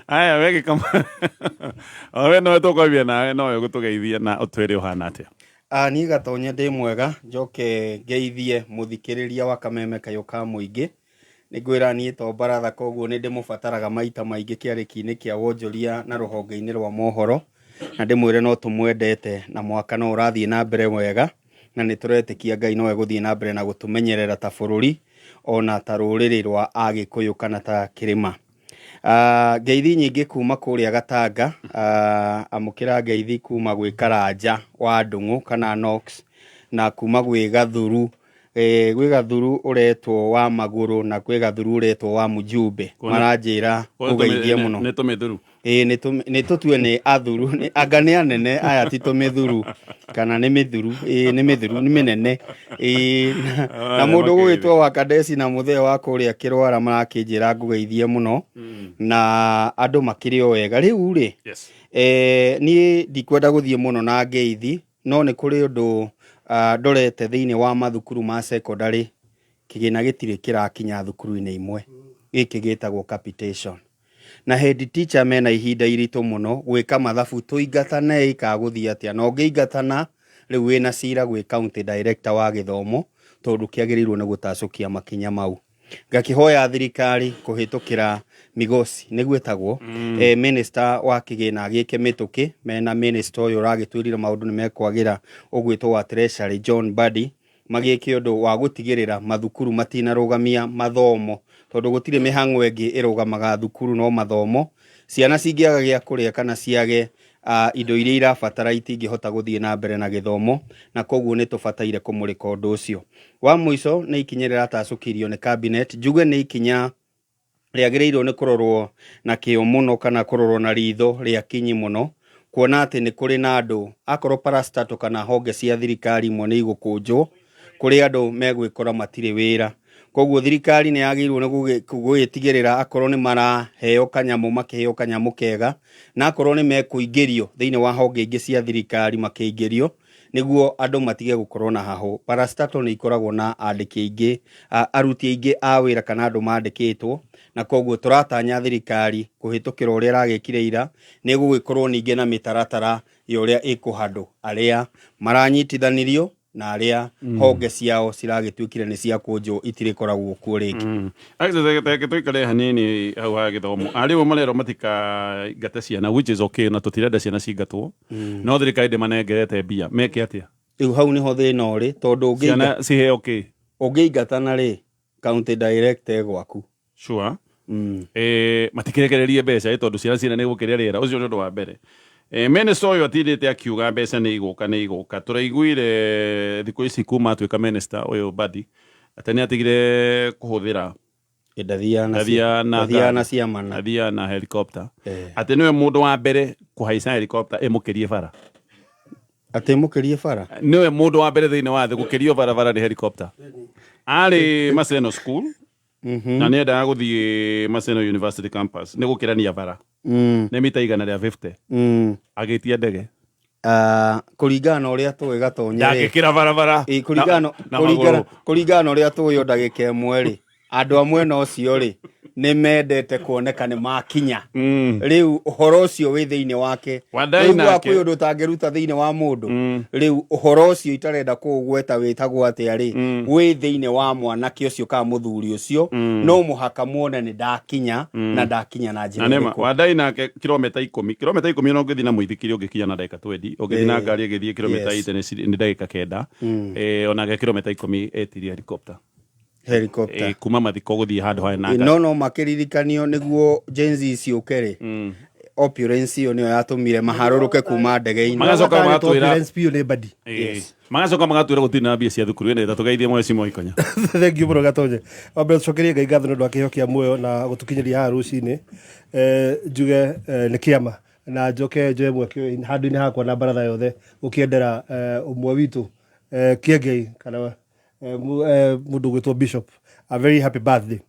Aya, we gĩkama o we nowe tũkwambia nawe, nowe ũgũtũgeithia na ũtwĩre ũhana atĩa. Ah, niĩ Gatonye ndĩ mwega, njoke ngeithie mũthikĩrĩria wa Kameme Kayũ ka Mũingĩ. Nĩ ngwĩra niĩ to baratha, koguo nĩ ndĩmũbataraga maita maingĩ kĩarĩki-inĩ kĩa wonjoria na rũhonge-inĩ rwa mohoro, na ndĩmwĩre no tũmwendete na mwaka no ũrathiĩ na mbere wega, na nĩ tũretĩkia Ngai no egũthiĩ na mbere na gũtũmenyerera ta bũrũri ona ta rũrĩrĩ rwa Agĩkũyũ kana ta kĩrĩma. Ngeithi nyingĩ kuma kũrĩa Gatanga, amũkĩra ngeithi kuma gwĩ Karanja wa Ndung'u kana Knox, na kuma gwĩ Gathuru, gwĩ Gathuru ũretwo wa Magũrũ na kwĩ Gathuru ũretwo wa Mjumbe, maranjĩra ngũgeithie mũno. Nĩ tũmĩthuru. Ĩĩ, nĩ tũtue nĩ athuru, anga nĩ anene aya, ti tũmĩthuru kana nĩ mĩthuru, ĩĩ nĩ mĩthuru, nĩ mĩnene. Ĩĩ, na mũndũ ũgũgĩtwo wa Kadesi na mũthee wa kũrĩa Kĩrwara marakĩnjĩra ngũgeithie mũno, na andũ makĩrĩ o wega. Rĩu rĩ, niĩ ndikwenda gũthiĩ mũno na ngeithi, no nĩ kũrĩ ũndũ ndorete thĩinĩ wa mathukuru ma secondary, kĩgĩna gĩtirĩ kĩrakinya thukuru-inĩ imwe, gĩkĩ gĩtagwo capitation. Na head teacher mena ihinda iritũ mũno gwĩka mathabu, tũingatanei ka gũthiĩ atĩa, na ũngĩingatana rĩu wĩna cira gwĩ county director wa gĩthomo, tondũ kĩagĩrĩirwo nĩ gũtacũkia makinya mau. Ngakĩhoya thirikari kũhĩtũkĩra Migosi nĩguo ĩtagwo, minister wa kĩgĩna agĩke mĩtũkĩ mena minister ũyũ ũragĩtwĩrire maũndũ nĩ mekwagĩra, ũgwĩtwo wa Treasury John Mbadi, magĩke ũndũ wa gũtigĩrĩra mathukuru matinarũgamia mathomo, tondũ gũtirĩ mĩhang'o ĩngĩ ĩrũgamaga thukuru no mathomo. Ciana cingĩaga gĩa kũrĩa kana ciage indo iria irabatara, itingĩhota gũthiĩ na mbere na gĩthomo, na koguo nĩ tũbataire kũmũrĩka ũndũ ũcio. Wa mũico nĩ ikinya rĩratacũkirio nĩ cabinet, njuge nĩ ikinya rĩagĩrĩirwo nĩ kũrorwo na kĩo mũno kana kũrorwo na ritho rĩa kinyi mũno, kuona atĩ nĩ kũrĩ na andũ, akorwo parastatal kana honge cia thirikari imwe nĩ igũkũnjwo, kũrĩ andũ megwĩkora matirĩ wĩra. Koguo thirikari nĩ yagĩrĩirwo nĩ gũgĩtigĩrĩra akorwo nĩ maraheo kanyamũ, makĩheo kanyamũ kega, na akorwo nĩ mekũingĩrio thĩinĩ wa honge ingĩ cia thirikari makĩingĩrio, nĩguo andũ matige gũkorwo na hahũ. Parastatal nĩ ikoragwo na andĩki aingĩ, aruti aingĩ a wĩra kana andũ mandĩkĩtwo, na koguo tũratanya thirikari kũhĩtũkĩra ũrĩa ĩragĩkire ira, nĩ ĩgũgĩkorwo ningĩ na mĩtaratara ya ũrĩa ĩkũhandũ arĩa maranyitithanirio na arĩa honge ciao ciragĩtuĩkire nĩ ciakũnjwo, itirĩkoragwo kuo rĩngĩ. Reke tũikare hanini hau ha gĩthomo. Arimũ marerwo matikaingate ciana, which is okay, na tũtirenda ciana cingatwo, no thirikari ndĩmanengerete mbia, meke atĩa? Rĩu hau nĩho thĩna ũrĩ, tondũ ciana ciheo kĩ? Ũngĩingatana rĩ, county director gwaku. Matikirekererie mbeca tondũ ciana ciene nĩ gũkĩrĩa rĩera. Ũcio nĩ ũndũ wa mbere. Minister ũyũ atindĩte akiuga mbeca nĩ igũka, nĩ igũka. Tũraiguire thikũ ici kuma atuĩka minister ũyũ Mbadi atĩ nĩ atigire kũhũthĩra Ndathiaga na ndathiaga na ndathiaga na ngari. ciamana. Athiaga na helicopter. Eh. Atĩ nĩwe mũndũ wa mbere kũhaica helicopter ĩmũkĩrie bara. Atĩ mũkĩrie bara. Nĩwe mũndũ wa mbere thĩinĩ wa thĩ gũkĩrio barabara nĩ helicopter. Arĩ Maseno School na nĩ endaga gũthiĩ Maseno University campus, nĩ gũkĩrania bara, nĩ mita 150. Agĩtia ndege. Ah, kũringana na ũrĩa tũĩ Gatonye rĩ, ndangĩkĩra barabara Ĩ, kũringana na kũringana magũrũ. Kũringana na ũrĩa tũĩ o ndagĩka ĩmwe rĩ, andũ a mwena ũcio rĩ, nĩ mendete kuoneka nĩ makinya. Rĩu ũhoro ũcio wĩ thĩinĩ wake. Wandai Ũiguaga nake. kwĩ ũndũ ũtangĩruta thĩinĩ wa mũndũ. Rĩu ũhoro ũcio itarenda kũũgweta wĩtagwo atĩa rĩ, wĩ thĩinĩ wa mwanake ũcio kana mũthuri ũcio, no mũhaka muone nĩ ndakinya na ndakinya na njĩra Na nĩma ĩrĩkũ. Wandai nake kilomita 10, kilomita 10 ona ũngĩthiĩ na mũithikiri ũngĩkinya na ndagĩka 20, ũngĩthiĩ na ngari ĩgĩthiĩ kilomita 80 nĩ ndagĩka 9. Onake kilomita 10 etirie helicopter. Helicopter. Kuma mathiko gũthiĩ handũ harĩ na ngari. No makĩririkanio nĩguo Gen Z ciũke rĩ, opulence ĩyo nĩyo yatũmire maharũrũke kuma ndege-inĩ. Magacoka magatwĩra Opulence biũ nĩ Mbadi. Magacoka magatwĩra gũtirĩ na mbia cia thukuru ĩno. Tũgeithie mweci Moikonya. Thengiũ mũno Gatonye. Wa mbere tũcokerie Ngai ngatho nĩ ũndũ wa kĩheo kĩa muoyo na gũtũkinyĩria haha rũcinĩ. Njuge nĩ kĩama na njoke njoe mweke ũyũ handũ-inĩ hakwa na baratha yothe gũkĩendera ũmwe witũ Kĩengei kana mũndũ ũgwĩtwo Bishop a very happy birthday.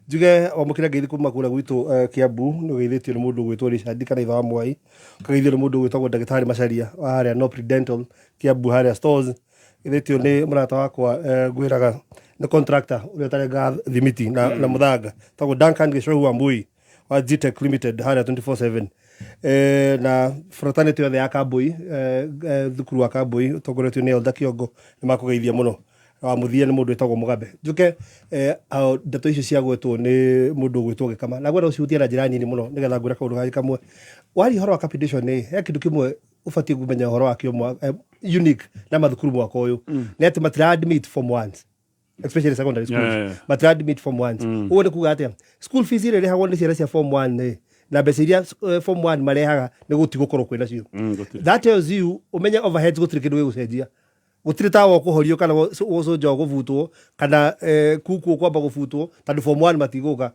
Njuge wamũkĩra ngeithi kuma kũrĩa gwitũ Kiambu, nĩ ũgeithĩtio nĩ mũndũ ũgwĩtwo Richard kana ithe wa Mwai, ũkageithio nĩ mũndũ ũgwĩtagwo ndagĩtarĩ Macharia wa harĩa Nopri Dental Kiambu harĩa stores, geithĩtio nĩ mũrata wakwa ngwĩraga nĩ contractor ũrĩa ũtarengaga thimiti na mũthanga, tagwo Duncan Gĩcohu wa Mbui. Wa Gtech Limited harĩa 24/7, na fraternity yothe ya Kambui, thukuru wa Kambui ũtongoretio nĩ Elder Kĩongo, nĩ makũgeithia mũno. Wa mũthia nĩ mũndũ wĩtagwo Mũgambe. Njuke ndeto icio ciagwetwo nĩ mũndũ ũgwĩtwo Gĩkama, na ngwenda gũcihutia na njĩra nini mũno nĩgetha ngwĩre kaũndũ kangĩ kamwe. Waria ũhoro wa capitation rĩ, he kĩndũ kĩmwe ũbatiĩ kũmenya ũhoro wakĩo unique na mathukuru mwaka ũyũ, nĩ atĩ matira admit form ones, especially secondary schools. Matira admit form ones. Ũguo nĩ kuga atĩa? School fees iria irĩhagwo nĩ ciana cia form one rĩ, na mbeca iria form one marehaga, nĩ gũtigũkorwo kwĩ nacio. Gũtirĩ. That tells you ũmenye overheads gũtirĩ kĩndũ gĩgũcenjia, gũtirĩ tawa ũkũhorio kana gũcũnja ũgũbutwo kana kuku ũkwamba gũbutwo tondũ form one matigũka.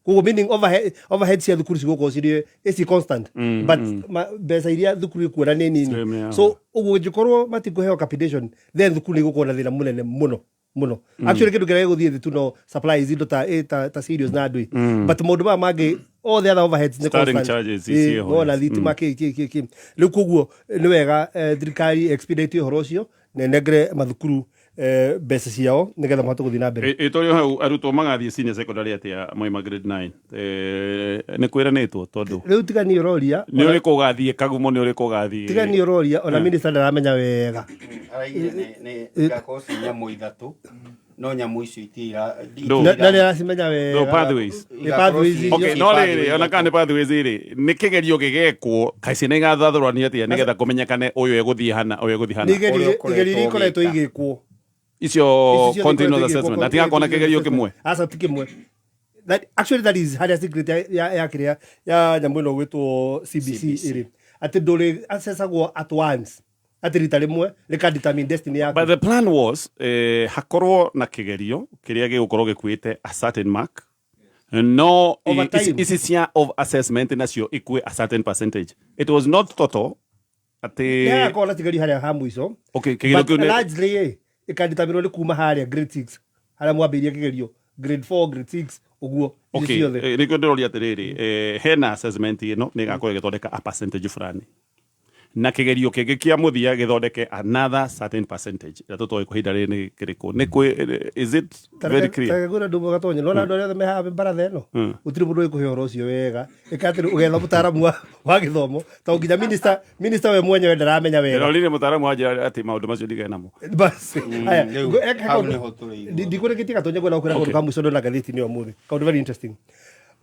Koguo meaning overhead cia thukuru cigũkorwo cirĩ ici constant, but mbeca iria thukuru ikuona nĩ nini. Same, yeah. So ũguo ũngĩkorwo matikũheo capitation, then thukuru nĩ igũkorwo na thĩna mũnene mũno mũno. Actually, kĩndũ kĩrĩa gĩgũthiĩ thĩ tu no supplies, indo ta cereals na ndũĩ, but maũndũ maya mangĩ, all the other overheads nĩ Starting constant. charges ici ho, no na thitima, kĩ rĩu. Koguo nĩ wega thirikari expedite ũhoro ũcio na ĩnengere mathukuru mbeca ciao nĩgetha mahote gũthiĩ na mbere. Ĩtũrĩ hau, arutwo magathiĩ senior secondary atĩa moima grade 9? Nĩ kwĩranĩtwo tondũ Rĩu tiga niĩ ũroria. Nĩ ũrĩkũ ũgathiĩ Kagumo, nĩ ũrĩkũ ũgathiĩ? Tiga niĩ ũroria, ona minister ndaramenya wega. Araigire nĩ igakorwo ci nyamũ ithatũ, no nyamũ icio itira No. Na nĩ aracimenya wega. No, pathways. Nĩ pathways icio. Okay, no rĩrĩ, ona kana nĩ pathways rĩ, nĩ kĩgerio gĩgekwo, kaĩ ciana igathathũranio atĩa nĩgetha kũmenyekane ũyũ egũthiĩ hana, ũyũ egũthiĩ Nĩ hana? igerio Ũrĩa ũkoretwo igerio iria ikoretwo ũgĩka. igĩkwo. Icio Ici ciothe continuous ikoretwo assessment igĩkwo. na tigakorwo na kĩgerio kĩmwe. Aca, ti kĩmwe. Actually that is harĩa secret ya kĩrĩa ya nyamũ ĩno gwĩtwo CBC ĩrĩ atĩ ndũrĩ assessagwo at once, atĩ rita rĩmwe rĩka determine destiny yaku. But the plan was hakorwo na kĩgerio kĩrĩa gĩgũkorwo gĩkuĩte a certain mark, no Over time. Ici cia of assessment nacio ikue a certain percentage. It was not total atĩ Nĩ hagakorwo na kĩgerio harĩa ha mũico. Okay, kĩgerio But kĩu nĩ largely ĩ ĩkadeterminwo nĩ kuma harĩa grade 6 harĩa mwambĩrĩria kĩgerio, grade 4, grade 6, ũguo icio ciothe. Nĩkĩo ndĩroria atĩrĩrĩ, hena assessment ĩno nĩ ĩgakorwo ĩgĩthondeka a percentage fulani, na kĩgerio kĩngĩ kĩa mũthia gĩthondeke another certain percentage ĩrĩa tũtoĩ kwa ihinda rĩrĩ nĩ kĩrĩkũ, nĩ kwĩ, is it very clear? Ngwĩra ndũ gatonye nona andũ arĩa othe me haha baratha ĩno, gũtirĩ mũndũ ũgĩkũhe ũhoro ũcio wega. Ĩka atĩrĩ, ũgetha mũtaaramu wa gĩthomo, tondũ nginya minister we mwenyewe ndaramenya wega. Ndĩrorire mũtaaramu wanjĩra atĩ maũndũ macio ndigane namo. Basi aya, Rĩu, hau nĩho tũrĩ igũrũ. Ndikũrĩkĩtie, gatonye, ngwenda gũkwĩra kaũndũ ka mũico ndona ngathĩti-inĩ ũmũthĩ, kaũndũ very interesting.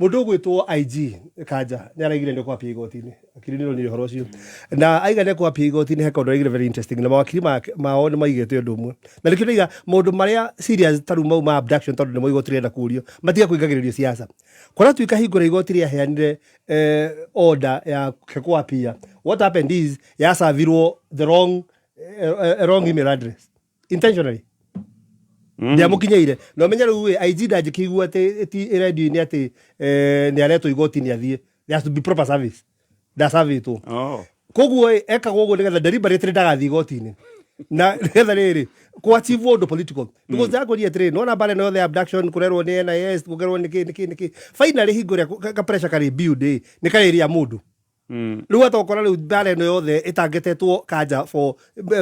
Mũndũ ũgwĩtwo IG Kanja nĩ araigire nĩ kwapia igoti-inĩ. Akiri nĩ ronire ũhoro ũcio na aiga nĩ kwapia igoti-inĩ. He kaũndũ araigire very interesting, na mawakiri mao nĩ maigĩte ũndũ ũmwe, na nĩkĩo ndaiga maũndũ marĩa serious ta rĩu mau ma abduction, tondũ nĩmo igoti rĩrenda kũũrio, matiga kũingagĩrĩrio siasa. Kũratuĩka hingo ĩrĩa igoti rĩaheanire order ya kwapia, what happened is yasavirwo the wrong email address intentionally, ndiamũkinyĩire. Na ũmenye rĩu ĩ IG ndangĩkĩigua atĩ ti radio-inĩ atĩ nĩ aretwo igoti-inĩ athiĩ. There has to be proper service, ndacavĩtwo. Koguo ĩ, ekagwo ũguo nĩgetha deliberately ndagathiĩ igoti-inĩ na nĩgetha rĩrĩ kũ achieve ũndũ political, because ndakũria atĩrĩrĩ, nona mbara ĩno yothe ya abduction, kũrerwo nĩ NIS, kũgerwo nĩkĩ nĩkĩ nĩkĩ, finally hingo ĩrĩa ka pressure karĩ build ĩ, nĩ karĩria mũndũ. Rĩu atokora rĩu mbara ĩno yothe ĩtangetetwo Kanja for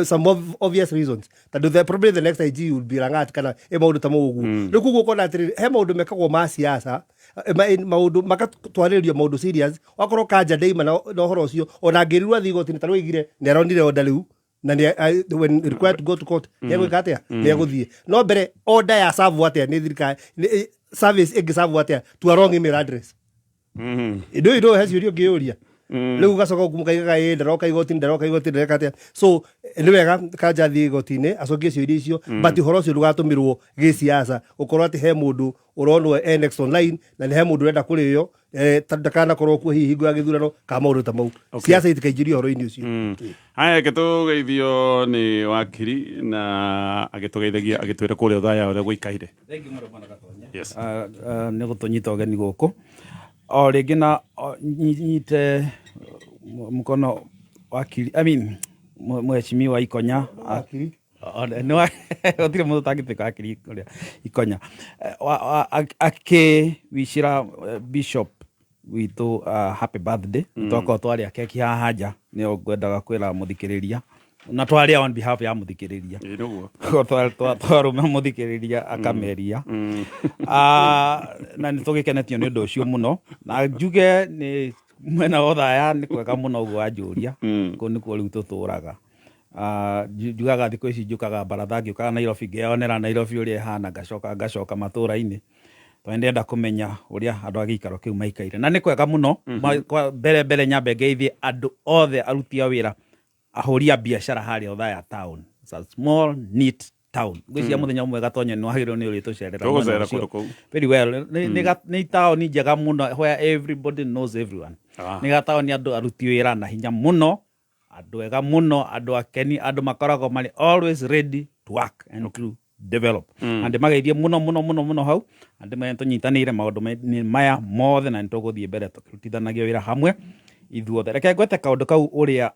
some obvious reasons, tondũ probably the next IG will be Langat kana ĩ maũndũ ta mau ũguo. Rĩu koguo ũkona atĩrĩrĩ, he maũndũ mekagwo ma siasa, maũndũ magatwarĩrĩrio maũndũ serious. Wakorwo Kanja ndaima na ũhoro ũcio, ona angĩrirwo athiĩ igoti-inĩ, ta rĩu aigire nĩ aronire order rĩu na nĩ when required to go to court, nĩ egwĩka atĩa? Nĩ egũthiĩ. No mbere order ya serve atĩa nĩ thirikari, service ĩngĩ serve atĩa to a wrong email address? Ndå ndå he ciũria ũngĩyũria. Rĩu ũgacoka mũkaigaga ĩ ndaroka igoti, ndaroka igoti, ndareka atĩa? So nĩ wega Kanja athiĩ igoti-inĩ acokie ciũria icio, but ũhoro ũcio ndũgatũmĩrwo gĩsiasa, gũkorwo atĩ he mũndũ ũronwo e next online na nĩ he mũndũ ũrenda kũrĩo, ndakanakorwo kuo hihi hingo ya gĩthurano kana maũndũ ta mau. Siasa itikaingĩrio ũhoro-inĩ ũcio. Haya, reke tũgeithio nĩ wakiri na agĩtũgeithagia agĩtwĩra kũrĩa ũthaya ũrĩa gũikaire. Thengiũ mũno, bwana Gatonye. Yes. Nĩ gũtũnyita ũgeni gũkũ o rĩngĩ na nyite mũkono wakiri, I mean, mheshimiwa Ikonya. Wakiri. Gũtirĩ mũndũ ũtangĩtuĩka wakiri ũrĩa Ikonya. Akĩwicĩra bishop witũ happy birthday. Twakorwo twarĩa keki haha nja, nĩyo ngwendaga kwĩra mũthikĩrĩria. Na twaria on behalf ya muthikiriria. Ĩĩ nĩguo. Twarũme muthikiriria akameria. Na nĩ tũgĩkenetio nĩ ũndũ ũcio mũno, na njuge nĩ mwena wa Othaya nĩ kwega mũno ũguo wanjũria. Kũu nĩkuo rĩu tũtũraga. Njugaga thikũ ici njũkaga baratha, ngĩũkaga Nairobi ngeyonera Nairobi ũrĩa ĩhana, ngacoka matũra-inĩ, tondũ ndĩrenda kũmenya ũrĩa andũ a gĩikaro kĩu maikaire, na nĩ kwega mũno. Mbere mbere nyambe ngeithie andũ othe aruti a wĩra, ahũri a biacara harĩa Othaya town. It's a small neat town. Ngwĩciria mũthenya ũmwe Gatonye nĩ wagĩrĩirwo nĩ ũrĩtũcerera mwena Tũgũcera ũcio. Kũndũ kũu. Very well. Nĩ taũni njega mũno where everybody knows everyone. Nĩ gataũni andũ aruti wĩra na hinya mũno, andũ ega mũno, andũ akeni, andũ makoragwo marĩ always ready to work and to develop. Na ndĩmageithie mũno mũno mũno mũno hau, na ndĩmere tũnyitanĩire maũndũ maya mothe, na nĩtũgũthiĩ mbere tũkĩrutithanagia wĩra hamwe ithuothe. Reke ngwete kaũndũ kau ũrĩa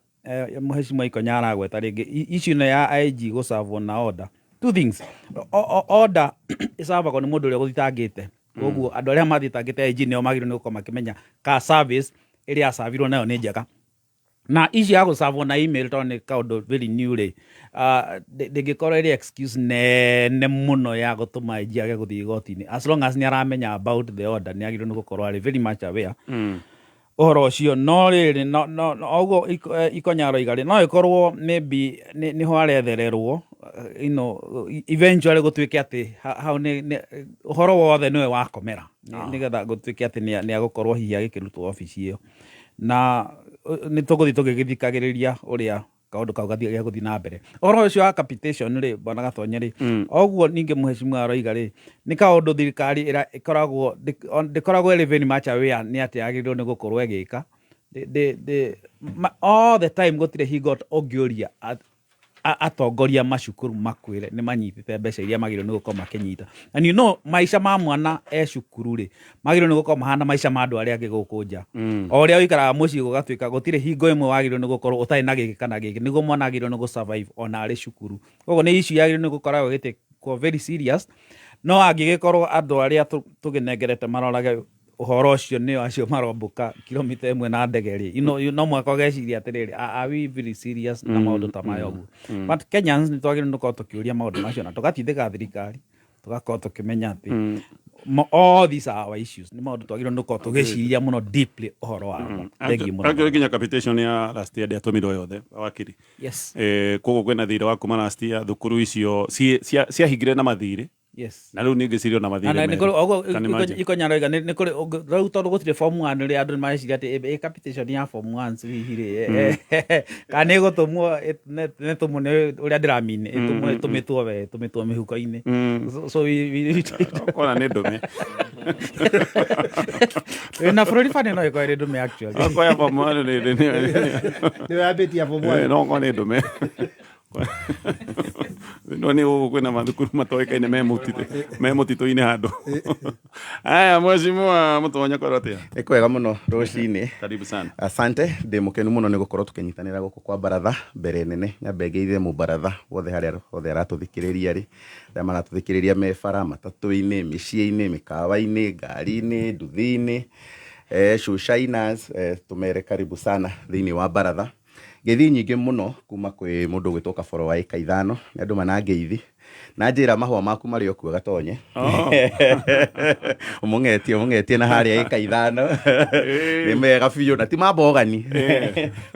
Mheshimiwa Ikonya aragweta rĩngĩ, issue ĩno ya IG gũcavwo na order. Two things. Order ĩcavagwo nĩ mũndũ ũrĩa ũgũthitangĩte, koguo andũ arĩa mathitangĩte IG nĩo magĩrĩirwo nĩ gũkorwo makĩmenya ka service ĩrĩa yacavirwo nayo nĩ njega. Na issue ya gũcavwo na email, tondũ nĩ kaũndũ very new rĩ, ndĩngĩkorwo ĩrĩ excuse nene mũno ya gũtũma IG age gũthiĩ igoti-inĩ. As long as nĩ aramenya about the order, nĩ agĩrĩirwo nĩ gũkorwo arĩ very much aware ũhoro ũcio. No rĩrĩ, no ũguo Ikonya aroiga rĩ, no ĩkorwo maybe nĩho arethererwo, eventually gũtuĩke atĩ hau nĩ ũhoro wothe nĩwe wakomera, nĩgetha gũtuĩke atĩ nĩ agũkorwo hihi agĩkĩrutwo obici ĩyo. Na nĩ tũgũthiĩ tũgĩgĩthikagĩrĩria ũrĩa kaũndũ kau gathiĩ gũthiĩ na mbere. Ũhoro ũcio wa capitation rĩ, bwana Gatonye rĩ, oguo ningĩ mheshimiwa aroiga rĩ, nĩ kaũndũ thirikari ĩkoragwo ndĩkoragwo ĩrĩ very much aware nĩ atĩ yagĩrĩirwo nĩ gũkorwo ĩgĩka. All the time gũtirĩ hingo ũngĩũria atongoria macukuru makwĩre nĩ manyitĩte mbeca iria magĩrĩirwo nĩ gũkorwo makĩnyita. And maica ma mwana e cukuru rĩ, magĩrĩirwo nĩ gũkorwo mahana maica ma andũ arĩa angĩ gũkũ nja. O ũrĩa ũikaraga mũciĩ gũgatuĩka gũtirĩ hingo ĩmwe wagĩrĩirwo nĩ gũkorwo ũtarĩ na gĩkĩ kana gĩkĩ, nĩguo mwana agĩrĩirwo nĩ gũ-survive ona arĩ cukuru. Koguo nĩ issue yagĩrĩirwo nĩ gũkoragwo ĩgĩtĩkwo very serious. No angĩgĩkorwo andũ arĩa tũgĩnengerete marorage ũhoro ũcio nĩo acio marombũka kilomita 1 na ndege rĩ, no mũhaka ũgeciria atĩrĩrĩ, are we very serious na maũndũ ta maya ũguo? But Kenyans nĩ twagĩrĩirwo nĩ gũkorwo tũkĩũria maũndũ macio na tũgatindĩka thirikari, tũgakorwo tũkĩmenya atĩ all these are our issues. Nĩ maũndũ twagĩrĩirwo nĩ gũkorwo tũgĩciria mũno deeply ũhoro wamo. Thengiũ mũno. Actually nginya capitation ya last year ndĩatũmirwo yothe, wakiri. Yes. Koguo kwĩna thirĩ wa kuma last year, thukuru icio ciahingire na mathirĩ. Na rĩu ningĩ cirĩ ona mathirĩ Na nĩ merĩ. kũrĩ oguo. Can imagine. Ikonya aroiga nĩ kũrĩ rĩu, tondũ gũtirĩ form 1 rĩ, andũ nĩ mareciria atĩ ĩ capitation ya form 1 hihi rĩ, kana nĩ ĩgũtũmwo, nĩ tũmwo, nĩ ũrĩa ndĩramini ĩtũmwo, ĩtũmĩtwo we ĩtũmĩtwo mĩhuko-inĩ. So Kona nĩ ndũme. Na bũrũri bani no ĩkorwo ĩrĩ ndũme actually. Okorwo ya form 1 Nĩ yambĩtie form 1. No okorwo nĩ ndũme, no nĩ gũkũ kwĩna mathukuru matoĩkaine me mũtitũ-inĩ handũ. Aya, mheshimiwa Mũtonya, kwĩrwo atĩa? Nĩ kwega mũno rũcinĩ. Karibu sana. Asante. Ndĩ mũkenu mũno nĩ gũkorwo tũkĩnyitanĩra gũkũ kwa baratha. Mbere nene nyambe ngeithie mũbaratha wothe harĩa hothe aratũthikĩrĩria rĩ, arĩa maratũthikĩrĩria me bara, matatũ-inĩ, mĩciĩ-inĩ, mĩkawa-inĩ, ngari-inĩ, nduthi-inĩ, shushainers, tũmere karibu sana thĩinĩ wa baratha. Ngeithi nyingĩ mũno kuma kwĩ mũndũ ũgwĩtwo Kaboro wa ĩka 5, nĩ andũ mana ngeithi na njĩra mahũa maku marĩ o kuo Gatonye. Ũmũng'etie, ũmũng'etie na harĩa ĩka 5 nĩ mega biũ na ti ma mbogani,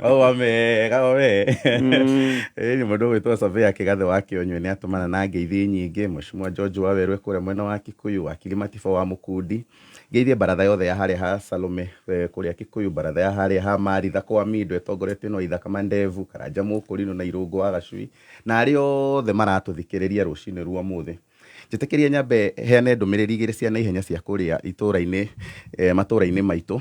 mahũa mega we. Ĩ nĩ mũndũ ũgwĩtwo Surveyor Kĩgathĩ wa Kĩonywe nĩ atũmana na ngeithi nyingĩ. Mheshimiwa George Wawerũ kũrĩa mwena wa Kikuyu, wakiri Matibo wa Mũkundi, ngeithie baratha yothe ya harĩa ha Salome, kũrĩa Kikuyu, baratha ya harĩa ha Maritha kwa Mindo ĩtongoretio no Ithaka Mandevu, Karanja Mũkũrinũ na Irũngũ wa Gacui, na arĩa othe maratũthikĩrĩria rũcinĩ rwa ũmũthĩ. Njĩtĩkĩrie nyambe heane ndũmĩrĩri igĩrĩ cia naihenya cia kũrĩa itũra-inĩ, matũra-inĩ maitũ.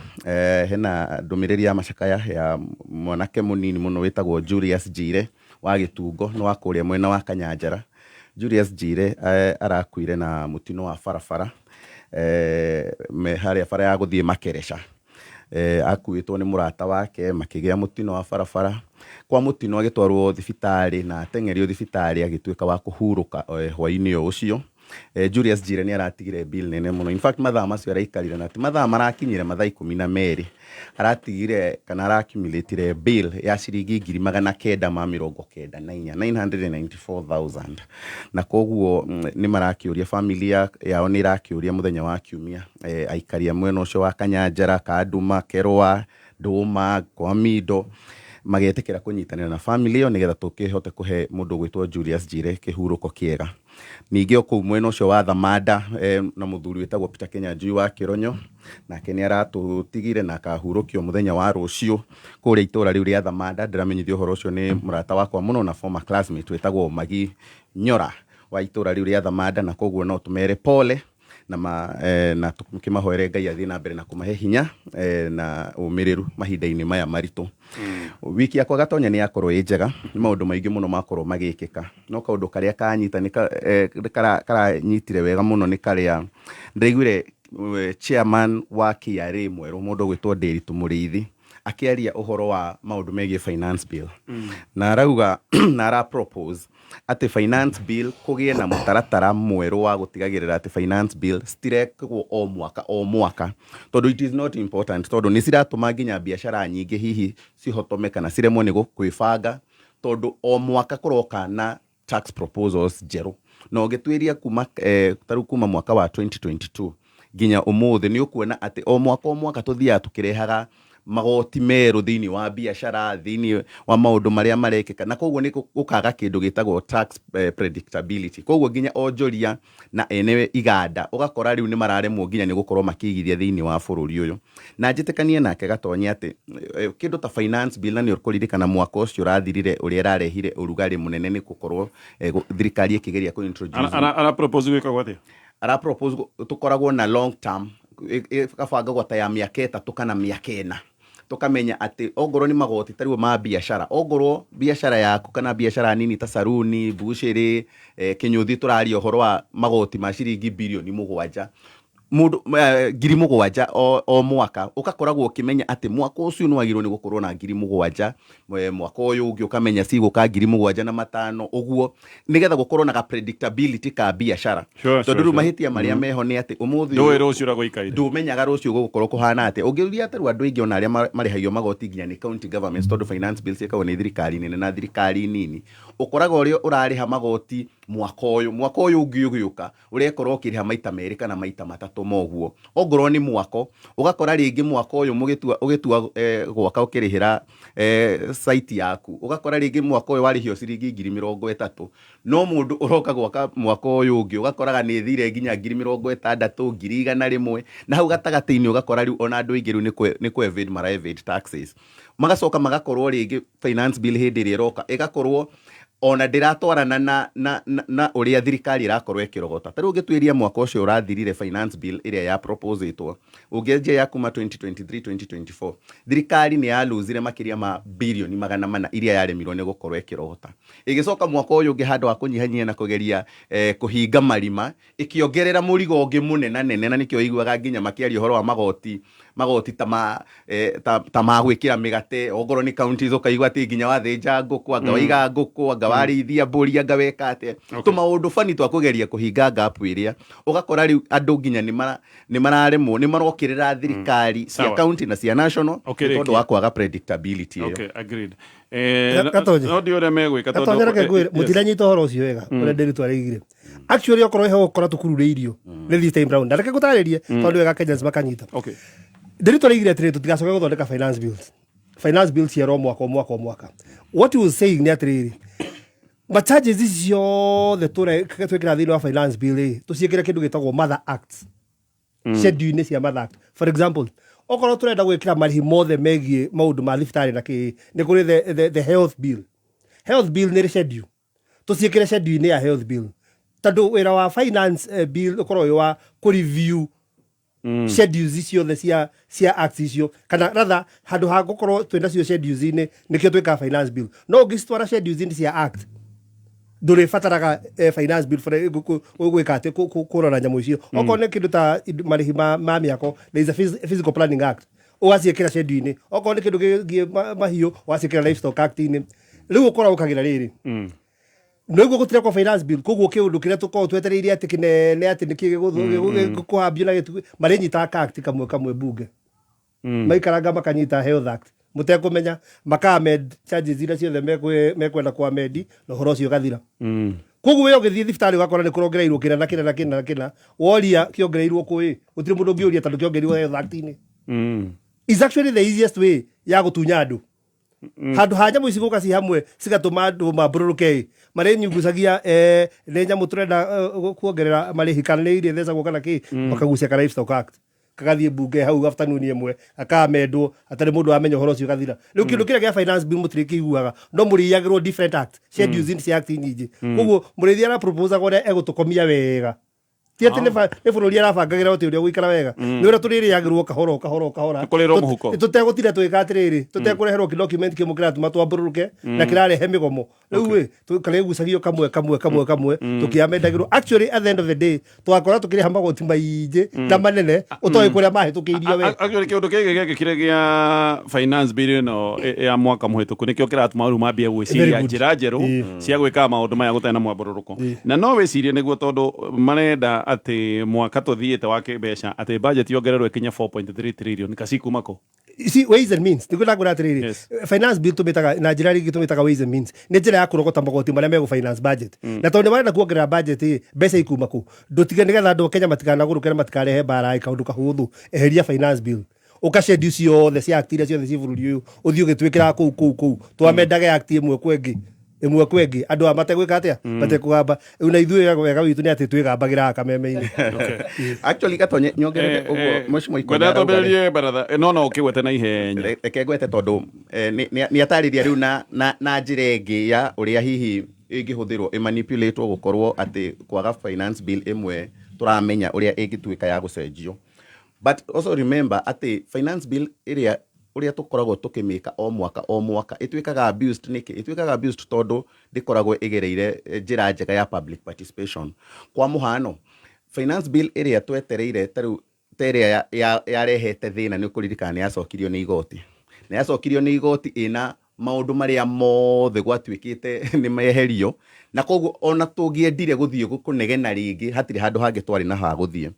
Hena ndũmĩrĩri ya macakaya ya mwanake mũnini mũno wĩtagwo Julius Njire wa Gĩtungo, nĩ wa kũrĩa mwena wa Kanyanjara. Julius Njire arakuire na mũtino wa barabara, me harĩa bara ya gũthiĩ Makereca. Akuĩtwo nĩ mũrata wake makĩgĩa mũtino wa barabara. Kwa mũtino agĩtwarwo thibitarĩ na ateng'erio thibitarĩ agĩtuĩka wa kũhurũka hwaĩ-inĩ o ũcio. Julius Njire nĩ aratigire bill nene mũno. In fact, mathaa macio araikarire na ti mathaa marakinyire mathaa 12, aratigire kana araccumulatire bill ya ciringi 994,000, 994,000. Na koguo nĩ marakĩũria, familia yao nĩ ĩrakĩũria mũthenya wa kiumia, aikari a mwena ũcio wa Kanyanjara, Kanduma, Kerwa, Ndũma, kwa Mindo, magetĩkĩra kũnyitanĩra na family ĩyo nĩgetha tũkĩhote kũhe mũndũ ũgwĩtwo Julius Njire kĩhurũko kĩega. Ningĩ o kũu mwena ũcio wa Thamanda, na mũthuri wĩtagwo Peter Kenyanjui wa Kĩronyo, nake nĩ aratũtigire na akahurũkio mũthenya wa rũciũ kũrĩa itũra rĩu rĩa Thamanda. Ndĩramenyithio ũhoro ũcio nĩ mũrata wakwa mũno na former classmate wĩtagwo Magi Nyora wa itũra rĩu rĩa Thamanda, na koguo no tũmere pole na na tũkĩmahoere Ngai athiĩ na mbere na kũmahe hinya na ũmĩrĩru mahinda-inĩ maya maritũ. Wiki yakwa, Gatonya, nĩ yakorwo ĩ njega, nĩ maũndũ maingĩ mũno makorwo magĩkĩka, no kaũndũ karĩa kanyita nĩ karanyitire wega mũno nĩ karĩa ndĩraiguire chairman wa KRA mwerũ, mũndũ ũgwĩtwo Ndĩritũ Mũrĩithi, akĩaria ũhoro wa maũndũ megiĩ finance bill, na arauga na ara propose atĩ finance bill kũgĩe na mũtaratara mwerũ wa gũtigagĩrĩra atĩ finance bill citirekwo o mwaka o mwaka, tondũ it is not important, tondũ nĩ ciratũma nginya biacara nyingĩ hihi cihotome kana ciremwo nĩ kwĩbanga, tondũ o mwaka kũroka na tax proposals njerũ. Na ũngĩtuĩria kuma tarĩu kuma mwaka wa 2022 nginya ũmũthĩ, nĩ ũkuona atĩ o mwaka o mwaka tũthiaga tũkĩrehaga magoti merũ thĩinĩ wa biacara, thĩinĩ wa maũndũ marĩa marekĩka, na koguo nĩ gũkaga kĩndũ gĩtagwo tax predictability. Koguo nginya onjoria na ene iganda ũgakora rĩu nĩ mararemwo nginya nĩ gũkorwo makĩigithia thĩinĩ wa bũrũri ũyũ. Na njĩtĩkanie nake, Gatonye, atĩ kĩndũ ta finance bill, na nĩ ũkũririkana mwaka ũcio ũrathirire ũrĩa ĩrarehire ũrugarĩ mũnene nĩ gũkorwo thirikari ĩkĩgeria kũ introduce Ara propose gwĩkagwo atĩa? Ara propose tũkoragwo na long term, ĩgabangagwo ta ya mĩaka 3 kana mĩaka 4, tũkamenya atĩ ongorwo nĩ magoti tarĩu ma biacara, ongorwo biacara yaku kana biacara nini ta saruni, mbucĩrĩ, kĩnyũthi, tũraria ũhoro wa magoti ma ciringi birioni 7, mũndũ 7,000 o mwaka, ũgakoragwo ũkĩmenya atĩ mwaka ũcio nĩ wagĩrĩirwo nĩ gũkorwo na 7,000, mwaka ũyũ ũngĩ ũkamenya cigũka 7,500, ũguo nĩgetha gũkorwo na ga predictability ka biacara, tondũ rĩu mahĩtia marĩa meho nĩ atĩ ũmũthĩ Ndũĩ rũciũ ũrĩa gũikaire. Ndũmenyaga rũciũ gũgũkorwo kũhana atĩa. Ũngĩũria tarĩu andũ aingĩ, ona arĩa marĩhagio magoti nginya nĩ county governments, tondũ finance bill ciĩkagwo nĩ thirikari nene na thirikari nini, ũkoraga ũrĩa ũrarĩha magoti mwaka ũyũ, mwaka ũyũ ũngĩ ũgĩũka ũrekorwo ũkĩrĩha maita merĩ kana maita matatũ moguo. Ongorwo nĩ mwako, ũgakora rĩngĩ mwaka ũyũ mũgĩtua ũgĩtua gwaka ũkĩrĩhĩra site yaku, ũgakora rĩngĩ mwaka ũyũ warĩhio ciringi 30,000, no mũndũ ũroka gwaka mwaka ũyũ ũngĩ ũgakoraga nĩ ĩthire nginya 60,000, 100,000, na hau gatagatĩ-inĩ ũgakora rĩu ona andũ aingĩ rĩu nĩ kũ evade mara evade taxes. Magacoka magakorwo rĩngĩ finance bill hĩndĩ ĩrĩa ĩroka ĩgakorwo ona ndĩratwarana na ũrĩa thirikari ĩrakorwo ĩkĩrogota. Ta rĩu ũngĩtuĩria mwaka ũcio ũrathirire, finance bill ĩrĩa ya proposetwo, ũngĩanjia ya kuma 2023 2024, thirikari nĩ yalũzire makĩria ma birioni 400 iria yaremirwo nĩ gũkorwo ĩkĩrogota. Ĩgĩcoka mwaka ũyũ ũngĩ, handũ ha kũnyihanyihia na kũgeria kũhinga marima, ĩkĩongerera mũrigo ũngĩ mũnenanene, na nĩkĩo iguaga nginya makĩaria ũhoro wa magoti ta ma gwĩkĩra mĩgate. Ongorwo nĩ counties, ũkaigua atĩ nginya wathĩnja ngũkũ, anga waiga ngũkũ, anga warĩithia mbũri, anga weka atĩa, tũmaũndũ bani twa kũgeria kũhinga gap ĩrĩa ũgakora rĩu andũ nginya nĩ mararemwo, nĩ marokĩrĩra thirikari cia county na cia national nĩ tondũ wa kwaga predictability ĩyo. Okay, agreed. Gatonye. No ndi ũrĩa megwĩka tondũ Gatonye, reke ngwĩre, yes. mũtiranyita ũhoro ũcio wega ũrĩa Ndĩritũ araigire. Actually, okorwo ĩho gũkora tũkururĩirio nĩ this time round, na reke ngũtarĩrie tondũ wega Kenyans makanyita. Ndĩritũ araigire atĩrĩ, tũtigacoke gũthondeka finance bills, finance bills cierwo mwaka o mwaka o mwaka. What he was saying nĩ atĩrĩrĩ, ma charges ici ciothe twĩkĩra thĩinĩ wa finance bill rĩ, tũciĩkĩre kĩndũ gĩtagwo mother acts, schedule-inĩ cia mother act. For example, okorwo tũrenda gwĩkĩra marĩhi mothe megiĩ maũndũ ma thibitarĩ na kĩ, nĩ kũrĩ the health bill. Health bill nĩ ĩrĩ schedule, tũciĩkĩre schedule-inĩ ya health bill, tondũ wĩra wa finance bill ũkorwo wĩ wa kũ-review schedules ciothe cia acts icio, kana rather, handũ ha gũkorwo twĩ nacio schedules-inĩ, nĩkĩo twĩkaga finance bill. No ũngĩcitwara schedules-inĩ cia act, ndũrĩbataraga finance bill for gwĩka atĩ kũrora nyamũ icio. Okorwo nĩ kĩndũ ta marĩhi ma mĩako, there is a physical planning act, ũgaciĩkĩra schedule-inĩ. Okorwo nĩ kĩndũ kĩgiĩ mahiũ, ũgaciĩkĩra livestock act-inĩ. Rĩu ũkorwo ũkagĩra rĩrĩ. Nĩguo gũtirĩ kwa finance bill, koguo kĩũndũ kĩrĩa tũkoragwo twetereire atĩ kĩnene atĩ nĩkĩ gĩkũhambio na gĩtugĩ, marĩnyitaga ka act kamwe kamwe bunge, maikaranga makanyita Health Act mũtekũmenya, maka amend charges iria ciothe mekwenda ku amend, na ũhoro ũcio ũgathira. Koguo we ũgĩthiĩ thibitarĩ ũgakora nĩ kũrongereirwo kĩna na kĩna na kĩna na kĩna, woria kĩongereirwo kũ ĩ, gũtirĩ mũndũ ũngĩũria tondũ kĩongereirwo Health Act-inĩ. Is actually the easiest way ya gũtunya andũ. Handũ ha nyamũ ici gũka ci hamwe cigatũma andũ mambũrũrũke ĩ, marĩnyungucagia nĩ nyamũ tũrenda kuongerera marĩhi kana nĩ irio ithecagwo kana kĩ, makagucia ka Livestock Act kagathiĩ mbunge hau afternoon ĩmwe, gakamendwo hatarĩ mũndũ wamenya, ũhoro ũcio ũgathira. Rĩu kĩndũ kĩrĩa gĩa finance bill mũtirĩkĩiguaga, no mũrĩiyagĩrwo different act, schedules cia act nyingĩ. Koguo mũrĩithi araproposaga ũrĩa egũtũkomia wega, ti atĩ nĩ bũrũri arabangagĩra atĩ ũrĩa gũikara wega, nĩ ũrĩa tũrĩrĩagĩrwo kahora o kahora o kahora. Kũrĩrwo mũhuko. Tũtegũtinda tũgĩka atĩrĩrĩ, tũtekũreherwo kĩ document kĩmwe kĩratũma twambũrũrũke na kĩrarehe mĩgomo. Rĩu ĩ karĩgucagio kamwe kamwe kamwe kamwe tũkĩamendagĩrwo. Actually, at the end of the day, tũgakora tũkĩrĩha magoti maingĩ na manene ũtoĩ kũrĩa mahĩtũkĩirio we. Actually, kĩũndũ gĩkĩ gĩekĩkire gĩa finance bill ĩno ya mwaka mũhĩtũku nĩkĩo kĩratũma rĩu mambie Very gwĩciria good. njĩra njerũ cia gwĩkaga maũndũ maya gũtarĩ na mwambũrũrũko. Na no wĩcirie nĩguo, tondũ marenda atĩ mwaka tũthiĩte wa kĩmbeca atĩ budget yongererwo ĩkinye 4.3 trillion kacikuma kũ? You see, ways and means nĩguo ndakwĩra atĩrĩrĩ. Finance bill tũmĩtaga na njĩra rĩngĩ tũmĩtaga ways and means, nĩ njĩra ya kũrogota magoti marĩa megũ finance budget. Na tondũ nĩ marenda kuongerera budget ĩ, mbeca ikuma kũ? Ndũtige nĩgetha andũ a Kenya matikanagũrũke na matikarehe mbara ĩ, kaũndũ kahũthũ, eheria finance bill, ũkacendio ciothe cia act iria ciothe ci bũrũri ũyũ, ũthiĩ ũgĩtwĩkĩraga kũu kũu kũu, twamendage act ĩmwe kwa ĩngĩ, ĩmwe kwa ĩngĩ, andũ aya mategwĩka atĩa, matekũgamba. Rĩu na ithuĩ wega witũ nĩ atĩ twĩgambagĩra kameme-inĩ. Actually, Gatonye, nyongerere ũguo mheshimiwa Ikonya Ngwenda arauga rĩ. twambĩrĩrie baratha. No ũkĩgwete na ihenya. Reke ngwete tondũ nĩ atarĩria rĩu na njĩra ĩngĩ ya ũrĩa hihi ĩngĩhũthĩrwo ĩmanipulatwo gũkorwo atĩ kwaga finance bill ĩmwe tũramenya ũrĩa ĩngĩtuĩka ya gũcenjio. But also remember atĩ finance bill ĩrĩa ũrĩa tũkoragwo tũkĩmĩka o mwaka o mwaka ĩtuĩkaga abused. Nĩkĩ ĩtuĩkaga abused? Tondũ ndĩkoragwo ĩgereire njĩra njega ya public participation. Kwa mũhano, finance bill ĩrĩa twetereire ta rĩu ta ĩrĩa yarehete thĩna, nĩ ũkũririkana nĩ yacokirio nĩ igoti, na yacokirio nĩ igoti ĩna maũndũ marĩa mothe gwatuĩkĩte nĩ meherio, na koguo ona tũngĩendire gũthiĩ kũnegena rĩngĩ hatirĩ handũ hangĩ twarĩ na ha gũthiĩ.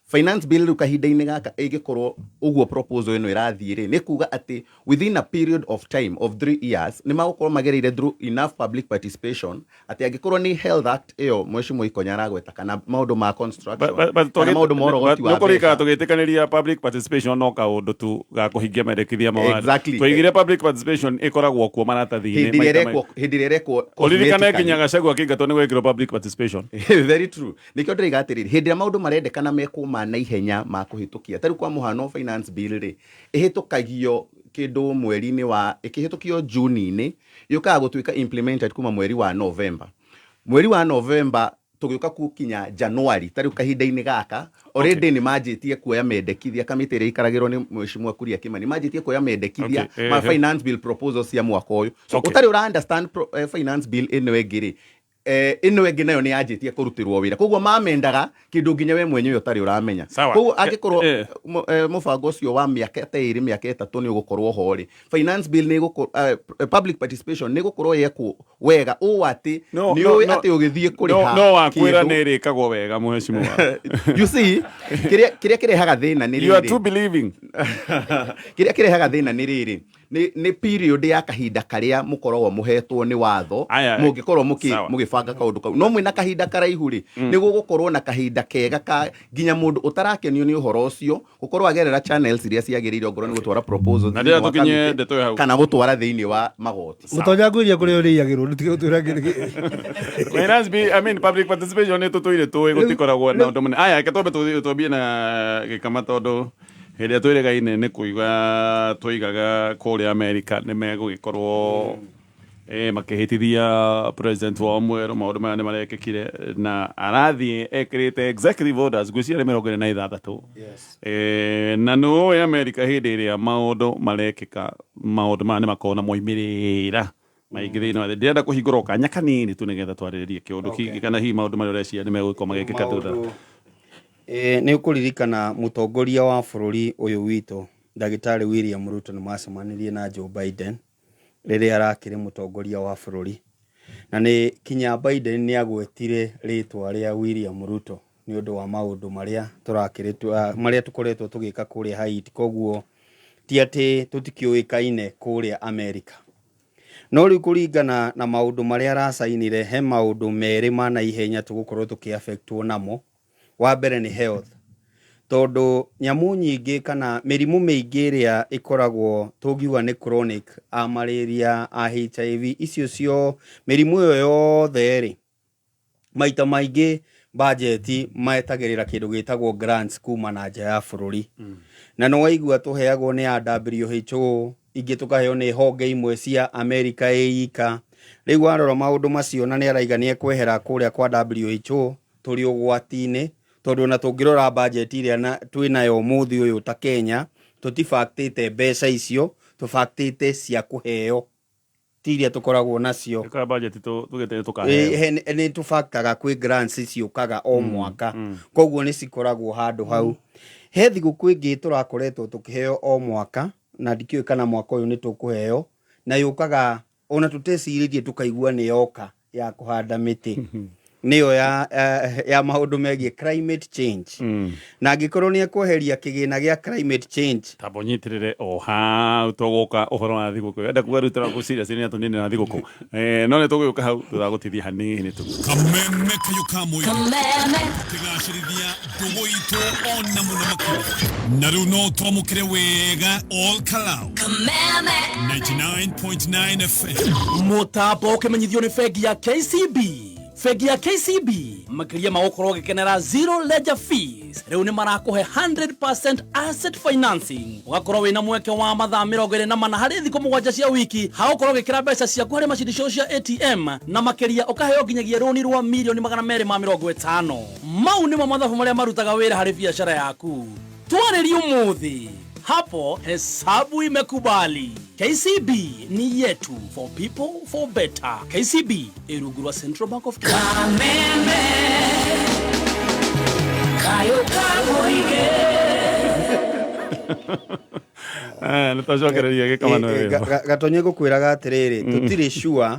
Finance bill rĩu kahinda-inĩ gaka ĩngĩkorwo ũguo proposal ĩno ĩrathiĩ rĩ, nĩ kuga atĩ within a period of time of 3 years nĩ magũkorwo magereire through enough public participation atĩ angĩkorwo nĩ Health Act ĩyo mheshimiwa Ikonya aragweta, kana maũndũ ma construction, kana maũndũ ma ũrogoti wa Nĩkũrikaga mbeca. Tũgĩtĩkanĩria public participation no kaũndũ tu ga kũhingia mendekithia ma watho. Twaigire public participation ĩkoragwo kuo maratathi-inĩ Hĩndĩ ĩrĩa maita hĩndĩ ĩrĩa ĩrekwo Ũririkane cosmetically. nginya Gachagua akĩingatwo nĩ gwekĩrwo public participation. Very true. Nĩkĩo ndĩraiga atĩrĩrĩ, hĩndĩ ĩrĩa maũndũ marendekana mekwo ma naihenya ma kũhĩtũkia, ta rĩu kwa mũhano finance bill rĩ, ĩhĩtũkagio kĩndũ mweri-inĩ wa, ĩkĩhĩtũkio June-inĩ, yũkaga gũtuĩka implemented kuma mweri wa November. Mweri wa November tũgĩũka gũkinya January, ta rĩu kahinda-inĩ gaka already nĩ manjĩtie kuoya mendekithia. Kamĩtĩ ĩrĩa ikaragĩrwo nĩ mheshimiwa Kuria Kimani manjĩtie kuoya mendekithia ma finance bill proposals cia mwaka ũyũ. So ũtarĩ ũra understand finance bill ĩno ĩngĩ rĩ, ĩno ĩngĩ nayo nĩ yanjĩtie kũrutĩrwo wĩra, koguo mamendaga kĩndũ nginya we mwenyewe ũtarĩ ũramenya. Koguo angĩkorwo mũbango ũcio wa mĩaka ta 2, mĩaka 3 nĩ ũgũkorwo ho rĩ, finance bill nĩ ĩgũkorwo, public participation nĩ ĩgũkorwo yekwo wega ũũ atĩ No, nĩ no, ũĩ no. atĩ ũgĩthiĩ No, kũrĩha no wakwĩra kĩndũ. nĩ ĩrĩkagwo wega mheshimiwa. You see, kĩrĩa kĩrehaga thĩna nĩ You are rĩrĩ. too believing. Kĩrĩa kĩrehaga thĩna nĩ rĩrĩ, nĩ period ya kahinda karĩa mũkoragwo mũhetwo nĩ watho. Aya, Mũngĩkorwo sawa. mũgĩbanga kaũndũ kau no mwĩna kahinda karaihu rĩ, nĩ gũgũkorwo na kahinda kega ka nginya mũndũ ũtarakenio nĩ ũhoro ũcio gũkorwo agerera channels iria ciagĩrĩire, ongorwo nĩ gũtwara proposal Na thĩinĩ ndĩrenda wa tũkinye kamĩtĩ, ndeto ĩyo hau. kana gũtwara thĩinĩ wa magoti. Mũtonya ngwĩria kũrĩa ũrĩiyagĩrwo ndũtige gũtwĩra Finance bill, I mean public participation nĩ tũtũire tũĩ gũtikoragwo na ũndũ mũnene. Aya, reke twambe twambie na gĩkama, tondũ hĩndĩ ĩrĩa twĩrĩgaine nĩ kũiga tũigaga kũrĩa Amerika nĩ megũgĩkorwo makĩhĩtithia president wao mwerũ. Maũndũ maya nĩ marekĩkire na arathiĩ ekĩrĩte executive orders ngwĩciria nĩ 46. Na nĩ ũĩ Amerika hĩndĩ ĩrĩa maũndũ marekĩka, maũndũ maya nĩ makoragwo na moimĩrĩra maingĩ thĩinĩ wa thĩ. Ndĩrenda kũhingũra o kanya kanini tu nĩgetha twarĩrĩrie kĩũndũ kĩngĩ kana hihi maũndũ marĩa ũreciria nĩ megũkorwo magĩkĩka thutha. Nĩ ũkũririkana mũtongoria wa bũrũri ũyũ witũ ndagĩtarĩ William Ruto nĩ macemanirie na Joe Biden rĩrĩa arakĩrĩ mũtongoria wa bũrũri. Na nĩ kinya Biden nĩ agwetire rĩtwa rĩa William Ruto nĩ ũndũ wa maũndũ marĩa tũrakĩrĩtwo marĩa tũkoretwo tũgĩka kũrĩa Haiti. Koguo ti atĩ tũtikĩũĩkaine kũrĩa Amerika. No rĩu kũringana na maũndũ marĩa aracainire, he maũndũ merĩ ma naihenya tũgũkorwo tũkĩ-affectwo namo. Wa mbere nĩ health, tondũ nyamũ nyingĩ kana mĩrimũ mĩingĩ ĩrĩa ĩkoragwo tũngiuga nĩ chronic, a malaria, a HIV, icio cio mĩrimũ ĩyo yothe rĩ, maita maingĩ bajeti metagĩrĩra kĩndũ gĩtagwo grants kuma na nja ya bũrũri. Na nĩ waigua tũheagwo nĩ a WHO, ingĩ tũkaheo nĩ honge imwe cia America ĩika. Rĩu warora maũndũ macio, na nĩ araiga nĩ ekwehera kũrĩa kwa WHO, tũrĩ ũgwati-inĩ, tondũ ona tũngĩrora bajeti ĩrĩa twĩnayo ũmũthĩ ũyũ ta Kenya, tũtibaktĩte mbeca icio, tũbaktĩte cia kũheo, ti iria tũkoragwo nacio. Ĩka budget tugĩte tũkaheo. Nĩ tũbaktaga kwĩ grants ciũkaga o mwaka, koguo nĩ cikoragwo handũ hau. He thigũkũ ĩngĩ tũrakoretwo tũkĩheo o mwaka, na ndikĩũĩ kana mwaka ũyũ nĩ tũkũheo, na yũkaga ona tũtecirĩtie, tũkaigua nĩ yoka ya kũhanda mĩtĩ, nĩyo ya maũndũ megiĩ climate change. Na angĩkorwo nĩ ekweheria kĩgĩna gĩa climate change. Tamba ũnyitĩrĩre o hau, tũgũka ũhoro wa thigũkũ. Enda kuga rĩu tũragũciria ciria tũnini na thigũkũ. No nĩ tũgũgĩũka hau thutha wa gũtithia hanini tu. Kameme kayũ ka mũingĩ kĩgacĩrithia ndũgũ itũ ona mũno makĩria, na rĩu no twamũkĩre wega all Kalau 99.9 FM. Mũtambo ũkĩmenyithio nĩ bengi ya KCB. Bengi ya KCB, makĩria ma gũkorwo ũgĩkenera zero ledger fees, rĩu nĩ marakũhe 100% asset financing, ũgakorwo wĩna mweke wa mathaa 24 harĩ thikũ 7 cia wiki hagũkorwo ũgĩkĩra mbeca ciaku harĩ macini ciao cia ATM, na makĩria ũkaheo nginyagia rũni rwa mirioni 250. Mau nĩmo mathabu marĩa marutaga wĩra harĩ biacara yaku. Twarĩrie ũmũthĩ hapo, hesabu imekubali. KCB ni yetu, for people, for better. KCB ĩrungu rwa Central Bank of Kenya. Kameme kayo kamoige. Nĩ twacokereria gĩkamano. Gatonye, ngũkwĩraga atĩrĩrĩ, tũtirĩ sure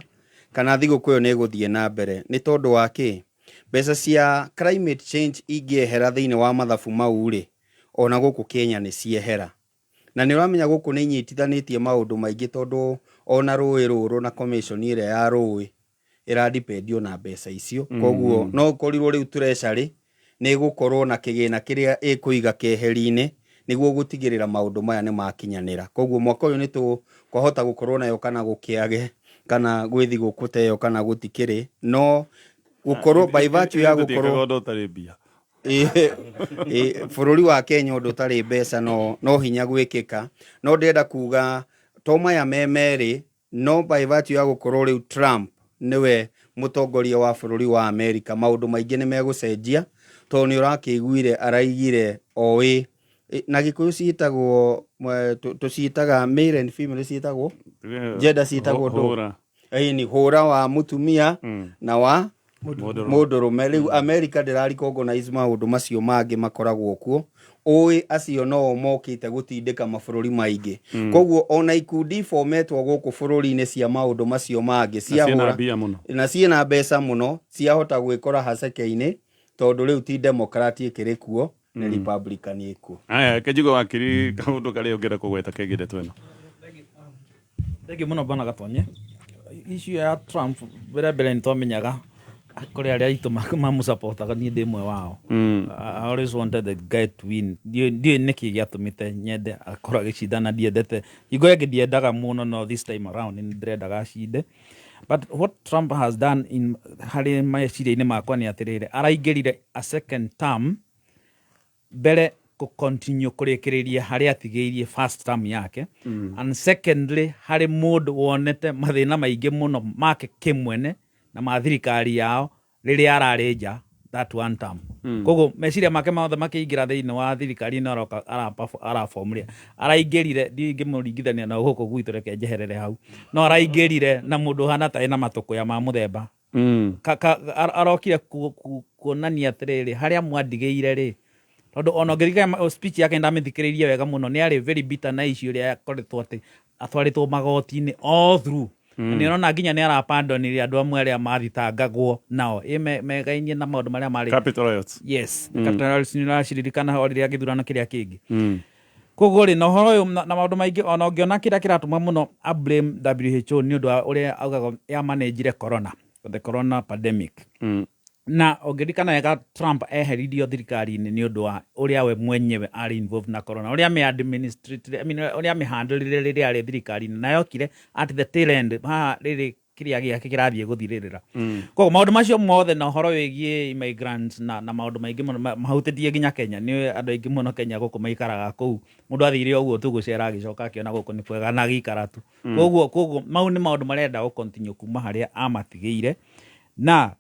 kana thigũkũ ĩyo nĩ ĩgũthiĩ na mbere, nĩ tondũ wa kĩ? Mbeca cia climate change ingĩehera thĩinĩ wa mathabu mau rĩ, ona gũkũ Kenya nĩ ciehera. Na nĩ ũramenya gũkũ nĩ inyitithanĩtie maũndũ maingĩ, tondũ ona rũĩ rũrũ na commission ĩrĩa ya rũĩ ĩradipendio na mbeca icio. Koguo no ũkorirwo rĩu treasury nĩ ĩgũkorwo na kĩgĩna kĩrĩa ĩkũiga keheri-inĩ nĩguo gũtigĩrĩra maũndũ maya nĩ makinyanĩra. Koguo mwaka ũyũ nĩ tũkwahota gũkorwo nayo kana gũkĩage, kana gwĩ thigũkũ ta ĩyo kana gũtikĩrĩ, no gũkorwo by virtue ya gũkorwo ũndũ ũtarĩ mbia. Ĩ, bũrũri wa Kenya ũndũ ũtarĩ mbeca no hinya gwĩkĩka. No ndĩrenda kuga to maya me merĩ, no by virtue ya gũkorwo rĩu Trump nĩwe mũtongoria wa bũrũri wa America, maũndũ maingĩ nĩ megũcenjia, tondũ nĩ ũrakĩiguire araigire oĩ na Gĩkũyũ ciĩtagwo tũciĩtaga male and female, ciĩtagwo gender, ciĩtagwo ndũ? Hũra. Ĩni, hũra wa mũtumia na wa Mũndũrũme. Mũndũrũme. Rĩu America ndĩra recognize maũndũ macio mangĩ makoragwo kuo, ũĩ acio no mokĩte gũtindĩka mabũrũri maingĩ. Koguo ona ikundi ibometwo gũkũ bũrũri-inĩ cia maũndũ macio mangĩ Na ciĩna ciahũra mbia mũno. Na ciĩna mbeca mũno, ciahota gwĩkora haceke-inĩ, tondũ rĩu ti Democrat ĩkĩrĩ kuo, nĩ Republican ĩkuo. Aya kenjigo wakiri, kaũndũ karĩa ũngĩenda kũgweta kegiĩ ndeto ĩno? Thengiũ mũno, bwana Gatonye. Issue ya Trump, mbere mbere nĩ twamenyaga kũrĩ arĩa aitũ mamũsupportaga, niĩ ndĩ ũmwe wao. I always wanted the guy to win. Ndiũĩ nĩkĩ gĩatũmĩte nyende akorwo agĩcindana. Ndiendete hingo ĩngĩ, ndiendaga mũno, no this time around nĩ ndĩrendaga acinde. But what Trump has done in harĩ meciria-inĩ makwa nĩ atĩrĩrĩ, araingĩrire a second term mbere kũ continue kũrĩkĩrĩria harĩa atigĩirie first term yake, and secondly harĩ mũndũ wonete mathĩna maingĩ mũno make kĩmwene na ma thirikari yao rĩrĩa ararĩ nja that one term. Koguo meciria make mothe makĩingĩra thĩinĩ wa thirikari ĩno aroka arabomria araingĩrire, ndiũĩ ingĩmũringithania na gũkũ gwitũ, reke njeherere hau, no araingĩrire na mũndũ ũhana ta ĩna matũkũya ma mũthemba arokire kuonania atĩrĩrĩ, harĩa mwandigĩire rĩ, tondũ ona ũngĩririkana speech yake, ndamĩthikĩrĩirie wega mũno, nĩ arĩ very bitter na issue ĩrĩa yakoretwo atĩ atwarĩtwo magoti-inĩ all through. Na nĩ ũrona nginya nĩ arapandonire andũ amwe arĩa mathitangagwo nao ĩ megainie na maũndũ marĩa marĩ Capital riots. Yes, Capital riots nĩ ũraciririkana o rĩrĩa gĩthurano kĩrĩa kĩngĩ. Koguo rĩ, na ũhoro ũyũ na maũndũ maingĩ, ona ũngĩona kĩrĩa kĩratũma mũno a blame WHO nĩ ũndũ wa ũrĩa augaga ya managire corona, the corona pandemic. Na ũngĩririkana wega, Trump eheririo thirikari-inĩ nĩ ũndũ wa ũrĩa we mwenyewe arĩ involved na corona, ũrĩa ame administrate, I mean, ũrĩa amĩhandlire rĩrĩa arĩ thirikari-inĩ, na yokire at the tail end haha rĩrĩ kĩrĩa gĩake kĩrathiĩ gũthirĩrĩra. Koguo maũndũ macio mothe na ũhoro wĩgiĩ immigrants na maũndũ maingĩ mũno mahutĩtie nginya Kenya, nĩ andũ aingĩ mũno Kenya gũkũ maikaraga kũu. Mũndũ athire ũguo tu gũcera, agĩcoka akĩona gũkũ nĩ kwega na agĩikara tu. Koguo mau nĩ maũndũ marenda gũ continue kuma harĩa amatigĩire, na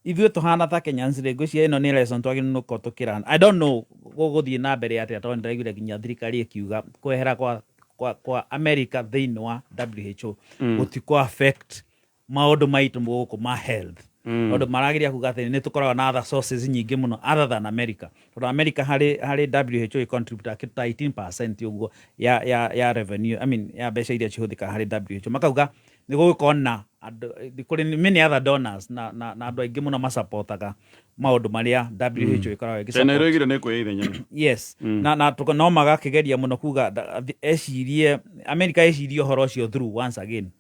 ithuĩ tũhana ta Kenyans rĩ, ngwĩciria ĩno nĩ lesson twagĩrĩirwo nĩ gũkorwo tũkĩra. I don't know gũgũthiĩ na mbere atĩa, tondũ ndĩraiguire nginya thirikari ĩkiuga kwehera kwa America thĩinĩ wa WHO gũtikũ affect maũndũ maitũ gũkũ ma health, tondũ marageria kuga atĩ nĩ tũkoragwo na other sources nyingĩ mũno other than America, tondũ America harĩ WHO ĩ contribute ta 18% ũguo ya revenue, I mean, ya mbeca iria cihũthĩkaga harĩ WHO. Makauga nĩ gũgũkorwo na andũ, kũrĩ many other donors na andũ aingĩ mũno masapotaga maũndũ marĩa WHO ĩkoragwo China ĩgĩsupport. Ĩroigire nĩ kwĩya ithenya. Yes, na no magakĩgeria mũno kuga ecirie America, ecirie ũhoro ũcio through once again.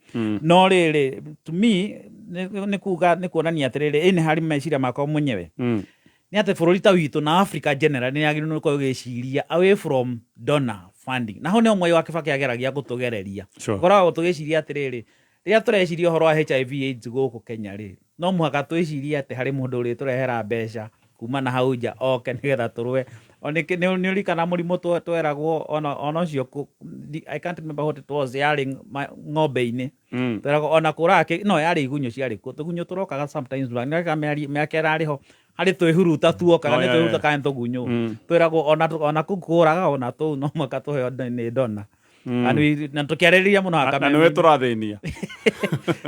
No rĩrĩ, to me nĩ kuga nĩ kuonania atĩrĩrĩ, ĩ nĩ harĩ meciria makwa mwenyewe, nĩ atĩ bũrũri ta witũ na Africa general nĩ yagĩrĩirwo nĩ gũkorwo ĩgĩciria away from donor funding, na hau nĩho Mwai wa Kibaki ageragia gũtũgereria. Tũkoragwo tũgĩciria atĩrĩrĩ, rĩrĩa tũreciria ũhoro wa HIV AIDS gũkũ Kenya rĩ, no mũhaka twĩcirie atĩ harĩ mũndũ ũrĩtũrehera mbeca kuma na hau nja oke nĩgetha tũrũe. O nĩ ũririkana mũrimũ tweragwo ona ũcio I can't remember what it was, yarĩ ng'ombe-inĩ. Tweragwo ona kũraga no yarĩ igunyũ ciarĩ kuo, tũgunyũ tũrokaga sometimes back. Nĩ mĩaka ĩrarĩ ho harĩ twĩhuruta tuokaga. Oh, nĩ twĩhuruta kana nĩ tũgunyũ twĩragwo ona kũu kũraga ona tũu no mũhaka tũheo nĩ donor. And na tũkĩarĩrĩria mũno Na nĩwe tũrathĩnia.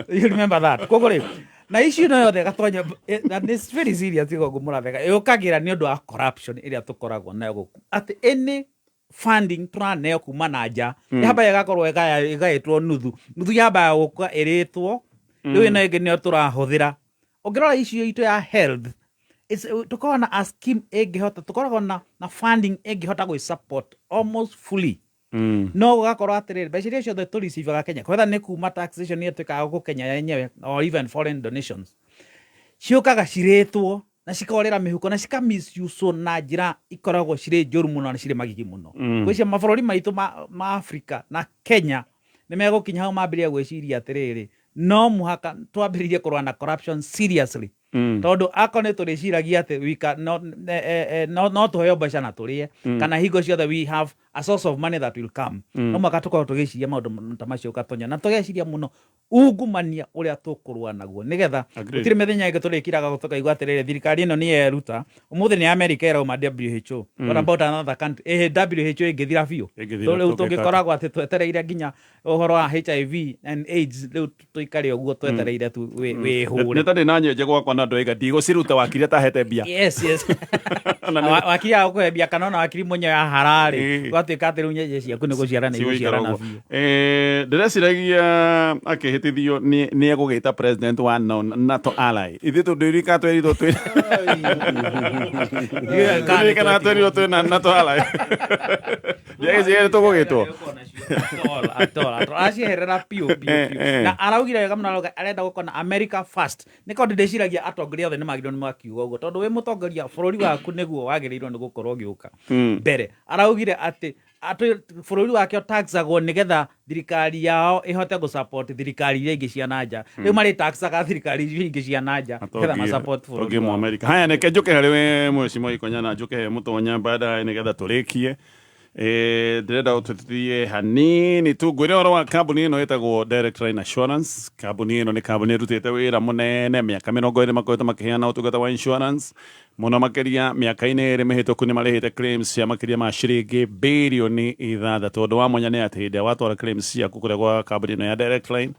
You remember that? Koguo rĩ, na issue ĩno yothe gatonya, and it's very serious, igo ngũmũratheka ĩũkagĩra nĩ ũndũ wa corruption ĩrĩa tũkoragwo nayo gũkũ, atĩ any funding tũraneo kuma na nja yambaga ĩgakorwo ĩgaĩtwo nuthu nuthu, yambaga gũka ĩrĩtwo, rĩu ĩno ĩngĩ nĩyo tũrahũthĩra. Ũngĩrora issue itũ ya health, tũkoragwo na a scheme ĩngĩhota, tũkoragwo na funding ĩngĩhota gwĩ support almost fully, no gũgakorwo atĩrĩrĩ, mbeca iria ciothe tũricivaga Kenya, kwetha nĩ kuma taxation iria twĩkaga gũkũ Kenya yenyewe or even foreign donations, ciũkaga cirĩtwo na cikorĩra mĩhuko na cika misuse na njĩra ikoragwo cirĩ njũru mũno na cirĩ magigi mũno. Ngwĩciria mabũrũri maitũ ma Africa na Kenya nĩ megũkinya hau mambĩrĩria gwĩciria atĩrĩrĩ, no mũhaka twambĩrĩrie kũrũa na corruption seriously, tondũ akorwo nĩ tũrĩciragia atĩ we can, no, no tũheo mbeca na tũrĩe, kana hingo ciothe we have a source of money that will come, no mũhaka tũkorwo tũgĩciria maũndũ ta macio gatonya, na tũgeciria mũno ungumania ũrĩa tũkũrũa naguo, nĩgetha Agreed. gũtirĩ mĩthenya ĩngĩ tũrĩkiraga tũkaigua atĩrĩrĩ, thirikari ĩno nĩ yeruta ũmũthĩ nĩ America ĩrauma WHO. What about another country? Ĩhĩ, WHO ĩngĩthira biũ, Ĩngĩthira, rĩu tũngĩka atĩa? Tũngĩkoragwo atĩ twetereire nginya ũhoro wa HIV and AIDS, rĩu tũikare ũguo twetereire tu wĩhũre. Nĩ ta ndĩ na nyenje gwakwa na ndoiga ndigũciruta wakiri atahete mbia. Yes. Wakiri agũkũhe mbia, kana ona wakiri mwenyewe ahararĩ, gwatuĩka atĩ rĩu nyenje ciaku nĩ gũciarana Cigũikara igũciarana ũguo. biũ. Ndĩreciragia akĩhĩtithio nĩ egũgĩta president wa NATO ally, ithuĩ tũndĩrika twerirwo twĩ ndirikana twerirwo twĩ na NATO ally, ndiagĩciria nĩ tũgũgĩtwo. Acieherera biũ biũ biũ. Na araugire wega mũno, arauga arenda gũkorwo na America first, nĩ tondũ ndĩciragia atongoria othe nĩ magĩrĩirwo nĩ makiuga ũguo, tondũ wĩ mũtongoria bũrũri waku nĩguo wagĩrĩirwo nĩ gũkorwo ũgĩũka mbere. Araugire atĩ bũrũri wake ũtaxagwo nĩgetha thirikari yao ĩhote gũsupport thirikari iria ingĩ cia na nja. Rĩu marĩ taxaga thirikari iria ingĩ cia na nja nĩgetha masupport bũrũri Tongie wao. Mũamerika. Haya, neke njũke harĩ we mwecimo ikonya na njũke he mũtonya baadaye nĩgetha tũrĩkie. Ndĩrenda ũtũtithie hanini tu ngwĩre ũhoro wa kambuni ĩno ĩtagwo Direct Line Assurance. Kambuni ĩno nĩ kambuni ĩrutĩte wĩra mũnene mĩaka 20 makoretwo makĩheana ũtungata wa insurance, mũno makĩria mĩaka-inĩ 2 mĩhĩtũku nĩ marĩhĩte claims cia makĩria ma ciringi bĩrioni 6. Ũndũ wa mwanya nĩ atĩ hĩndĩ ĩrĩa watwara claims ciaku kũrĩa gwa kambuni ĩno ya Direct Line,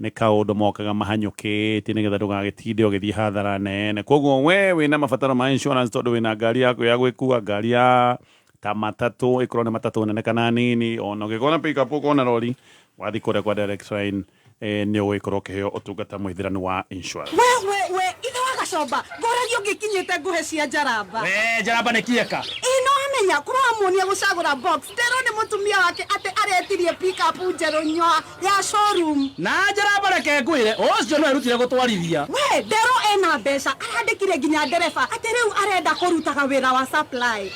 nĩ kaũndũ mokaga mahanyũkĩtie nĩgetha ndũgagĩtinde ũgĩthiĩ hathara nene. Koguo we wĩna mabataro ma insurance, tondũ wĩna ngari yaku ya gwĩkua, ngari ya ta matatũ, ĩkorwo nĩ matatũ nene kana nini, ona ũngĩkorwo na pick up, ũkorwo na rori, wathiĩ kũrĩa kwa Direct Line. Nĩ ũgũgĩkorwo ũkĩheo ũtungata mũhithĩranu wa insurance. We we we, ithe wa gacomba, ngũragia ũngĩkinyĩte ngũhe cia njaramba. We njaramba nĩ kieka. Ĩ no amenya kũramuonia gũcagũra box nderwo nĩ mũtumia wake atĩ aretirie pickup njerũ nyoa ya showroom. Na njaramba reke ngwĩre, ũcio no erutire gũtwarithia. We nderwo ena mbeca, arandĩkire nginya ndereba atĩ rĩu arenda kũrutaga wĩra wa supply.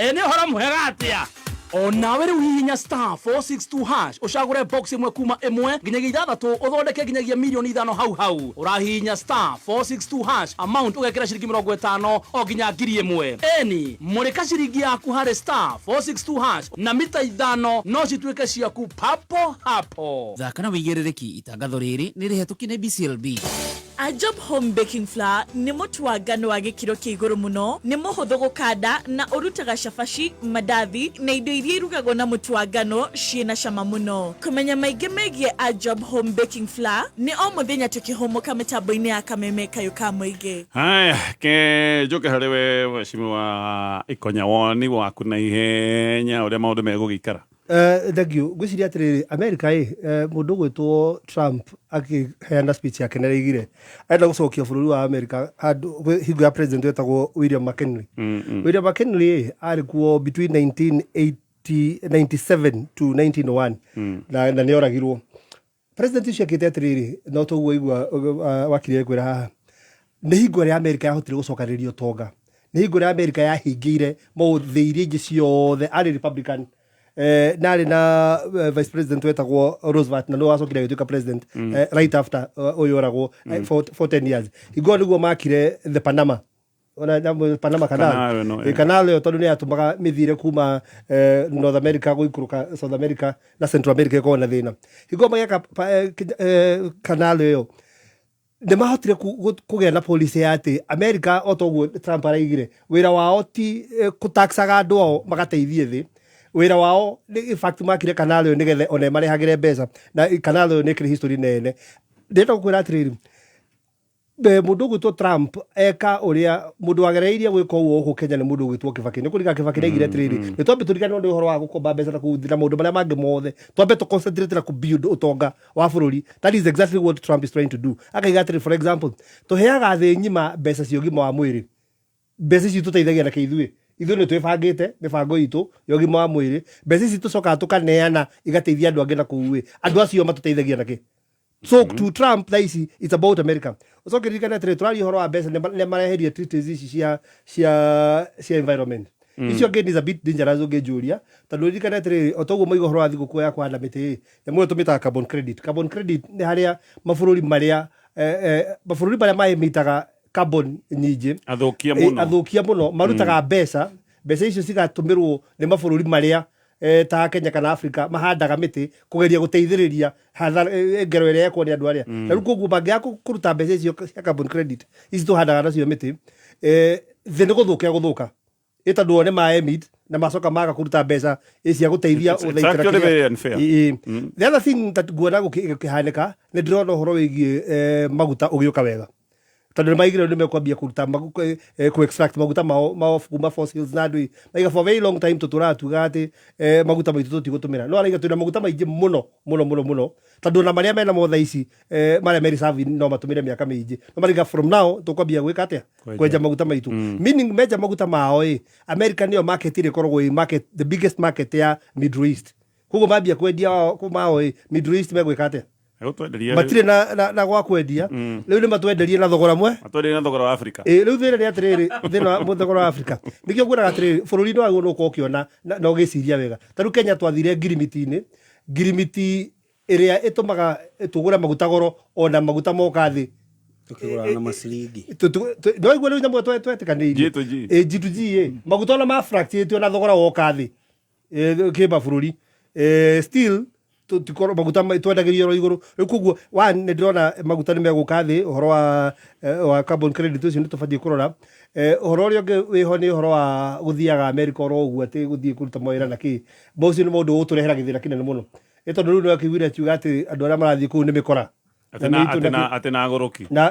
Ĩ nĩ ũhoro mwega atĩa? O nawe rĩu hihinya star 462 hash ũcagũre box ĩmwe kuma ĩmwe nginyagia ithathatũ, ũthondeke nginyagia mirioni 5 hau hau. Ũrahihinya star 462 hash, amount ũgekĩra ciringi 50 o nginya 1,000. Eni mũrĩka ciringi yaku harĩ star 462 hash na mita 5 no cituĩke ciaku papo hapo. Thaka na wĩigĩrĩrĩki. Itangatho rĩrĩ nĩ rĩhetũkie nĩ BCLB. A Job Home Baking Flour nĩ mũtu wa ngano wa gĩkĩro kĩa igũrũ mũno, nĩ mũhũthũ gũkanda na ũrutaga cabaci, mandathi na indo iria irugagwo na mũtu wa ngano ciĩna cama mũno. Kũmenya maingĩ megiĩ A Job Home Baking Flour nĩ o mũthenya tũkĩhũmũka mĩtambo-inĩ ya Kameme Kayũ ka Mũingĩ. Haya, ke njoke harĩ we mheshimiwa Ikonya, woni waku na ihenya ũrĩa maũndũ megũgĩikara. Thank you. Ngwĩciria atĩrĩrĩ, America ĩ mũndũ ũgwĩtwo Trump akĩheana speech yake nĩ araigire arenda gũcokia bũrũri wa America handũ hingo ya president wetagwo William McKinley. William McKinley ĩ arĩ kuo between 1997 to 1901 na nĩ oragirwo. President ũcio akĩte atĩrĩrĩ, no toguo igua wakiri kwĩra haha, nĩ hingo ĩrĩa America yahotire gũcokanĩrĩria ũtonga, nĩ hingo ĩrĩa America yahingĩire maũthĩ iria ingĩ ciothe. Arĩ Republican, narĩ na vice president wetagwo Roosevelt, na nĩwe wacokire agĩtuĩka president right after ũyũ oragwo for 10 years. Hingo ĩyo nĩguo makire the Panama, ona Panama Canal. Canal ĩno. Canal ĩyo tondũ nĩ yatũmaga mĩthiĩre kuma North America gũikũrũka South America na Central America ĩkorwo na thĩna. Hingo ĩyo magĩaka canal ĩyo, nĩ mahotire kũgĩa na policy ya atĩ America, o toguo Trump araigire, wĩra wao ti kũtaxaga andũ ao magateithie thĩ. Wĩra wao in fact makire canal ĩyo nĩgetha ona ĩmarehagĩre mbeca, na canal ĩyo nĩ ĩkĩrĩ history nene. Ndĩrenda gũkwĩra atĩrĩrĩ, mũndũ ũgwĩtwo Trump eka ũrĩa mũndũ wagereirie gwĩka ũguo gũkũ Kenya nĩ mũndũ ũgwĩtwo Kibaki. Nĩ kũrika Kibaki nĩaigire atĩrĩrĩ, nĩ twambe tũriganĩrwo nĩ ũhoro wa gũkomba mbeca na kũu na maũndũ marĩa mangĩ mothe, twambe tũ concentrate na kũ-build ũtonga wa bũrũri. That is exactly what Trump is trying to do. Akaiga atĩrĩ, for example, tũheaga thĩ ng'ima mbeca cia ũgima wa mwĩrĩ, mbeca ici tũteithagia na kĩ? Ithuĩ nĩ twĩbangĩte mĩbango itũ ya ũgima wa mwĩrĩ. Mbeca ici tũcokaga tũkaneana igateithia andũ angĩ na kũu ĩ, andũ acio matũteithagia na kĩ? So to Trump thaa ici it's about America. Ũcoke ririkane atĩrĩ, tũraria ũhoro wa mbeca, nĩ mareherie treaties ici cia environment. Icio again is a bit dangerous ũngĩnjũria, tondũ ririkane atĩrĩrĩ, o toguo moiga ũhoro wa thigũkũ ya kũhanda mĩtĩ ĩ, nyamũ ĩyo tũmĩtaga carbon credit. Carbon credit nĩ harĩa mabũrũri marĩa maemitaga carbon nyingĩ, athũkia mũno, athũkia mũno, marutaga mbeca. Mbeca icio cigatũmĩrwo nĩ mabũrũri marĩa ta Kenya kana Africa mahandaga mĩtĩ kũgeria gũteithĩrĩria ngero ĩrĩa yekwo nĩ andũ arĩa. Na rĩu koguo mangĩaga kũruta mbeca icio cia carbon credit ici tũhandaga nacio mĩtĩ, thĩ nĩ gũthũka gũthũka ĩ, tondũ o nĩ ma emit na macoka maga kũruta mbeca cia gũteithia It's gũthaitĩra actually kĩrĩa- very unfair. Ĩ. The other thing that nguona gũkĩhanĩka, nĩ ndĩrona ũhoro wĩgiĩ maguta ũgĩũka wega, tondũ nĩ maigire nĩ mekwambia kũruta kũ extract maguta mao kuma fossils, na andũ maiga for a very long time tũtũraga tuga atĩ maguta maitũ tũtigũtũmĩra, no araiga twĩna maguta maingĩ mũno mũno mũno mũno, tondũ ona marĩa mena mo thaa ici, marĩa me reserve no matũmĩre mĩaka mĩingĩ. No maraiga from now tũkwambia gwĩka atĩa? Kwenja maguta maitũ. Meaning menja maguta mao ĩ, America nĩyo market ĩrĩa ĩkoragwo ĩ market, the biggest market ya Middle East. Koguo mambia kwendia mao ĩ, Middle East megwĩka atĩa? Egũtwenderia. Matirĩ na gwa kwendia. Rĩu nĩ matwenderie na thogora mwe. Matwenderie na thogora wa Africa. Ĩ, rĩu thĩna nĩ atĩrĩrĩ, thĩna wa thogora wa Africa nĩkĩo nguonaga atĩrĩrĩ, bũrũri nĩ wagĩrĩirwo nĩ gũkorwo ũkĩona na ũgĩciria wega. Ta rĩu Kenya twathire ngirimiti-inĩ, ngirimiti ĩrĩa ĩtũmaga tũgũre maguta goro, ona maguta moka thĩ Tukĩgũraga na maciringi. No igua rĩu nyamũ twetĩkanĩirie. G2G. Ĩ, G2G ĩ, maguta ona ma fluctuate, ona thogora woka thĩ kĩmabũrũri, still tũtikorwo maguta twendagĩrio oro igũrũ. Rĩu koguo one, nĩ ndĩrona maguta nĩ megũka thĩ. Ũhoro wa carbon credit ũcio nĩ tũbatiĩ kũrora. Ũhoro ũrĩa ũngĩ wĩho nĩ ũhoro wa gũthiaga America oro ũguo atĩ gũthiĩ kũruta mawĩra na kĩ. Ũcio nĩ maũndũ ũgũtũrehera gĩthĩna kĩnene mũno, ĩ tondũ rĩu nĩ wakĩiguire akiuga atĩ andũ arĩa marathiĩ kũu nĩ mĩkora. Atĩ na atĩ na atĩ na agũrũki. Na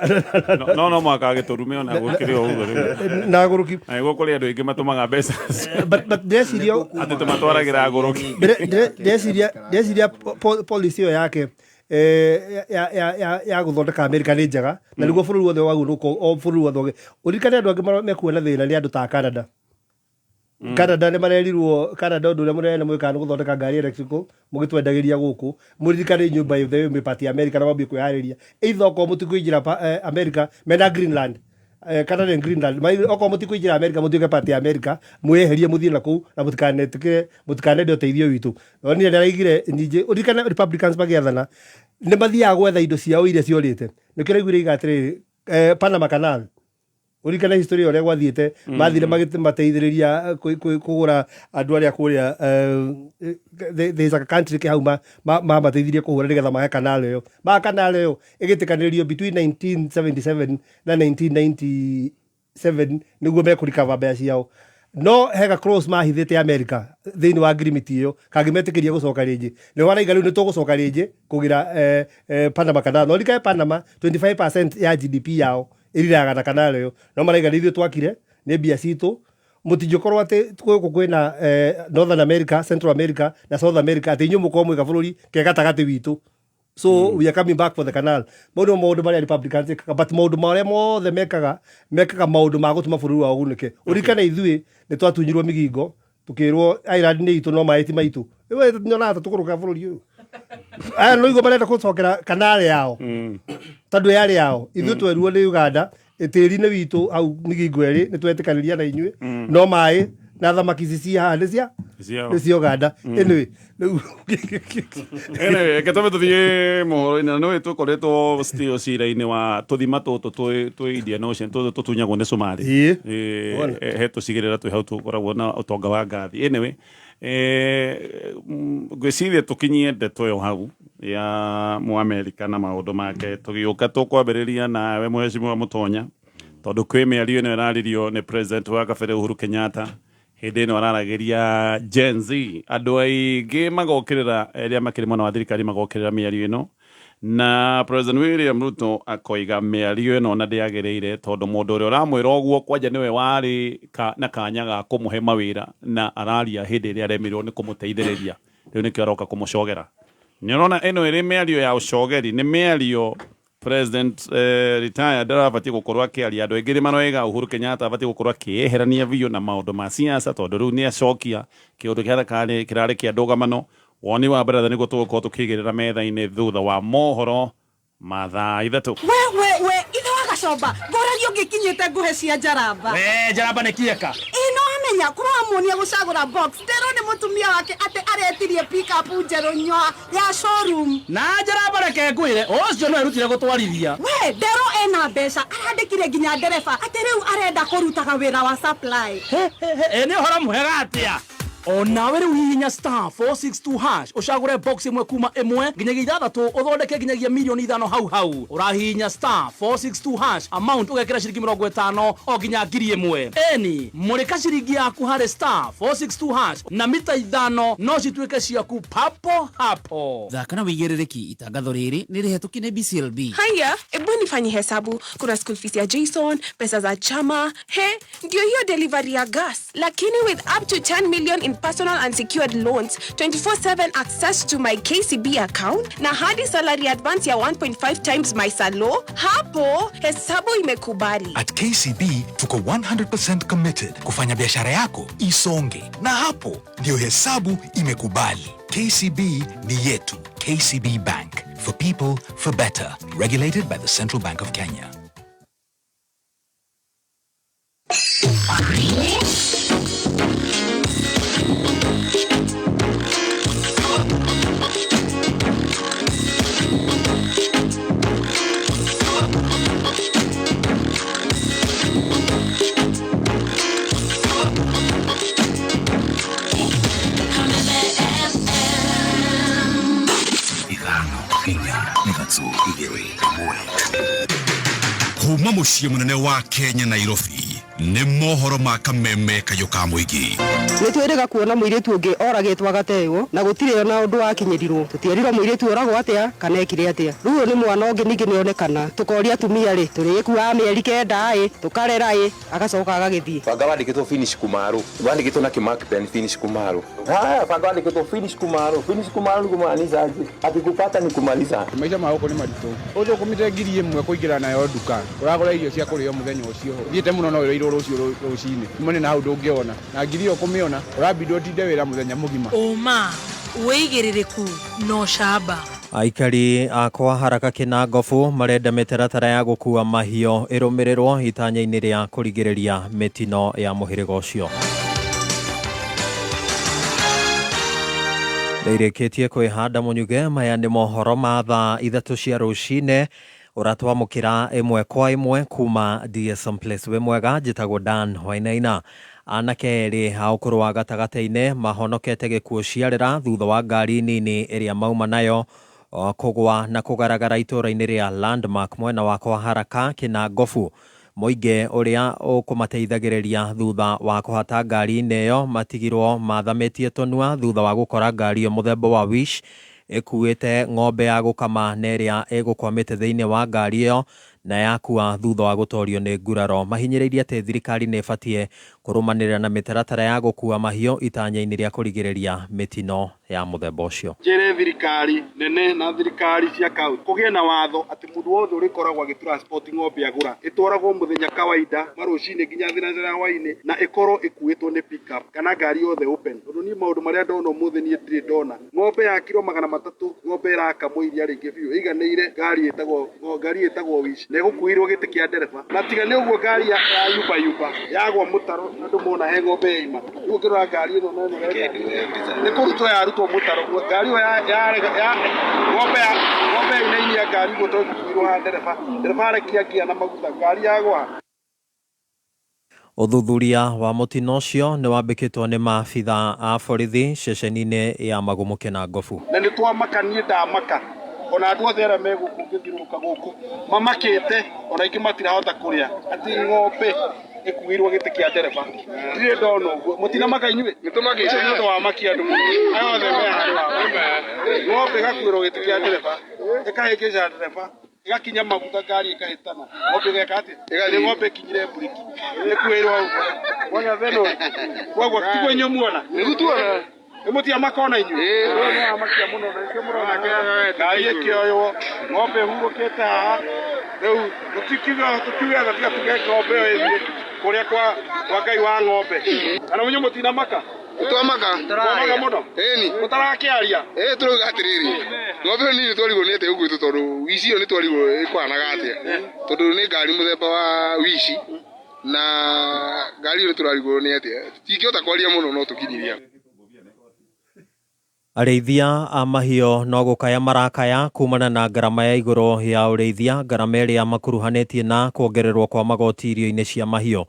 No mwaka agĩtũrume ona gũkĩrĩ o ũguo rĩu. Na agũrũki. Na nĩguo kũrĩ andũ aingĩ matũmaga mbeca. But ndĩreciria atĩ tũmatwaragĩra agũrũki. Ndĩreciria policy ĩyo yake. ya gũthondeka America nĩ njega na nĩguo bũrũri wothe wagĩrĩirwo gũkorwo o bũrũri wothe ũririkane andũ angĩ mekuona thĩna nĩ andũ ta Canada. Canada nĩ marerirwo Canada ũndũ ũrĩa mũnene mwĩkaga nĩ gũthondeka ngari electrical mũgĩtwendagĩria gũkũ mũririkane inyuĩ by the way mwĩ part ya America na mwambie kwĩharĩria either okorwo mũtikũingĩra America mena Greenland Canada and Greenland okorwo mũtikũingĩra America mũtuĩke part ya America mwĩyeherie mũthiĩ na kũu na mũtikanetĩkĩre mũtikanende ũteithio witũ. Onire nĩaraigire ningĩ ũririkane Republicans magĩathana nĩ mathiaga gwetha indo ciao iria ciorĩte nĩkĩo raiguire iga atĩrĩrĩ Panama Canal ũririkane history ũrĩa gwathiĩte mathire magĩmateithĩrĩria kũgũra andũ arĩa kũrĩa there's a country ke hau mamateithirie kũhũra nĩgetha mahe canal ĩyo ma canal ĩyo ĩgĩtĩkanĩrio between 1977 na 1997 nĩguo mekũrikava mbeca ciao no hega clause mahithĩte America thĩinĩ wa agreement ĩyo kangĩmetĩkĩria gũcoka rĩngĩ nĩ waraiga rĩu nĩ tũgũcoka rĩngĩ kũgĩra Panama Canal no ririkane Panama 25% ya GDP yao ĩriraga na canal ĩyo no maraiga nĩ ithuĩ twakire nĩ mbia citũ mũtingĩkorwo atĩ gũkũ kwĩna Northern America, Central America na South America atĩ inyuĩ mũkorwo mwĩ gabũrũri ke gatagatĩ witũ so we are coming back for the canal mau nĩmo maũndũ marĩa Republicans ĩkaga but maũndũ marĩa mothe mekaga mekaga maũndũ ma gũtũma bũrũri wao ũgunĩke ũririkane ithuĩ nĩ twatunyirwo Migingo tukĩrwo island nĩ itũ no maĩ ti maitũ rĩu nyonaga ta tũkũrũka bũrũri ũyũ aya no igua marenda gũcokera canal yao tondũ yarĩ yao ithuĩ twerirwo nĩ Uganda tĩri-inĩ witũ hau Migingo ĩrĩ nĩ twetĩkanĩria na inyuĩ no maĩ na thamaki ici ci haha nĩ cia nĩ cia Uganda anyway rĩu Anyway, reke twambe tũthiĩ mohoro-inĩ na nĩũĩ tũkoretwo still cira-inĩ wa tũthima tũtũ twĩ Indian Ocean tũtũ tũtunyagwo nĩ Somali. He tũcigĩrĩra twĩ hau tũkoragwo na ũtonga wa ngathi. Anyway, ngwĩciria tũkinyie ndeto ĩyo hau ya Mũamerika na maũndũ make tũgĩũka tũkwambĩrĩria nawe Mheshimiwa Mũtonya tondũ kwĩ mĩario ĩno ĩraririo nĩ president wa kabere Uhuru Kenyatta hĩndĩ ĩno araragĩria Gen Z andũ aingĩ magokĩrĩra arĩa makĩrĩ mwena wa thirikari magokĩrĩra mĩario ĩno na President William Ruto akoiga mĩario ĩno na ndĩagĩrĩire tondũ mũndũ ũrĩa ũramwĩra ũguo kwanja nĩwe warĩ na kanya ga kũmũhe mawĩra na araria hĩndĩ ĩrĩa aremirwo nĩ kũmũteithĩrĩria rĩu nĩkĩo aroka kũmũcogera. Nĩ ũrona ĩno ĩrĩ mĩario ya ũcogeri nĩ mĩario President retired arabatiĩ gũkorwo akĩaria andũ aingĩ nĩ maroiga Uhuru Kenyatta abatiĩ gũkorwo akĩyeherania biũ na maũndũ ma siasa tondũ rĩu nĩ acokia kĩũndũ kĩa kĩrarĩ kĩa ndũgamano woni wa baratha nĩguo tũgũkorwo tũkĩigĩrĩra metha-inĩ thutha wa mohoro ma thaa 3. We ithe wa Gacomba ngũragia ũngĩkinyĩte nguhe cia njaramba. We njaramba nĩ kĩeka. Ĩ no amenya kũramuonia gũcagũra box nderwo nĩ mũtumia wake atĩ aretirie pick-up njerũ nyoa ya showroom. Na njaramba reke ngwĩre ũcio no erutire gũtwarithia. We nderwo ena mbeca arandĩkire nginya ndereba atĩ rĩu arenda kũrutaga wĩra wa supply. Ĩ nĩ ũhoro mwega atĩa? Onawe rĩu hihinya *462# ũcagũre box ĩmwe kuma 1 nginyagia 6 ũthondeke nginyagia milioni 5 hau hau ũrahihinya *462# amount ũgekĩra ciringi 50 o nginya 1000 eni mũrĩka ciringi yaku harĩ *462# na mita 5 no cituĩke ciaku papo hapo. Thaka na wĩigĩrĩrĩki itangatho rĩrĩ nĩ rĩhetũkie nĩ BCLB. Haya, ebu nifanye hesabu. Kuna school fees ya Jason, pesa za chama, he ndio hiyo delivery ya gas. Lakini with up to 10 million in personal unsecured loans, 24/7 access to my KCB account na hadi salary advance ya 1.5 times my salo, hapo hesabu imekubali. At KCB tuko 100% committed kufanya biashara yako isonge, na hapo ndio hesabu imekubali. KCB ni yetu. KCB Bank, for people, for better. Regulated by the Central Bank of Kenya. Kuma muciĩ mũnene wa Kenya Nairobi Nĩ mohoro ma kameme kayũ ka mũingĩ. Nä twä rä ga kuona må irä tu å ngä oragä two agatewo na gå tirä ona å ndå wakinyä rirwo. Tå tierirwo må irä tu oragwo atä a kana ekire atä a. Rä u å yå nä mwana å ngä ningä nä onekana. Tå koria atumia rä tå rä kuaga mä eri 9 ä tå karera ä agacoka agagä thiä. Banga wandĩkĩtwo finish kumaru, wandĩkĩtwo na kĩmark pen finish kumaru. Haya, banga wandĩkĩtwo finish kumaru. Finish kumaru ni kumaanisha aje? Akikupata ni kumaliza. Maica ma gũkũ nĩ maritũ. Ũthũkũmĩte 1000 kũingĩra nayo nduka, ũragũra irio cia kũrĩo mũthenya ũcio. Ũthiĩte mũno no wĩrĩirwo rũciũ rũcinĩ, umane na hau ndũngĩona. Na ngiri ĩyo kũmĩona, ũrambindwo ũtinde wĩra mũthenya mũgima. Ũma, wĩigĩrĩrĩku na ũcamba. Aikari a kwa Haraka Kĩnangobu marenda mĩtaratara ya gũkua mahiũ ĩrũmĩrĩrwo itanya-inĩ rĩa kũrigĩrĩria mĩtino ya mũhĩrĩga ũcio. Nĩirĩkĩtie kwĩhanda mũnyuge. Maya nĩ mohoro ma thaa 3 cia rũcinĩ ũratwamũkĩra ĩmwe kwa ĩmwe kuma DSM Place. Wĩ mwega, njĩtagwo Dan Wainaina. Anake erĩ a ũkũrũ wa gatagatĩ-inĩ mahonokete gĩkuũ ciarĩra thutha wa ngari nini ĩrĩa mauma nayo kũgwa na kũgaragara itũũra-inĩ rĩa Landmark mwena wa kwa Haraka Kĩnangobu. Mũingĩ ũrĩa ũkũmateithagĩrĩria thutha wa kũhata ngari-inĩ ĩyo matigirwo mathamĩtie tũnua thutha wa gũkora ngari ĩyo mũthemba wa Wish ĩkuĩte ng'ombe ya gũkama na ĩrĩa ĩgũkwamĩte thĩinĩ wa ngari ĩyo na yakua thutha wa gũtorio nĩ nguraro. Mahinyĩrĩirie atĩ thirikari nĩ ĩbatiĩ kũrũmanĩrĩra na mĩtaratara ya gũkua mahiũ itanya-inĩ rĩa kũrigĩrĩria mĩtino ya mũthemba ũcio. Njĩre thirikari nene na thirikari cia kaunti kũgĩe na watho atĩ mũndũ wothe ũrĩkoragwo agĩtransport ng'ombe agũra ĩtwaragwo mũthenya kawaida marũcinĩ nginya thinacara ya hwainĩ na ĩkorwo ĩkuĩtwo nĩ pickup kana ngari yothe open. Tondũ niĩ maũndũ marĩa ndona ũmũthĩ niĩ ndirĩ ndona ng'ombe ya kiro 300, ng'ombe ĩrakamwo iria rĩingĩ biũ ĩiganĩire ngari ĩtagwo Wish na ĩgũkuĩirwo gĩtĩ kĩa ndereba. Na tiga nĩ ũguo, ngari ya yuba yuba yagwa mũtaro andũ mona he ng'ombe yaima. Rĩu ũngĩrora ngari ĩno na ĩno nĩ kũrutwo yarutwo mũtaro, ngari ĩyo ya ng'ombe yainainia ngari ũguo tondũ ĩkuĩirwo ha ndereba, ndereba arekia ngia na maguta, ngari yagwa. Ũthuthuria wa mũtino ũcio nĩ wambĩkĩtwo nĩ maabitha a borithi ceceni-inĩ ya Magumu Kĩnangobu. Na nĩ twamaka, niĩ ndamaka, ona andũ othe arĩa me gũkũ ngĩthiũrũrũka gũkũ mamakĩte, ona ingĩ matirahota kũrĩa atĩ ng'ombe ĩkuĩirwo gĩtĩ kĩa ndereba. Ndirĩ ndona ũguo. Mũtinamaka inyuĩ? Nĩtũmakĩte nĩ ũndũ wa makia andũ mũno. Aya othe me handũ haha, ng'ombe ĩgakuĩrwo gĩtĩ kĩa ndereba, ĩkahĩngĩca ndereba, ĩgakinya maguta, ngari ĩkahĩtana, ng'ombe ĩgeka atĩa? Nĩ ng'ombe ĩkinyire mburiki ĩkuĩirwo hau wona theno. Koguo tiguo inyuĩ muona? Nĩguo tuona. Nĩ mũtiamaka ona inyuĩ? Ũyũ nĩ wamakia mũno na nĩkĩo mũrona ngari ĩkĩoywo, ng'ombe ĩhurũkĩte haha. Rĩu tũkiuga tiga tuge ng'ombe ĩyo ĩthiĩ kũrĩa kwa Ngai wa ng'ombe. Kana inyuĩ mũtinamaka? Twamaka. Twamaka mũno. Ĩni. Mũtarakĩaria. Ĩ tũrauga atĩrĩrĩ, ng'ombe ĩyo nini twarigwo nĩ atĩa ĩgũĩtwo, tondũ wici ĩyo nĩ twarigwo ĩkũhanaga atĩa, tondũ nĩ ngari mũthemba wa wici na ngari ĩyo nĩ tũrarigwo nĩ atĩa. Tingĩhota kwaria mũno no tũkinyirie hau. Arĩithia a mahiũ no gũkaya marakaya kumana na ngarama ya igũrũ ya ũrĩithia, ngarama ĩrĩa makuruhanĩtie na kuongererwo kwa magoti irio-inĩ cia mahiũ.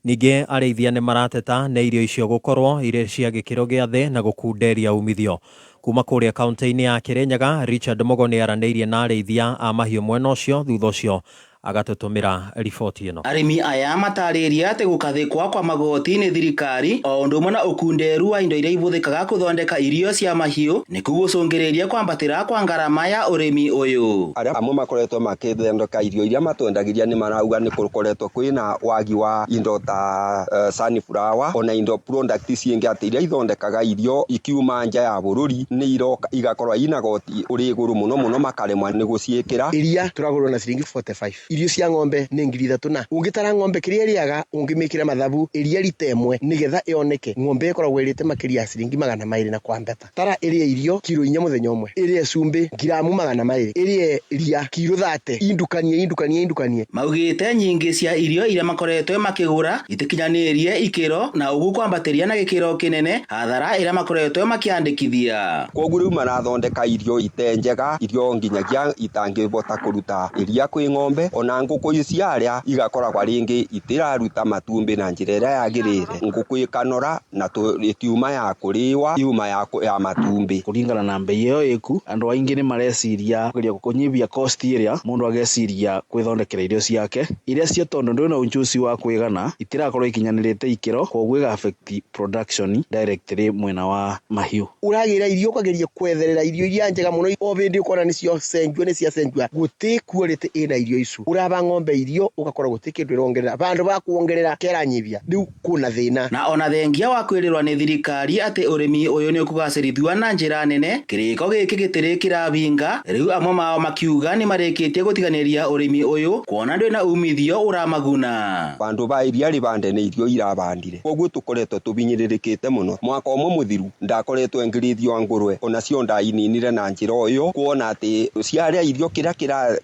Ningĩ arĩithia nĩ marateta nĩ irio icio gũkorwo irĩ cia gĩkĩro gĩa thĩ na gũkunderia umithio. Kuma kũrĩa kaunti-inĩ ya Kĩrĩnyaga, Richard Mugo nĩ aranĩirie na arĩithia a mahiũ mwena ũcio, thutha ũcio agatũtũmĩra riboti ĩno. Arĩmi aya matarĩria atĩ gũkathĩkwa kwa magoti nĩ thirikari o ũndũ ũmwe na ũkunderu wa indo iria ibũthĩkaga kũthondeka irio cia mahiũ nĩkuo gũcũngĩrĩria kwambatĩra kwa ngarama ya ũrĩmi ũyũ. Arĩa amwe makoretwo makĩthondeka irio iria matwendagĩria nĩ marauga nĩ gũkoretwo kwĩna wagi wa indo ta sunflower ona indo product cingĩ, atĩ iria ithondekaga irio ikiuma nja ya bũrũri nĩ iroka igakorwo ina goti ũrĩ igũrũ mũno mũno, makaremwo nĩ gũciĩkĩra. Iria tũragũrwo na ciringi 45, irio cia ng'ombe nĩ 3000, na ũngĩtara ng'ombe kĩrĩa ĩrĩaga, ũngĩmĩkĩra mathabu iria rita ĩmwe nĩgetha ĩoneke, ng'ombe ĩkoragwo ĩrĩte makĩria ya ciringi 200 na kwambata. Tara ĩrĩe irio kiro 4 mũthenya ũmwe, ĩrĩe cumbĩ ngiramu 200, ĩrĩe ria kiro 30, indukanie indukanie indukanie. Maugĩte nyingĩ cia irio iria makoretwo makĩgũra itikinyanĩirie ikĩro na ũguo kwambatĩria na gĩkĩro kĩnene hathara ĩrĩa makoretwo makĩandĩkithia. Koguo rĩu marathondeka irio ite njega, irio nginyagia itangĩhota kũruta iria kwĩ ng'ombe. Ona ngũkũ ciarĩa igakoragwa rĩngĩ itiraruta matumbĩ na njĩra ĩrĩa yagĩrĩire. Ngũkũ ĩkanora na ĩtiuma ya kũrĩwa, yuma ya matumbĩ. Kũringana na mbei ĩyo ĩku, andũ aingĩ nĩ mareciria kũgeria kũnyihia cost ĩrĩa mũndũ ageciria kwĩthondekera irio ciake iria cio tondũ ndwĩna ujuzi wa kwĩgana itirakorwo ikinyanĩrĩte ikĩro, koguo ĩga affect production directly mwena wa mahiũ. Ũragĩra irio ũkageria kwetherera irio iria njega mũno, o hĩndĩ ũkona nĩcio cenjua, nĩ cenjua, gũtĩ quality ĩna irio icu. Ũraba ng'ombe irio ũgakora gũtĩ kĩndũ ĩrongerera, vandũ va kuongerera keranyivia, rĩu kuna thĩna. Na ona thengia wa kwĩrĩrwa nĩ thirikari atĩ ũrĩmi ũyũ nĩ ũkũgacĩrithua na njĩra nene, kĩrĩko gĩkĩ gĩtirĩ kĩrabinga. Rĩu amwe mao makiuga nĩ marĩkĩtie gũtiganĩria ũrĩmi ũyũ kuona ndwĩna umithio ũramaguna. Vandũ va iria rĩbande nĩ irio irabandire, koguo tũkoretwo tũbinyĩrĩrĩkĩte mũno. Mwaka ũmwe mũthiru ndakoretwo ngĩrĩithio ngũrwe, onacio ndaininire na njĩra ũyũ kuona atĩ ciarĩa irio kĩrĩa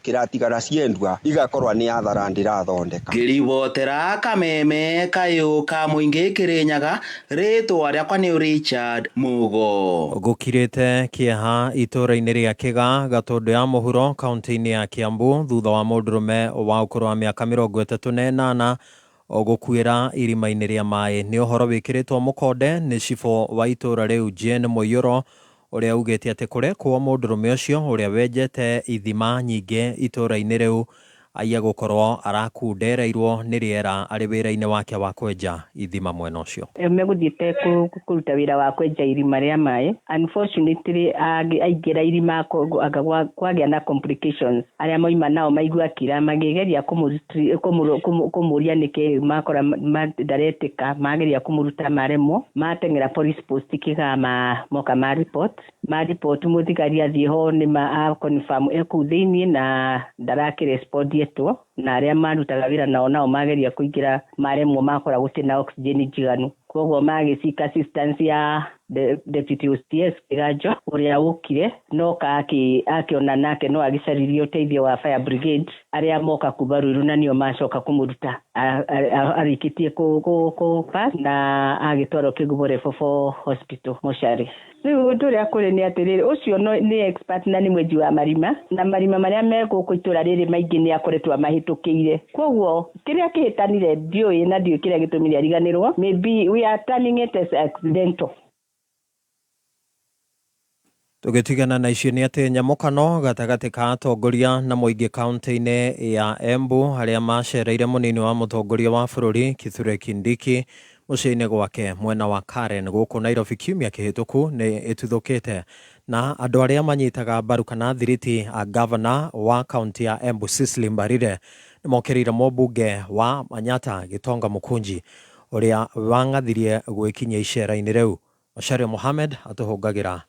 kĩratigara ciendua igakorwa nĩ athara ndĩrathondeka. Ngĩribotera Kameme kayũ ka mũingĩ Kĩrĩnyaga, rĩtwa rĩakwa nĩ Richard Mugo. Gũkirĩte kĩeha itũũra-inĩ rĩa Kĩga, Gatũndũ ya mũhuro, kaunti-inĩ ya Kiambu, thutha wa mũndũrũme wa ũkũrũ wa mĩaka 38 gũkuĩra irima-inĩ rĩa maĩ. Nĩ ũhoro wĩkĩrĩtwo mũkonde nĩ cibũ wa itũũra rĩu Jane Mũiyũro, ũrĩa ugĩte atĩ kũrekwo mũndũrũme ũcio ũrĩa wenjete ithima nyingĩ itũũra-inĩ rĩu aiya gũkorwo arakundereirwo nĩ rĩera arĩ wĩra-inĩ wake wa kwenja ithima mwena ũcio. Megũthiĩte kũruta wĩra wa kwenja irima rĩa maĩ. Unfortunately, aingĩra irima kwagĩa na complications. Arĩa moima nao maigua kira magĩgeria kũmũria nĩkĩ makora ndaretĩka, mageria kũmũruta maremwo, mateng'era police post Kĩgaa moka ma report. Ma report mũthigari athiĩ ho nĩ ma confirm e kũu thĩiniĩ na ndarakĩrespond etwo, na arĩa marutaga wĩra nao nao mageria kũingĩra maremwo, makora gũtirĩ na oxygen njiganu, koguo magĩseek assistance ya deputy OCS Kĩganjo ũrĩa ũkire noka akĩona nake no agĩcaririe ũteithio wa fire brigade arĩa moka kuma Ruiru, na nĩo macoka kũmũruta arĩkĩtie kũ pass na agĩtwarwo Kĩgumo Referral Hospital mocarĩ. Rĩu ũndũ ũrĩa kũrĩ nĩ atĩrĩrĩ, ũcio nĩ expert na nĩ mwenji wa marima, na marima marĩa me gũkũ itũra rĩrĩ maingĩ nĩ akoretwo amahĩtũkĩire, koguo kĩrĩa kĩhĩtanire ndiũĩ, na ndiũĩ kĩrĩa gĩtũmire ariganĩrwo. Maybe we are terming it as accidental. Tũgĩtigana na icio nĩ atĩ nyamũkano gatagatĩ ka atongoria na mũingĩ kaunti-inĩ ya Embu arĩa macereire mũnini wa mũtongoria wa bũrũri Kithure Kindiki mũciĩ-inĩ gwake mwena wa Karen gũkũ Nairobi kiumia kĩhĩtũku nĩ ĩtuthũkĩte, na andũ arĩa manyitaga mbaru kana thiriti a gavana wa kaunti ya Embu Cecily Mbarire nĩ mokĩrĩire mũmbunge wa Manyatta Gitonga Mũkunji ũrĩa wang'athirie gwĩkinyia icera-inĩ rĩu. Macharia Mohamed atũhũngagĩra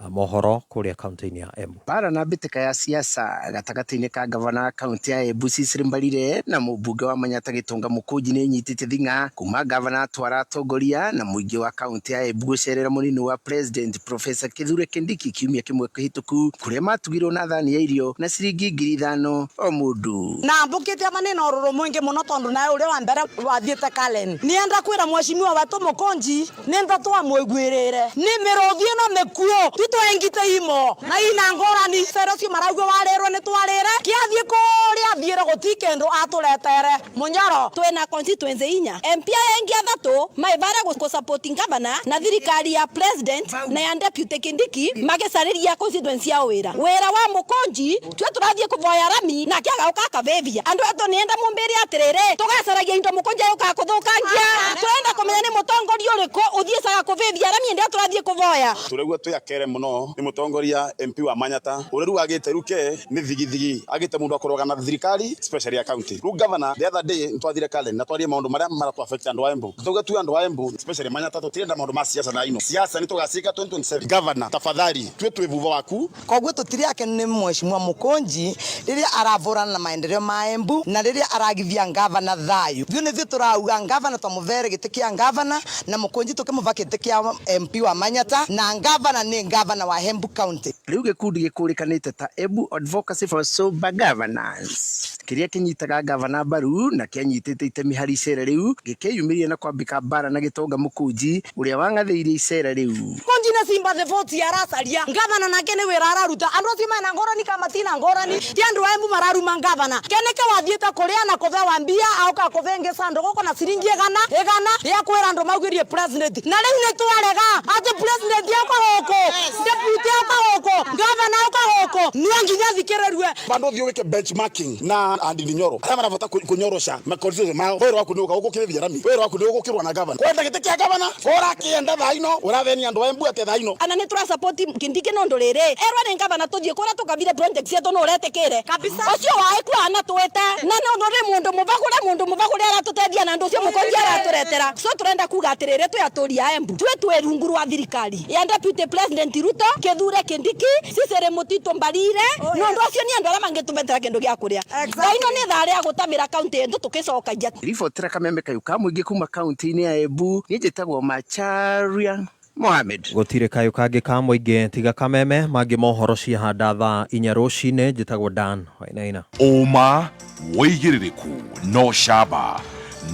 mohoro kũrĩa kaunti-inĩ ya Embu. Bara na mbĩtĩka ya siasa gatagatĩ-inĩ ka gavana wa kaunti ya Embu Cecily Mbarire na mũmbunge wa Manyatta Gitonga Mũkũnji nĩ inyitĩte thing'a kuma gavana atwara atongoria na mũingĩ wa kaunti ya Embu gũcerera mũnini wa president Professor Kithure Kindiki kiumia kĩmwe kĩhĩtũku, kũrĩa matugirwo na thani ya irio na ciringi 5,000 o mũndũ. Na mbũkĩte ama nĩ na ũrũrũ mũingĩ mũno tondũ nawe ũrĩa wa mbere wathiĩte Karen. Nĩenda kwĩra mheshimiwa wetũ Mũkũnji nĩ nda twamũiguĩrĩre nĩ mĩrũthi ĩno mĩkuũ titwengite imo na ina ngũrani cero cio maraugua warĩrwo nĩ twarĩre kĩathiĩ kũrĩa athiĩre gũti kĩndũ atũretere mũnyoro. Twĩna constituency inya MP aya ingĩ athatũ maĩvara gũ supporting governor na thirikari ya president na ya deputy Kindiki magĩcarĩria constituency yao wĩra. Wĩra wa Mũkũnji tue tũrathiĩ kũvoya rami nake agauka akavĩvia andũ atũ. Nĩenda mũmbĩre atĩrĩrĩ, tũgacaragia indo Mũkũnji agũkaga kũthũkangia. Tũrenda kũmenya nĩ mũtongoria ũrĩkũ ũthiĩcaga kũvĩvia rami ĩndĩ tũrathiĩ kũvoya. Tũraigua twĩ akere mũno nĩ mũtongoria MP wa Manyatta ũrĩa rĩu agĩte rĩu ke nĩ thigithigi agĩte mũndũ akũrũgana na thirikari, especially ya county. Rĩu governor, the other day nĩtwathire Karen na twarie maũndũ marĩa maratũ affect andũ a Embu. Tũtauga tu andũ a Embu, especially Manyatta, tũtirenda maũndũ ma siasa na ino siasa nĩ tũgacika 2027. Governor, tafadhali tue twĩ vuva waku. Koguo tũtirĩ akenu nĩ mheshimiwa Mũkũnji rĩrĩa aravũrana na maendeleo ma Embu na rĩrĩa aragithia ngavana thayũ. Ithuĩ nĩthuĩ tũrauga ngavana twamũvere gĩtĩ kĩa ngavana na Mũkũnji tũkĩmũva gĩtĩ kĩa MP wa Manyatta, na ngavana nĩ ngavana wa Embu County. Rĩu gĩkundi gĩkũrĩkanĩte ta Embu Advocacy for Sober Governance Kĩrĩa kĩnyitaga ngavana mbaru na kĩanyitĩte itemi harĩ icera rĩu gĩkĩyumĩria na kwambĩka mbara na Gĩtonga Mũkũnji ũrĩa wang'athĩirie icera rĩu. Mũkũnji nĩ sympathy votes aracaria, ngavana nake nĩ wĩra araruta. Andũ acio mena ngũrani kana matina ngũrani, ti andũ a Embu mararuma ngavana. Keneke wathiĩte kũrĩa na kũbewa mbia aoka kũbe ngĩcandũ gũkũ na ciringi igana igana ya kwĩra andũ maugĩrie president. Na rĩu nĩ twarega atĩ president oka gũkũ, deputy oka gũkũ, ngavana oka gũkũ, no nginya thikĩrĩrue. Bado thiĩ wĩke benchmarking na Andy Nyoro arĩa marabata kũnyorosha ma constituency mao. Wĩra waku nĩ ũka gũkĩrĩria rami, wĩra waku nĩ ũgũkĩrwo na gavana. Kwenda gĩtĩ kĩa gavana ũrakĩenda thaa ino, ũrathenia andũ a Embu atĩa thaa ino? Ana nĩ tũra support Kindiki no ũndũ rĩrĩ erwo nĩ gavana tũthiĩ kũrĩa tũkavire project cietũ no ũretĩkĩre kabisa. Ũcio waĩ kuo anatwĩte na nĩ ũndũ nĩ mũndũ mũbagũre, mũndũ mũbagũre aratũteithia na ũndũ ũcio Mũkũnji aratũretera. So tũrenda kuga atĩrĩrĩ, twĩ atũri a Embu, twĩ twĩ rungu rwa thirikari ya Deputy President Ruto, Kithure Kindiki, Cicely Mutito Mbarire, no ũndũ ũcio nĩ andũ arĩa mangĩtũmetera kĩndũ gĩa kũrĩa. Thaa ino nĩ thaa rĩa gũtamĩra kaunti yetu tũkĩcokagia. Ribotera Kameme Kayũ ka mũingĩ kuma kaunti-inĩ ya Embu, niĩ njĩtagwo Macharia Mohamed. Gũtirĩ kayũ kangĩ ka mũingĩ tiga Kameme, mangĩ mohoro ciahanda thaa 4 rũcinĩ. Njĩtagwo Dan Wainaina. Ũma, wĩigĩrĩrĩku no camba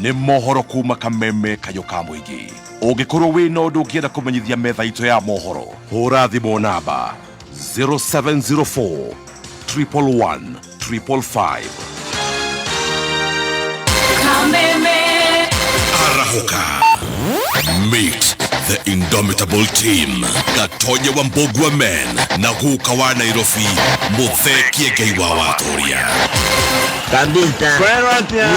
nĩ mohoro kuma Kameme Kayũ ka mũingĩ. Ũngĩkorwo wĩna ũndũ ũngĩenda kũmenyithia metha itũ ya mohoro, hũra thimũ namba 0704 111 555. Kameme. Arahoka. Meet the indomitable team. Gatonye wa Mbogwa men na guka wa Nairobi, Muthekie Ngai wa Watoria. Kabisa. Kwero atia.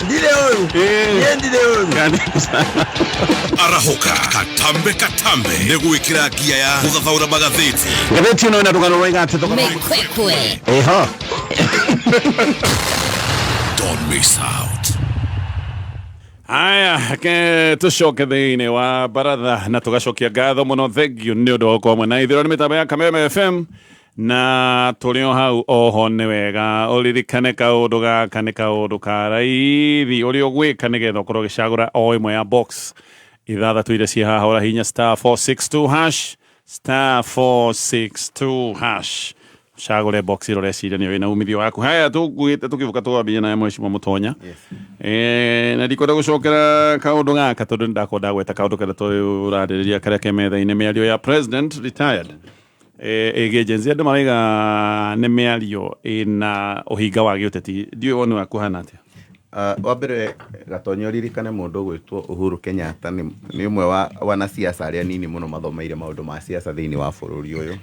Ndire ũru. Niĩ ndire ũru. Kabisa. Arahoka katambe katambe nĩ gwĩkĩra ngia ya gũthathaũra magathĩti. Ngathĩti ĩno ĩna rũgano rwaiga atĩ thogora. Mĩkwekwe. Ĩho. Don't miss out. Aya, ke tucoke thĩinĩ wa baratha na tũgacokia ngatho mũno, thank you nĩ ũndũ wa gũkorwo mwena ithuĩ nĩ mĩtambo ya Kameme FM na tũrĩ o hau oho. Nĩ wega ũririkane kaũndũ gaka nĩ kaũndũ ka raithi ũrĩa ũgwĩka nĩgetha ũkorwo ũgĩcagũra o ĩmwe ya box ithathatũ iria ciĩ haha. Ũrahinya star 462 hash, star 462 hash, cagũre box ĩrĩa ũreciria nĩyo ĩna umithio waku. Haya, tũkuĩte tũkĩvuka twambia na mheshimiwa Mũtonya. Na ndikwenda gũcokera kaũndũ gaka tondũ nĩndakorwo ndagweta kaũndũ karĩa tũrarĩrĩria karĩa ke metha-inĩ, mĩario ya president retired ĩgiĩ Gen Z. Andũ maraiga nĩ mĩario ĩna ũhinga wa gĩũteti. Ndiũĩ woni waku hana atĩa? Wa mbere Gatonyo, ririkane mũndũ ũgwĩtwo Uhuru Kenyatta nĩ ũmwe wa wanasiasa arĩa nini mũno mathomeire maũndũ ma siasa thĩinĩ wa bũrũri ũyũ.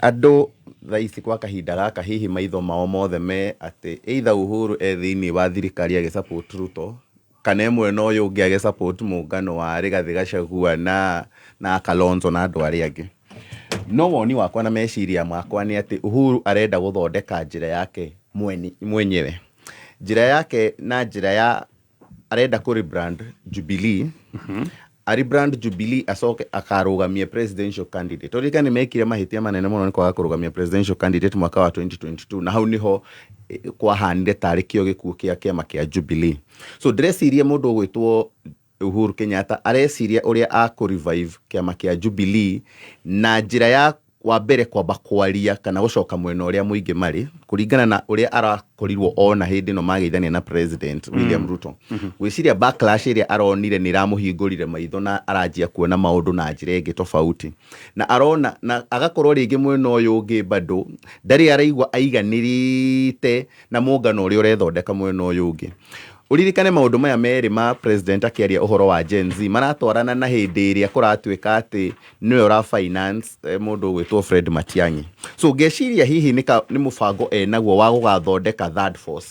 Andũ thaa ici kwa kahinda gaka hihi maitho mao mothe me atĩ either Uhuru e thĩinĩ wa thirikari agĩ support Ruto kana e mwena ũyũ ũngĩ agĩ support mũngano wa Rigathĩ Gachagua na Kalonzo na andũ arĩa angĩ. No woni wakwa na meciria makwa nĩ atĩ Uhuru arenda gũthondeka njĩra yake mwenyewe, njĩra yake na njĩra ya arenda kũ rebrand Jubilee, a rebrand Jubilee acoke akarũgamie presidential candidate. Ũririkane mekire mahĩtia manene mũno nĩ kwaga kũrũgamia presidential candidate mwaka wa 2022, na hau niho kwahanire tarĩ kĩo gĩkuũ kĩa kĩama kĩa Jubilee. So ndĩreciria mũndũ ũgwĩtwo Uhuru Kenyatta areciria ũrĩa akũ revive kĩama kĩa Jubilee na njĩra ya wa mbere kwamba kwaria kana gũcoka mwena ũrĩa mũingĩ marĩ kũringana na ũrĩa arakorirwo ona hĩndĩ ĩno mageithania na president William Ruto. Gwĩciria backlash ĩrĩa aronire nĩ ĩramũhingũrire maitho na aranjia kuona maũndũ na njĩra ĩngĩ tofauti, na arona na agakorwo rĩngĩ mwena ũyũ ũngĩ bado ndarĩ araigua aiganĩrĩte na mũngano ũrĩa ũrethondeka mwena ũyũ ũngĩ. Ũririkane maũndũ maya merĩ ma president akĩaria ũhoro wa Gen Z maratwarana na hĩndĩ ĩrĩa kũratuĩka atĩ nĩwe ũra finance mũndũ ũgwĩtwo Fred Matiang'i. So ngeciria hihi nĩ mũbango enaguo wa gũgathondeka third force,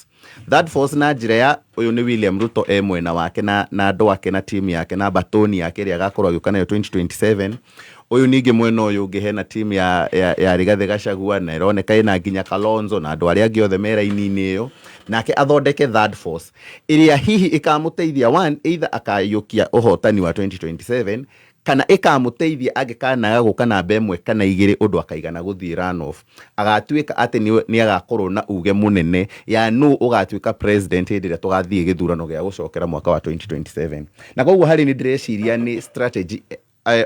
third force na njĩra ya ũyũ nĩ William Ruto e mwena wake na andũ ake na timu yake na batoni yake ĩrĩa agakorwo agĩũka nayo 2027. Ũyũ ningĩ mwena ũyũ ũngĩ hena timu ya Rigathĩ Gachagua na ĩroneka ĩna nginya Kalonzo na andũ arĩa angĩ othe me raini-inĩ ĩyo, nake athondeke third force ĩrĩa hihi ĩkamũteithia one either akayũkia ũhotani wa 2027 kana ĩkamũteithia angĩkanaga gũka namba ĩmwe kana igĩrĩ ũndũ akaigana gũthiĩ runoff, agatuĩka atĩ nĩ agakorwo na uge mũnene ya nũ ũgatuĩka president hĩndĩ ĩrĩa tũgathiĩ gĩthurano gĩa gũcokera mwaka wa 2027. Na koguo harĩ nĩ ndĩreciria nĩ strategy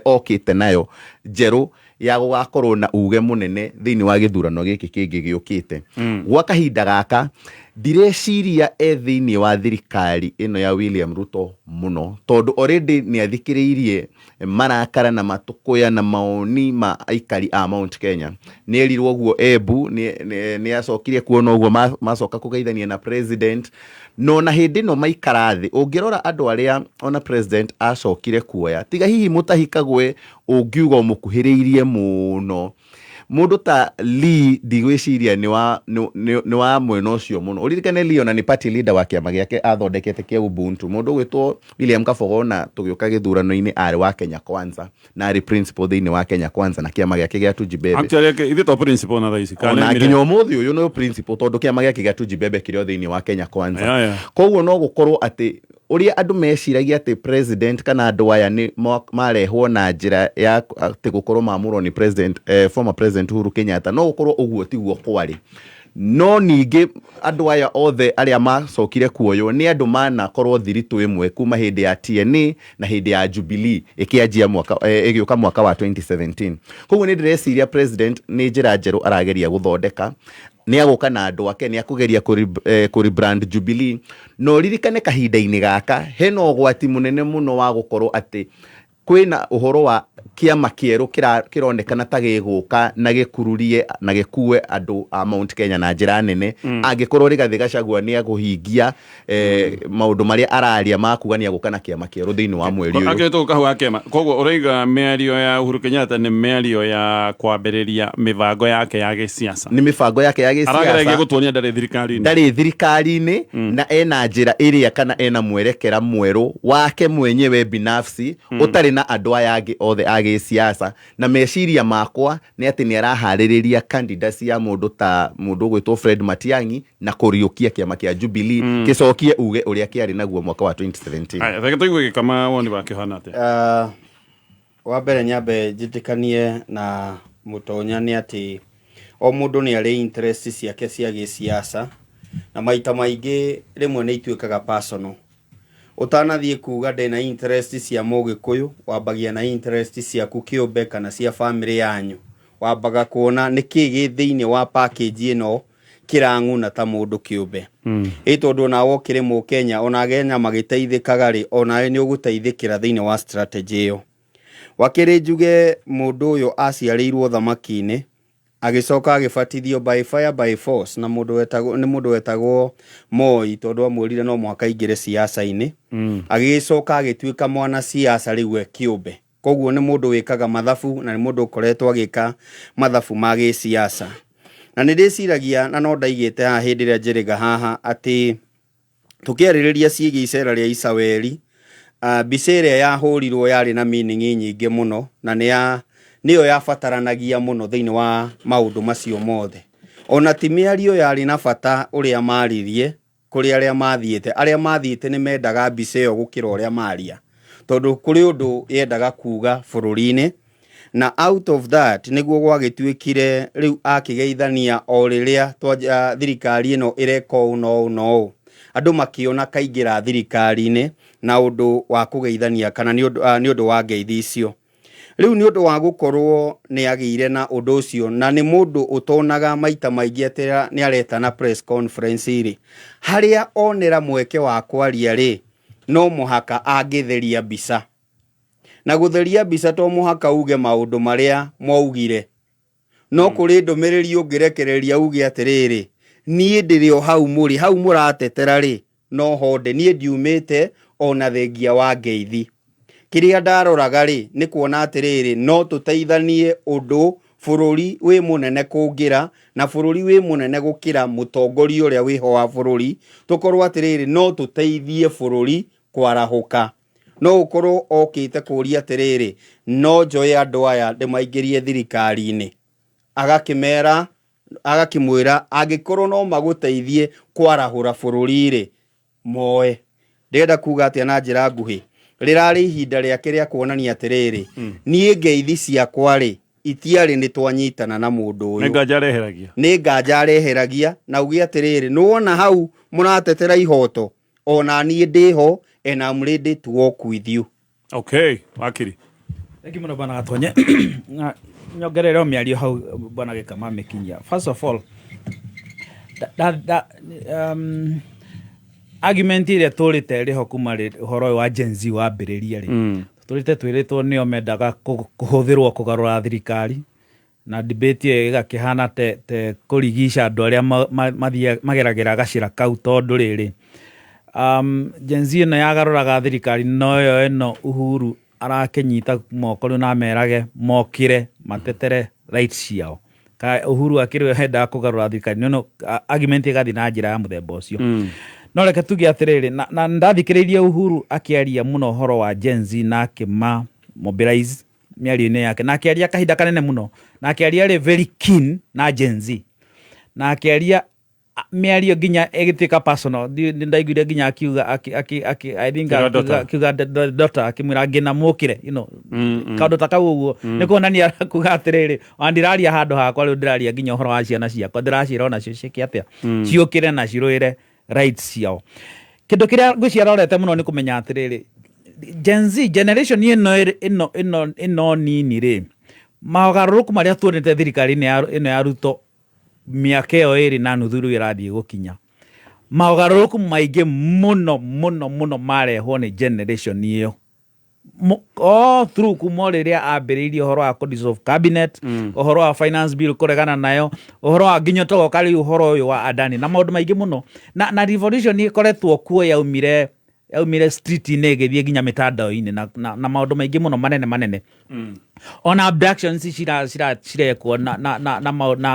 okĩte nayo njerũ ya gũgakorwo na uge mũnene thĩinĩ wa gĩthurano gĩkĩ kĩngĩ gĩũkĩte. Gwa kahinda gaka Ndireciria e thĩinĩ wa thirikari ĩno ya William Ruto mũno, tondũ already nĩ athikĩrĩirie marakara na matũkũya na maoni ma aikari a Mount Kenya. Nĩ erirwo ũguo Embu, nĩ acokire kuona ũguo macoka kũgeithania na president. Na ona hĩndĩ ĩno maikara thĩ, ũngĩrora andũ arĩa ona president acokire kuoya, tiga hihi Mutahi Kagwe ũngiuga ũmũkuhĩrĩirie mũno, Mũndũ ta Lee ndigwĩciria nĩ wa, nĩ, nĩ, nĩ wa mwena ũcio mũno. Ũririkane Lee ona nĩ party leader wa kĩama gĩake athondekete kĩa Ubuntu. Mũndũ ũgwĩtwo William Kabogo ona tũgĩũka gĩthurano-inĩ arĩ wa Kenya Kwanza na arĩ principal thĩinĩ wa Kenya Kwanza na kĩama gĩake gĩa Tujibebe. Actually, ithuĩ to principal na thaa ici. Kana Ona nĩ nginya ũmũthĩ ũyũ nĩ principal tondũ kĩama gĩake gĩa Tujibebe kĩrĩ o thĩinĩ wa Kenya Kwanza. Yeah, yeah. Koguo no gũkorwo atĩ ũrĩa andũ meciragia atĩ president kana andũ aya nĩ marehwo na njĩra ya atĩ gũkorwo mamũrwo nĩ president, former president Uhuru Kenyatta, no gũkorwo ũguo tiguo kwarĩ. No ningĩ andũ aya othe arĩa macokire kuoywo nĩ andũ manakorwo thiritũ ĩmwe kuma hĩndĩ ya TNA na hĩndĩ ya Jubilee ĩkĩanjia mwaka, ĩgĩũka mwaka wa 2017. Koguo nĩ ndĩreciria president nĩ njĩra njerũ arageria gũthondeka, nĩ agũka na andũ ake, nĩ akũgeria kũ rebrand Jubilee. Na ũririkane kahinda-inĩ gaka hena ũgwati mũnene mũno wa gũkorwo atĩ kwĩna ũhoro wa kĩama kĩerũ kĩronekana ta gĩgũka na gĩkururie na gĩkue andũ a Mount Kenya na njĩra nene. Angĩkorwo Rigathĩ Gachagua nĩ agũhingia maũndũ marĩa araria ma kuga nĩ agũka na kĩama kĩerũ thĩinĩ wa mweri ũyũ. Akĩrĩ tũgũka hau ha kĩama. Koguo ũraiga mĩario ya Uhuru Kenyatta nĩ mĩario ya kwambĩrĩria mĩbango yake ya gĩsiasa. Nĩ mĩbango yake ya gĩsiasa. Arageragia gũtuonia ndarĩ thirikari-inĩ. Ndarĩ thirikari-inĩ na ena njĩra ĩrĩa kana ena mwerekera mwerũ wake mwenyewe binafsi ũtarĩ na andũ aya angĩ othe a gĩsiasa. Na meciria makwa nĩ atĩ nĩ araharĩrĩria candidacy ya mũndũ ta mũndũ ũgwĩtwo Fred Matiang'i na kũriũkia kĩama kĩa Jubilee gĩcokie uge ũrĩa kĩarĩ naguo mwaka wa 2017. Aya, reke tũigue Gĩkama woni wake ũhana atĩa. Wa mbere nyambe njĩtĩkanie na Mũtonya nĩ atĩ o mũndũ nĩ arĩ interest ciake cia gĩsiasa na maita maingĩ rĩmwe nĩ ituĩkaga personal. Ũtanathiĩ kuga ndĩna interest cia Mũgĩkũyũ, wambagia na interest ciaku kĩũmbe kana cia family yanyu. Wambaga kuona nĩkĩ gĩ thĩinĩ wa package ĩno kĩrang'una ta mũndũ kĩũmbe. Ĩ tondũ onawe ũkĩrĩ Mũkenya, ona Kenya magĩteithĩkaga rĩ, onawe nĩ ũgũteithĩkĩra thĩinĩ wa strategy ĩyo. Wakĩrĩ njuge mũndũ ũyũ aciarĩirwo thamaki-inĩ, agĩcoka agĩbatithio by fire by force na mũndũ wetagwo, nĩ mũndũ wetagwo Moi, tondũ amwĩrire no mũhaka aingĩre siasa-inĩ. Agĩgĩcoka agĩtuĩka mwana siasa rĩu we kĩũmbe. Koguo nĩ mũndũ wĩkaga mathabu na nĩ mũndũ ũkoretwo agĩka mathabu ma gĩsiasa. Na nĩ ndĩciragia na no ndaigĩte haha hĩndĩ ĩrĩa njĩrĩga haha atĩ tũkĩarĩrĩria ciĩgiĩ icera rĩa Isaweri, mbica ĩrĩa yahũrirwo yarĩ na meaning nyingĩ mũno na nĩyo yabataranagia mũno thĩinĩ wa maũndũ macio mothe. Ona ti mĩario yarĩ na bata ũrĩa maririe kũrĩ arĩa mathiĩte. Arĩa mathiĩte nĩ mendaga mbica ĩyo gũkĩra ũrĩa maria, tondũ kũrĩ ũndũ yendaga kuga bũrũri-inĩ. Na out of that nĩguo gwagĩtuĩkire rĩu akĩgeithania o rĩrĩa thirikari ĩno ĩreka ũũ na ũũ na ũũ. Andũ makĩona kaingĩra thirikari-inĩ na ũndũ wa kũgeithania kana nĩ ũndũ wa ngeithi icio. Rĩu nĩ ũndũ wa gũkorwo nĩ agĩire na ũndũ ũcio na nĩ mũndũ ũtonaga maita maingĩ atĩ nĩ aretana press conference rĩ, harĩa onera mweke wa kwaria rĩ, no mũhaka angĩtheria mbica. Na gũtheria mbica to mũhaka uge maũndũ marĩa mwaugire. No kũrĩ ndũmĩrĩri ũngĩrekereria uge atĩrĩrĩ, niĩ ndĩrĩ o hau mũrĩ, hau mũratetera rĩ, no honde, niĩ ndiumĩte ona thengia wa ngeithi. Kĩrĩa ndaroraga rĩ, nĩ kuona atĩrĩrĩ, no tũteithanie ũndũ bũrũri wĩ mũnene kũngĩra, na bũrũri wĩ mũnene gũkĩra mũtongoria ũrĩa wĩho wa bũrũri, tũkorwo atĩrĩrĩ, no tũteithie bũrũri kwarahũka. No ũkorwo okĩte kũria atĩrĩrĩ, no njoe andũ aya ndĩmaingĩrie thirikari-inĩ. Agakĩmera, agakĩmwĩra angĩkorwo no magũteithie kwarahũra bũrũri rĩ, moe. Ndĩrenda kuga atĩa na njĩra nguhĩ, rĩrarĩ ihinda rĩake rĩa kuonania atĩrĩrĩ, niĩ ngeithi ciakwa rĩ, itiarĩ nĩ twanyitana na mũndũ ũyũ. Nĩ nganja areheragia. Nĩ nganja areheragia, na uge atĩrĩrĩ, nĩwona hau mũratetera ihoto, ona niĩ ndĩho, and I'm ready to walk with you. Okay, wakiri. Thank you mũno bwana Gatonye. Na nyongerere o mĩario hau bwana Gĩkama amĩkinyia. First of all, Argument ĩrĩa tũrĩte ĩrĩho kuma ũhoro ũyũ wa Gen Z wambĩrĩria rĩ, tũrĩte twĩrĩtwo nĩo mendaga kũhũthĩrwo kũgarũra thirikari, na debate ĩyo ĩgakĩhana te kũrigica andũ arĩa mageragĩra gacĩra kau, tondũ rĩrĩ, Gen Z ĩno yagarũraga thirikari noyo ĩno Uhuru arakĩnyita moko rĩu na amerage mokĩre matetere rights ciao. Ka Uhuru akĩrĩ we endaga kũgarũra thirikari no argument ĩgathiĩ na njĩra ya mũthemba ũcio. No reke tuge atĩrĩrĩ, na ndathikĩrĩirie Uhuru akĩaria mũno ũhoro wa Gen Z na akĩma mobilize mĩario-inĩ yake, na akĩaria kahinda kanene mũno, na akĩaria arĩ very keen na Gen Z, na akĩaria mĩario nginya ĩgĩtuĩka personal. Ndaiguire nginya akiuga I think Kĩra daughter. akiuga daughter, akĩmwĩra ngĩna mũkĩre, kaũndũ ta kau ũguo. Nĩ kuonania kuga atĩrĩrĩ, ona ndiraria handũ hakwa rĩu, ndĩraria nginya ũhoro wa ciana ciakwa, ndĩraciĩra onacio ciĩke atĩa, ciũkĩre na cirũĩre rights ciao. Kĩndũ kĩrĩa ngwĩciria arorete mũno nĩ kũmenya atĩrĩrĩ, Gen Z generation ĩno ĩno ĩno nini rĩ, mogarũrũku marĩa tuonete thirikari-inĩ ĩno ya Ruto mĩaka ĩyo 2.5 rĩu ĩrathiĩ gũkinya, mogarũrũku maingĩ mũno mũno mũno marehwo nĩ generation ĩyo all through, kuma o rĩrĩa ambĩrĩirie ũhoro wa kũ-dissolve cabinet, ũhoro wa finance bill kũregana nayo, ũhoro wa nginya tũgoka rĩu ũhoro ũyũ wa Adani na maũndũ maingĩ mũno, na revolution ĩkoretwo kuo yaumire street-inĩ ĩgĩthiĩ nginya mĩtandao-inĩ na maũndũ maingĩ mũno manene manene, ona abductions cirekwo na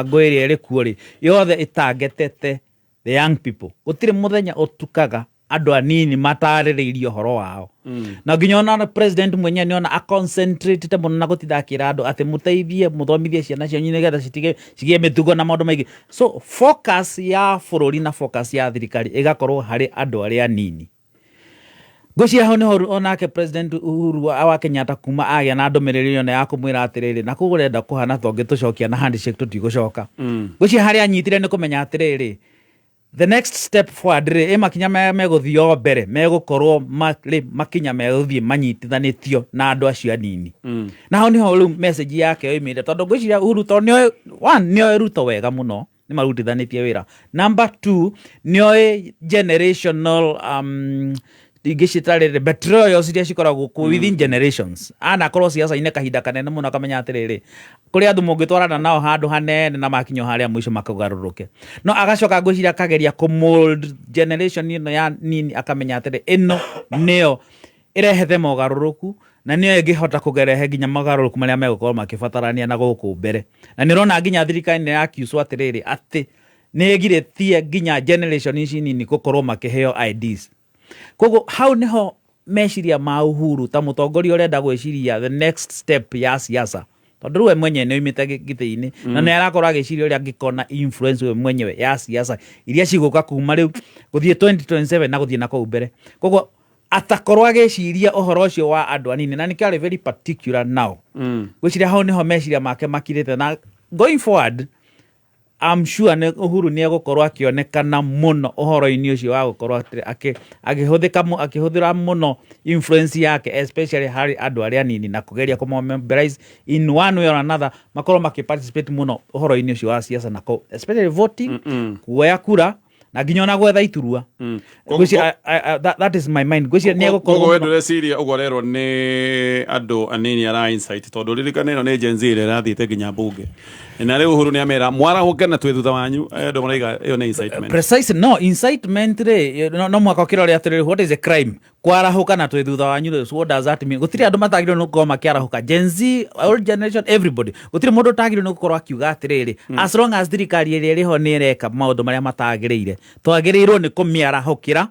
ngũ ĩrĩa ĩrĩ kuo rĩ, yothe ĩtangetete the young people. Gũtirĩ mũthenya ũtukaga andũ anini matarĩrĩirie ũhoro wao, na nginya ona president mwenyewe nĩona aconcentrate mũno na gũtinda akĩra andũ atĩ mũteithie, mũthomithie ciana cianyu nĩgetha citige cigĩe mĩtugo na maũndũ maingĩ. So focus ya bũrũri na focus ya thirikari ĩgakorwo harĩ andũ arĩa anini. Ngwĩciria hau nĩho onake President Uhuru wa Kenyatta kuma agĩa na ndũmĩrĩri ĩyo ya kũmwĩra atĩrĩrĩ, na koguo ũrenda kũhana ta ũngĩtũcokia na handshake, tũtigũcoka. Ngwĩciria harĩa anyitire nĩ kũmenya atĩrĩrĩ, the next step forward rĩ, ĩ makinya marĩa megũthiĩ o mbere megũkorwo marĩ makinya megũthiĩ manyitithanĩtio na andũ acio anini, na hau nĩho rĩu message yake yoimĩte, tondũ ngwĩciria Uhuru tondũ nĩoĩ, one, nĩoĩ Ruto wega mũno, nĩ marutithanĩtie wĩra. Number two, nĩoĩ generational ingĩciĩta rĩrĩ betrayals iria cikoragwo kuo within generations. Anakorwo ciaca-inĩ kahinda kanene mũno, akamenya atĩrĩrĩ, kũrĩ andũ mũngĩtwarana nao handũ hanene na makinya harĩa mũico makũgarũrũke. No agacoka ngwĩciria akageria kũ-mold generation ĩno ya nini, akamenya atĩrĩ, ĩno nĩyo ĩrehete mogarũrũku na nĩyo ĩngĩhota kũgerehe nginya mogarũrũku marĩa megũkorwo makĩbatarania na gũkũ mbere. Na nĩ ũrona nginya thirikari nĩ yakiucwo atĩrĩrĩ, atĩ nĩ ĩgirĩtie nginya generation ici nini gũkorwo makĩheo IDs. Koguo hau nĩho meciria ma Uhuru ta mũtongoria ũrenda gwĩciria the next step ya siasa, tondũ rĩu we mwenyewe nĩ oimĩte gĩtĩ-inĩ na nĩ arakorwo agĩciria ũrĩa angĩkorwo na influence we mwenyewe ya siasa iria cigũka kuma rĩu gũthiĩ 2027 na gũthiĩ na kũu mbere. Koguo atakorwo agĩciria ũhoro ũcio wa andũ anini, na nĩkĩo arĩ very particular now. Ngwĩciria hau nĩho meciria make makirĩte, na going forward I'm sure nĩ Uhuru nĩ egũkorwo akĩonekana mũno ũhoro-inĩ ũcio wa gũkorwo akĩhũthĩka akĩhũthĩra mũno influence yake, especially harĩ andũ arĩa anini, na kũgeria kũmobilize in one way or another makorwo makĩ-participate mũno ũhoro-inĩ ũcio wa siasa na especially voting, kuoya kura na nginya ona gwetha iturwa. Ngwĩciria that is my mind. Ngwĩciria nĩ egũkorwo Koguo we mũno. Ndũreciria ũguo ũrerwo nĩ andũ anini ara insight, tondũ ririkana ĩno nĩ Gen Z ĩrĩa ĩrathiĩte nginya mbunge, na rĩu Uhuru nĩ amera mwarahũke na twĩ thutha wanyu. Andũ maraiga ĩyo nĩ incitement. Precise, no incitement rĩ, no mwaka ũkĩrore atĩrĩrĩ, what is a crime? Kwarahũka na twĩ thutha wanyu rĩ, so what does that mean? Gũtirĩ andũ matagĩrĩirwo nĩ gũkorwo makĩarahũka, Gen Z, old generation, everybody. Gũtirĩ mũndũ ũtagĩrĩirwo nĩ gũkorwo akiuga atĩrĩrĩ, as long as thirikari ĩrĩa ĩrĩho nĩ ĩreka maũndũ marĩa matagĩrĩire, twagĩrĩirwo nĩ kũmĩarahũkĩra.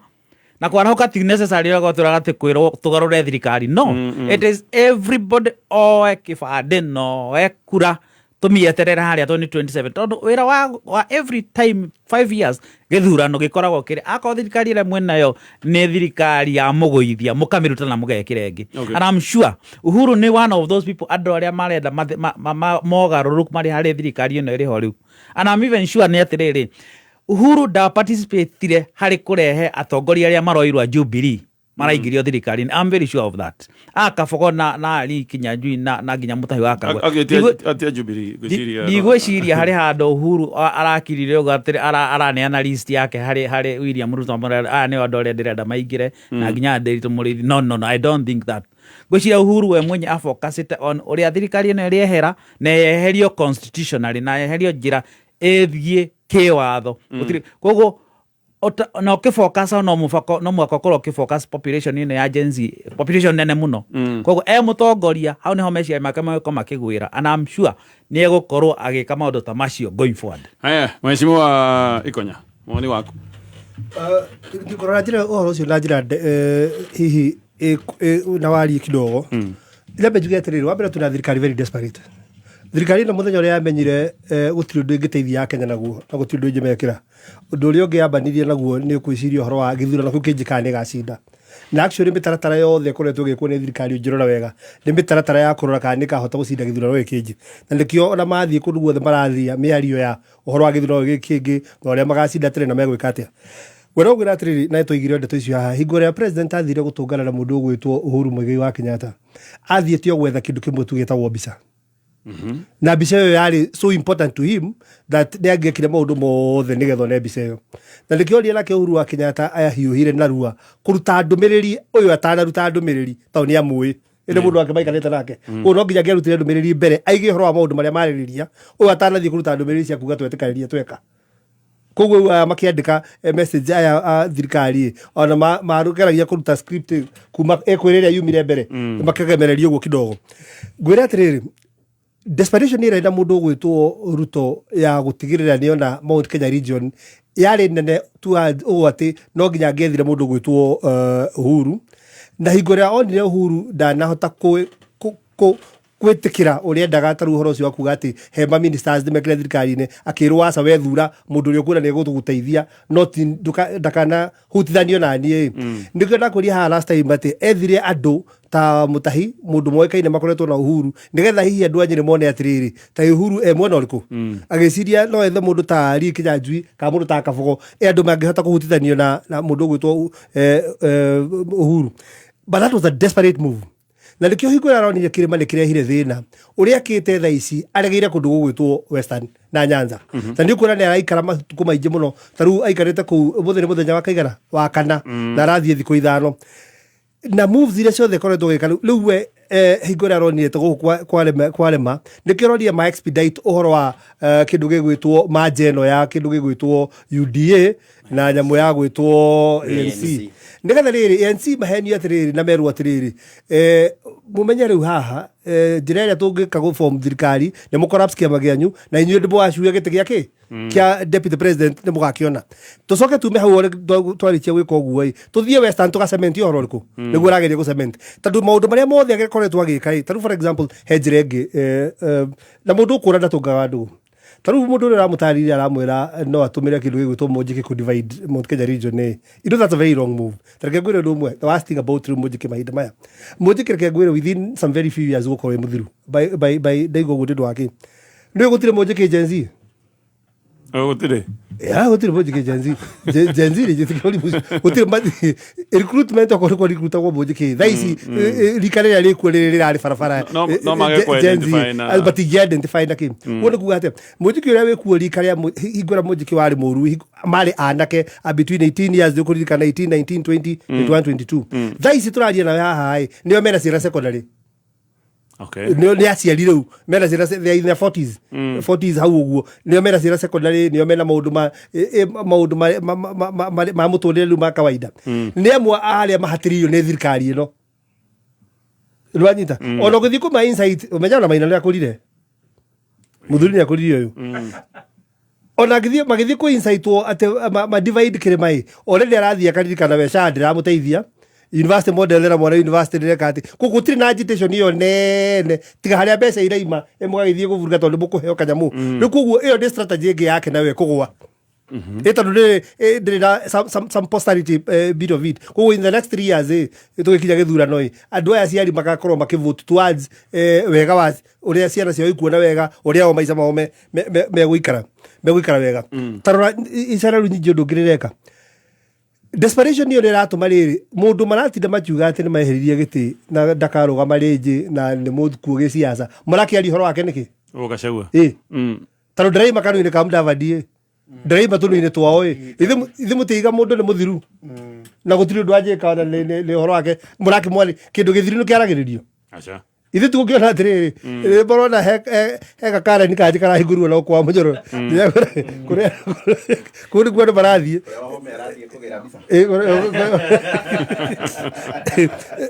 Na kwarahũka ti necessary tũraga atĩ kwĩrwo tũgarũre thirikari, no it is everybody oe kĩbandĩ na oe kura, tũmĩeterere harĩa 2027, tondũ wĩra wa every time 5 years gĩthurano gĩkoragwo kĩrĩ akorwo thirikari ĩrĩa mwĩnayo nĩ thirikari ya mũgũithia, mũkamĩruta na mũgekĩra ĩngĩ. And I'm sure Uhuru nĩ one of those people, andũ arĩa marenda mogarũrũku marĩ harĩ thirikari ĩno ĩrĩho rĩu. And I'm even sure nĩ atĩrĩrĩ, Uhuru ndaparticipatire harĩ kũrehe atongoria arĩa maroirwo a Jubilee. Maraingĩrio thirikari-inĩ, I'm very sure of that. A Kabogo na Ali Kinyanjui na nginya Mũtahi wa Kagwe. Atia Jubilee ngwĩciria. Ndigwĩciria harĩ handũ Uhuru arakirire ũguo atĩ araneana list yake harĩ William Ruto, amwĩra, aya nĩo andũ arĩa ndĩrenda maingĩre na nginya Ndiritu Mũrĩithi. No, no, no, I don't think that. Ngwĩciria Uhuru we mwenye afocusĩte on ũrĩa thirikari ĩno ĩrĩehera na yeherio constitutionally na yeherio njĩra ĩthiĩ kĩwatho. Gũtirĩ koguo na ũkĩfocus no mũbako no mũhaka ũkorwo ũkĩfocus population ĩno ya Gen Z, population nene mũno. Koguo e mũtongoria hau nĩho meciria make magĩkorwo makĩgwĩra, and I'm sure nĩ egũkorwo agĩka maũndũ ta macio going forward. Haya, Mheshimiwa Ikonya, woni waku. Ngĩkũrora njĩra ũhoro ũcio na njĩra hihi na warie kidogo, nyambe njuge atĩrĩrĩ, wa mbere twĩna thirikari very desperate. Thirikari ĩno mũthenya ũrĩa yamenyire gũtirĩ ũndũ ĩngĩteithia Akenya naguo na gũtirĩ ũndũ ĩngĩmekĩra, ũndũ ũrĩa ũngĩ yambanirie naguo nĩ kwĩciria ũhoro wa gĩthurano kĩu kĩngĩ kana nĩ ĩgacinda. Na actually mĩtaratara yothe ĩkoretwo ĩgĩkwo nĩ thirikari ũngĩrora wega nĩ mĩtaratara ya kũrora kana nĩ ĩkahota gũcinda gĩthurano gĩkĩ kĩngĩ, na nĩkĩo ona mathiĩ kũndũ guothe marathia mĩario ya ũhoro wa gĩthurano gĩkĩ kĩngĩ na ũrĩa magacinda tene na megwĩka atĩa. We no ngwĩra atĩrĩrĩ, na twaigire ndeto icio haha, hingo ĩrĩa president athire gũtũngana na mũndũ ũgwĩtwo Uhuru Muigai wa Kenyatta, athiĩte o gwetha kĩndũ kĩmwe tu gĩtagwo mbica. Na mbica ĩyo yarĩ so important to him that nĩ angĩekire maũndũ mothe nĩgetha one mbica ĩyo. Na nĩkĩo rĩrĩa nake Uhuru wa Kenyatta ayahiũhire narua kũruta ndũmĩrĩri ũyũ atanaruta ndũmĩrĩri tondũ nĩ amũĩ ĩndĩ mũndũ wake maikarĩte nake. Ũyũ no nginya angĩarutire ndũmĩrĩri mbere aige ũhoro wa maũndũ marĩa marĩrĩria, ũyũ atanathiĩ kũruta ndũmĩrĩri cia kuga twetĩkanĩria tweka. Koguo rĩu aya makĩandĩka message aya a thirikari ona marugeragia kũruta script kuma ĩkwĩra ĩrĩa yumire mbere, makĩgemereria ũguo kidogo. Ngwĩra atĩrĩrĩ, desperation ĩrĩa ĩna mũndũ ũgwĩtwo Ruto ya gũtigĩrĩra nĩona Mount Kenya region yarĩ nene tu ũũ atĩ no nginya angĩethire mũndũ ũgwĩtwo Uhuru. Na hingo ĩrĩa onire Uhuru ndanahota gwĩtĩkĩra ũrĩa endaga, ta rĩu ũhoro ũcio wa kuga atĩ he ma ministers nĩmekĩre thirikari-inĩ, akĩrwo aca wethura mũndũ ũrĩa ũkuona nĩegũgũteithia, no ti ndakana hutithanio na niĩ. Nĩkĩo ndakwĩria haha last time atĩ ethire andũ ta Mũtahi, mũndũ moĩkaine makoretwo na Uhuru, nĩgetha hihi andũ a Nyĩrĩ mone atĩrĩrĩ, ta Uhuru e mwena ũrĩkũ. Agĩciria no ethe mũndũ ta Lee Kinyanjui kana mũndũ ta Kabogo, e andũ mangĩhota kũhutithanio na mũndũ ũgwĩtwo Uhuru. But that was a desperate move. Na nĩkĩo hingo ĩrĩa aronire kĩrĩma nĩ kĩrehire thĩna ũrĩa akĩte thaa ici aregeire kũndũ gũgwĩtwo Western na Nyanza. Na nĩ ũkuona nĩ araikara matukũ maingĩ mũno, ta rĩu aikarĩte kũu ũmũthĩ nĩ mũthenya wa kaigana wa kana, na arathiĩ thikũ 5, na moves iria ciothe ikoretwo gĩka rĩu we hingo ĩrĩa aronire ta gũkũ kwarema, nĩkĩo aronire ma expedite ũhoro wa kĩndũ gĩgwĩtwo manja ĩno ya kĩndũ gĩgwĩtwo UDA na nyamũ ya gwĩtwo ANC, nĩgetha rĩrĩ ANC mahenio atĩrĩrĩ na merwo atĩrĩrĩ, mũmenye rĩu haha njĩra ĩrĩa tũngĩka gũ form thirikari nĩ mũ collapse kĩama gĩanyu na inyuĩ ndĩmũgacuia gĩtĩ gĩa kĩ kĩa deputy president nĩ mũgakĩona. Tũcoke tume hau twarĩkia gwĩka ũguo ĩ, tũthiĩ Western tũgacement ũhoro ũrĩkũ nĩguo ũrageria gũcement, tondũ maũndũ marĩa mothe akoretwo agĩka ĩ, ta rĩu for example he njĩra ĩngĩ na mũndũ ũkũra ndatũngaga ndũgũ. Ta rĩu mũndũ ũrĩa ũramũtarĩria aramwĩra no atũmĩre kĩndũ gĩgwĩtwo Mũnjikĩ kũ divide Mount Kenya region ĩ. You know that's a very wrong move. Ta reke ngwĩre ũndũ ũmwe, the worst thing about rĩu Mũnjikĩ mahinda maya, Mũnjikĩ reke ngwĩre within some very few years gũkorwo wĩ mũthiru by ndaigua ũguo nĩ ũndũ wa kĩ, nĩ gũtirĩ Mũnjikĩ Gen Z. Gũtirĩ. Ya, gũtirĩ Mũnjikĩ Gen Z. Gen Z rĩ, njĩtĩkĩra ũrimũ ũcio. Gũtirĩ recruitment okorwo nĩ kũrecruitagwo Mũnjikĩ thaa ici, rika rĩrĩa rĩkuo rĩrĩ rĩrarĩ barabara. No mage Gen Z, kũ-identify na- matingĩ identify na kĩ. Ũguo nĩ kuga atĩa, Mũnjikĩ ũrĩa wĩkuo rika rĩa hingo ĩrĩa Mũnjikĩ warĩ mũru, marĩ anake a between 18 years, nĩũkũririkana 18, 19, 20, 21, 22. Thaa ici tũraria nawe haha ĩ, nĩo mena ciana secondary. Nĩo nĩ aciari rĩu mena ciana they are in their 40s, 40s hau ũguo, nĩo mena ciana secondary, nĩo mena maũndũ ma maũndũ ma mũtũrĩre rĩu ma kawaida. Nĩ amwe a arĩa mahatĩrĩirio nĩ thirikari ĩno, nĩwanyita? Ona ũgĩthiĩ kũma insight ũmenya ona Maina nĩ akũrire, mũthuri nĩ akũrire ũyũ. Ona magĩthiĩ kũ insightwo atĩ ma divide kĩrĩma ĩ, already arathiĩ akaririkana we SHA ndĩramũteithia, university model ĩra mwana university ndĩreka atĩ koguo gũtirĩ na agitation ĩyo nene tiga harĩa mbeca iraima mũgagĩthiĩ kũburuga tondũ mũkũheo kanyamũ. Rĩu koguo ĩyo nĩ strategy ĩngĩ yake nayo ĩkũgũa ĩ tondũ ndĩrĩ na some posterity, bit of it. Koguo in the next 3 years tũgĩkinya gĩthurano ĩ, andũ aya aciari magakorwo makĩvote towards wega wa ũrĩa ciana ciao ikuona wega, ũrĩa o maica mao megũikara wega. Ta rora icara rĩu nyingĩ ũndũ ũngĩ rĩreka. Desperation ĩyo nĩ ĩratũma rĩrĩ mũndũ maratinda makiuga atĩ nĩ maheririe gĩtĩ na ndakarũgama rĩngĩ na nĩ mũkuo gĩciaca, mũrakĩaria ũhoro wake nĩkĩ? Å Gachagua. Ĩ. Tondũ ndĩraima kanua-inĩ ka Mudavadi ĩ, ndĩraima tũnua-inĩ twao ĩ, ithe mũtiiga mũndũ nĩ mũthiru na gũtirĩ ũndũ anjĩka ona nĩ ũhoro wake mũrakĩmwarĩ kĩndũ gĩthiru nĩ kĩaragĩrĩrio. Aca. Ithuĩ tũgũkĩona atĩrĩrĩ, rĩrĩa marona he gakareni kangĩ karahingũrirwo na kwa mũnyororo, kũrĩa kũu nĩkuo andũ marathiĩ. Ĩ,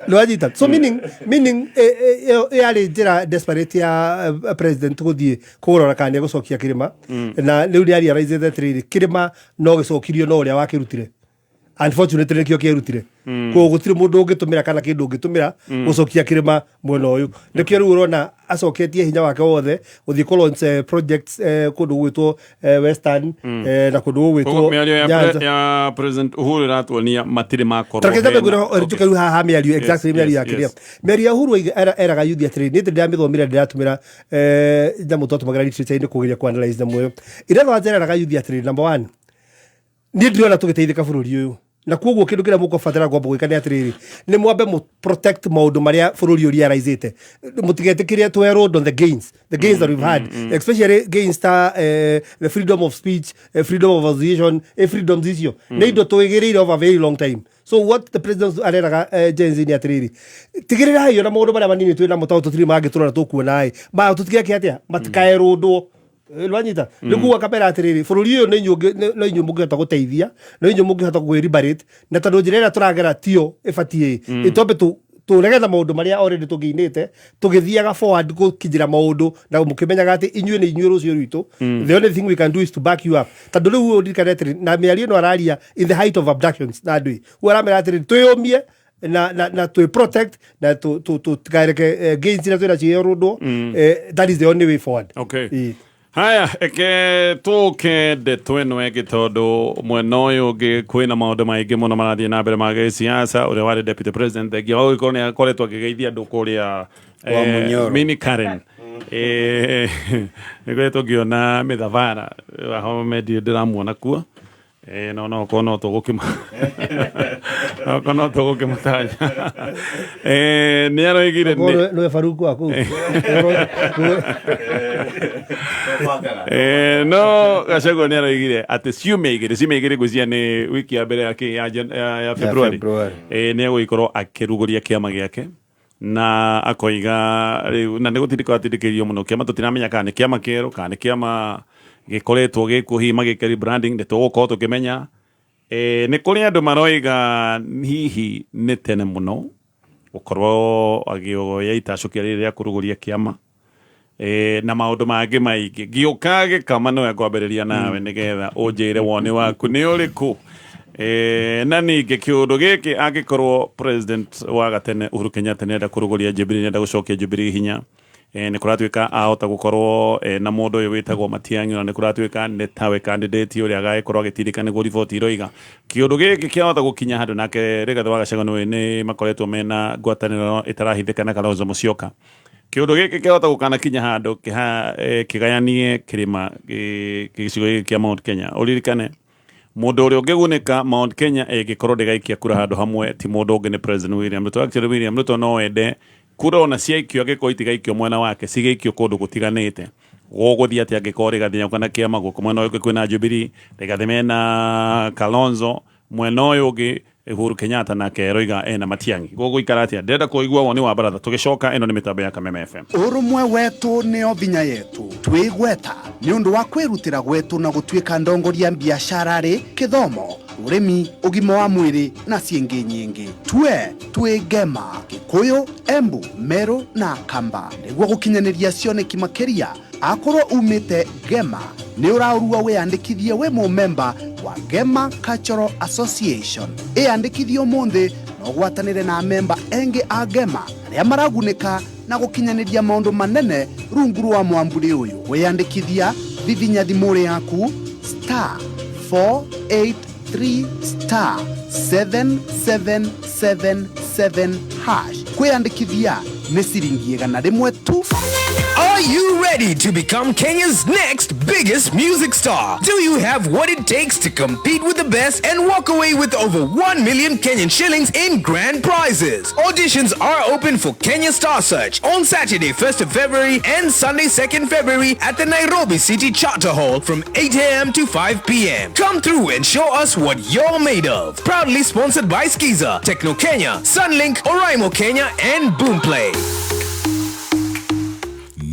nĩwanyita? So meaning ĩyo yarĩ njĩra desperate ya president gũthiĩ kũrora kana nĩegũcokia kĩrĩma, na rĩu nĩ arealize atĩrĩrĩ, kĩrĩma no gĩcokirio no ũrĩa wakĩrutire. Unfortunately nĩkĩo kĩerutire. Koguo gũtirĩ mũndũ ũngĩtũmĩra kana kĩndũ ũngĩtũmĩra gũcokia kĩrĩma mwena ũyũ. Nĩkĩo rĩu ũrona acoketie hinya wake wothe gũthiĩ kũ launch projects kũndũ gũgwĩtwo Western, na kũndũ Koguo gũgwĩtwo mĩario ya Nyanza. Ya President Uhuru ĩratuonia matirĩ makorwo Tareke njambe hena- ngwĩre njuke rĩu haha mĩario, exactly mĩario ya kĩrĩa, mĩario ya Uhuru eraga yuthi atĩrĩrĩ, niĩ ndĩramĩthomire, ndĩratũmĩra nyamũ twatũmagĩra literature-inĩ kũgeria kũ analyze nyamũ ĩyo. In other words, eraga yuthi atĩrĩrĩ, number one, niĩ ndirona tũgĩteithĩka bũrũri ũyũ, na koguo kĩndũ kĩrĩa mũkũbatara kwamba gwĩka nĩ atĩrĩrĩ, nĩ mwambe mũ protect maũndũ marĩa bũrũri ũyũ realizĩte, mũtigetĩkĩre to erode on the gains that we've had, especially gains ta the freedom of speech, freedom of association, freedoms icio nĩ indo twĩgĩrĩire over a very long time. So what the president areraga Gen Z nĩ atĩrĩrĩ, tigĩrĩrai ona maũndũ marĩa manini twĩ namo, tondũ tũtirĩ mangĩ tũrona tũkuona ĩ ma tũtigeke atĩa, matikaerũndwo. Lwanyita nĩguo akamera atĩrĩrĩ, bũrũri ũyũ nĩ inyuĩ no inyuĩ mũngĩhota gũteithia, no inyuĩ mũngĩhota kwĩ-liberate, na tondũ njĩra ĩrĩa tũragera tiyo ĩbatiĩ, ĩtwambe tũrege na maũndũ marĩa already tũgĩinĩte, tũgĩthiaga forward gũkinyĩra maũndũ na mũkĩmenyaga atĩ inyuĩ nĩ inyuĩ rũciũ rwitũ. The only thing we can do is to back you up, tondũ rĩu ũririkane atĩrĩ, na mĩario ĩno araria in the height of abductions na andũ ĩ, ũguo aramera atĩrĩ, twĩyũmie na twĩ protect na tũtikareke gains iria twĩnacio yerũndwo. That is the only way forward. Okay. Ĩĩ. Haya, eke tũke ndeto ĩno ĩngĩ, tondũ mwena ũyũ ũngĩ kwĩna maũndũ maingĩ mũno marathiĩ na mbere ma gĩsiasa. Ũrĩa warĩ deputy president, thengia wa gũgĩkorwo nĩ akoretwo akĩgeithia andũ kũrĩa Wa Munyoro. Mini Karen, nĩkoretwo ngĩona mĩthabara Wahome, ndirĩ ndĩramuona kuo. No no korwo no tũgũkĩma okorwo no tũgũkĩmũtanya. Nĩ aroigire Okorwo nĩwe baruku wa kũu. No Gachagua nĩ aroigire atĩ ciumia igĩrĩ ngwĩciria nĩ wiki ya mbere ya kĩ- ya Jan- ya ya February, February. Nĩ egũgĩkorwo akĩrugũria kĩama gĩake, na akoiga rĩu na nĩ gũtindĩko atindĩkĩrĩrio mũno kĩama, tũtiramenya kana nĩ kĩama kĩerũ kana nĩ kĩama gĩkoretwo gĩkuo, hihi magĩka rebranding, nĩ tũgũkorwo tũkĩmenya. Nĩ kũrĩ andũ maroiga hihi nĩ tene mũno gũkorwo agĩoya itacũkia rĩrĩ rĩa kũrugũria kĩama, na maũndũ mangĩ maingĩ. Ngĩũka gĩkama nĩwe ngwambĩrĩria nawe nĩgetha ũnjĩre woni waku nĩ ũrĩkũ. Na ningĩ kĩũndũ gĩkĩ, angĩkorwo president wa gatene Uhuru Kenyatta nĩenda kũrugũria Jubilee, nĩenda gũcokia Jubilee hinya, nĩ kũratuĩka ahota gũkorwo na mũndũ ũyũ wĩtagwo Matiang'i, ona nĩ kũratuĩka nĩ tawe candidate ũrĩa agagĩkorwo agĩtindĩka, nĩguo riboti iroiga. Kĩũndũ gĩkĩ kĩahota gũkinya handũ nake Rigathĩ wa Gachagua nĩwe nĩ makoretwo mena ngwatanĩro ĩtarahithĩka na Kalonzo Musyoka, kĩũndũ gĩkĩ kĩahota gũkanakinya handũ kĩgayanie kĩrĩma gĩcigo gĩkĩ kĩa Mount Kenya. Ũririkane mũndũ ũrĩa ũngĩgunĩka Mount Kenya ĩngĩkorwo ndĩgaikia kura handũ hamwe ti mũndũ ũngĩ, nĩ President William Ruto. Actually, William Ruto no ende kura ona ciaikio, angĩkorwo itigaikio mwena wake, cigaikio kũndũ gũtiganĩte. Gũgũthiĩ atĩa angĩkorwo Rigathĩ nĩoka na kĩama gũkũ mwena ũyũ ũngĩ kwĩna Jubilee, Rigathĩ mena Kalonzo, mwena ũyũ ũngĩ Uhuru Kenyatta nake aroiga ena Matiang'i? Gũgũikara atĩa? Ndĩrenda kũigua woni wa baratha tũgĩcoka. Ĩno nĩ mĩtambo ya Kameme FM. Ũrũmwe wetũ nĩo vinya yetu, twĩgweta nĩ ũndũ wa kwĩrutĩra gwetũ na gũtuĩka ndongoria biacara-rĩ, kĩthomo, ũrĩmi, ũgima wa mwĩrĩ na ciĩngĩ nyingĩ. Tue twĩ Ngema, Gĩkũyũ, Embu, Meru na Kamba nĩguo gũkinyanĩria cioneki makĩria. Akorwo umĩte Ngema, nĩ ũraũrua wĩyandĩkithie wĩ mũmemba wa Ngema Cultural Association. Ĩyandĩkithie ũmũthĩ na ũgwatanĩre na memba engĩ a Ngema arĩa maragunĩka na gũkinyanĩria maũndũ manene rungu rwa mwamburi ũyũ. Wĩyandĩkithia, vivinya thimũ yaku *483 *7777#. Kwĩyandĩkithia nĩ ciringi 100 tu. Are you ready? ready to become Kenya's next biggest music star? Do you have what it takes to compete with the best and walk away with over 1 million Kenyan shillings in grand prizes? Auditions are open for Kenya Star Search on Saturday, 1st of February and Sunday, 2nd February at the Nairobi City Charter Hall from 8 a.m. to 5 p.m. Come through and show us what you're made of. Proudly sponsored by Skiza, Techno Kenya, Sunlink, Oraimo Kenya, and Boomplay.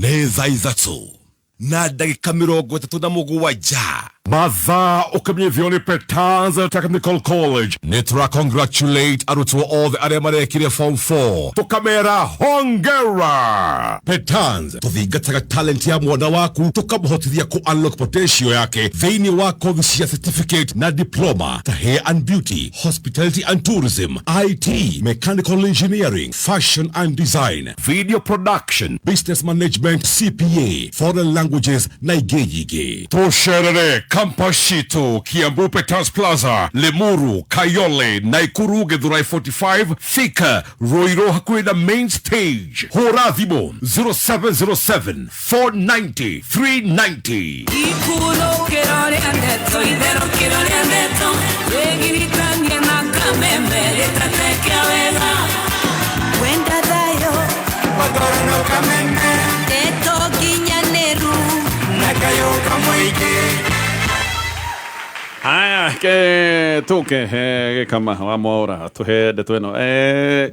Nĩ thaa 3 na ndagĩka 37. Mathaa ũkĩmenyithio nĩ Petans Technical College. Nĩ tũra congratulate arutwo othe arĩa marekire form 4, tũkamera hongera. Petans tũthingataga talent ya mwana waku, tũkamũhotithia kũ unlock potential yake thĩinĩ wa kothi cia certificate na diploma ta hair and beauty, hospitality and tourism, IT, mechanical engineering, fashion and design, video production, business management, CPA, foreign languages na ingĩ nyingĩ. Tũcerere campus citũ Kiambu Peters Plaza, Limuru, Kayole, Naikuru, Githurai 45, Thika, Ruiru hakuhĩ na main stage. Hũra thimũ 0707 490 390. Ikurũkĩro rĩa ndeto, itherũkĩro rĩa ndeto, wĩgiritanie na kameme gĩtateke wega. Wenda thayũ Magorano kameme ndeto nginyanĩru na kayũ kamũingĩ. Haya, ke tuke gĩkama wa Mwaũra tũhe ndeto ĩno.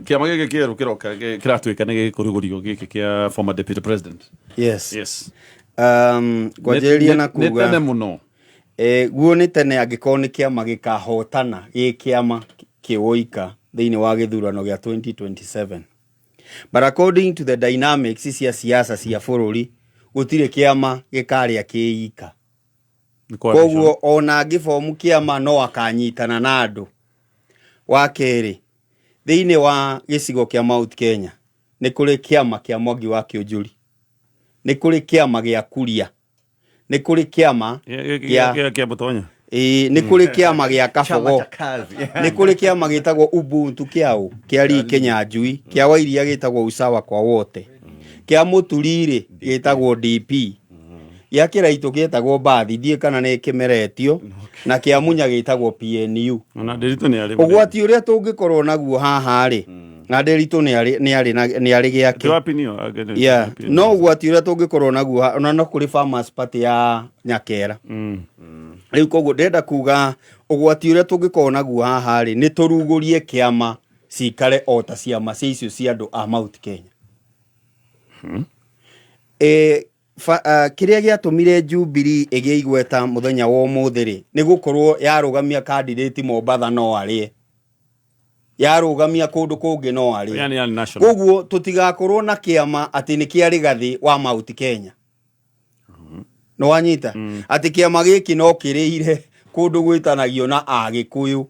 Kĩama gĩkĩ kĩerũ kĩroka kĩratuĩka nĩ gĩkũrugũrio gĩkĩ kĩa former deputy president. Yes. Yes. Ngwanjĩrĩria na Nĩ kuga tene mũno. Guo nĩ tene angĩkorwo nĩ kĩama gĩkahotana gĩ kĩama kĩwoika thĩinĩ wa gĩthurano gĩa 2027. But according to the dynamics cia siasa cia bũrũri, gũtirĩ kĩama gĩkarĩa kĩika. Koguo ona angĩbomu kĩama no akanyitana na andũ. Wa kerĩ, thĩinĩ wa gĩcigo kĩa Mount Kenya nĩ kũrĩ kĩama kĩa Mwangi wa Kĩũnjũri, nĩ kũrĩ kĩama gĩa Kuria, nĩ kũrĩ kĩama gĩa kĩa Mũtonya. Ĩĩ, nĩ kũrĩ kĩama gĩa Kabogo, Chama cha kazi. Nĩ kũrĩ kĩama gĩtagwo Ubuntu kĩaũ kĩa Lee Kinyanjui, kĩa Wairia gĩtagwo Usawa kwa wote, kĩa Mũturi-rĩ gĩtagwo DP, gĩa Kĩraitũ gĩtagwo Mbathi, ndiũĩ kana nĩ kĩmeretio, na kĩa Munya gĩtagwo PNU. Ona Ndiritu nĩ arĩ. Ũgwati ũrĩa tũngĩkorwo naguo haha rĩ, na Ndiritu nĩ arĩ gĩake. Ti wa PNU, Yeah. No ũgwati ũrĩa tũngĩkorwo naguo ona no kũrĩ Farmers Party ya Nyakera. Rĩu koguo ndĩrenda kuga ũgwati ũrĩa tũngĩkorwo naguo haha rĩ, nĩ tũrugũrie kĩama cikare o ta ciama cia icio cia andũ a Mount Kenya. Kĩrĩa gĩatũmire Jubilee ĩgĩe igweta mũthenya wa ũmũthĩ rĩ, nĩ gũkorwo yarũgamia candidate Mombatha no arĩe, yarũgamia kũndũ kũngĩ no arĩe. Yani yani national. Koguo tũtigakorwo na kĩama atĩ nĩ kĩa Rigathĩ wa Mount Kenya. Nĩ wanyita atĩ kĩama gĩkĩ no kĩrĩire kũndũ gwĩtanagio na Agĩkũyũ.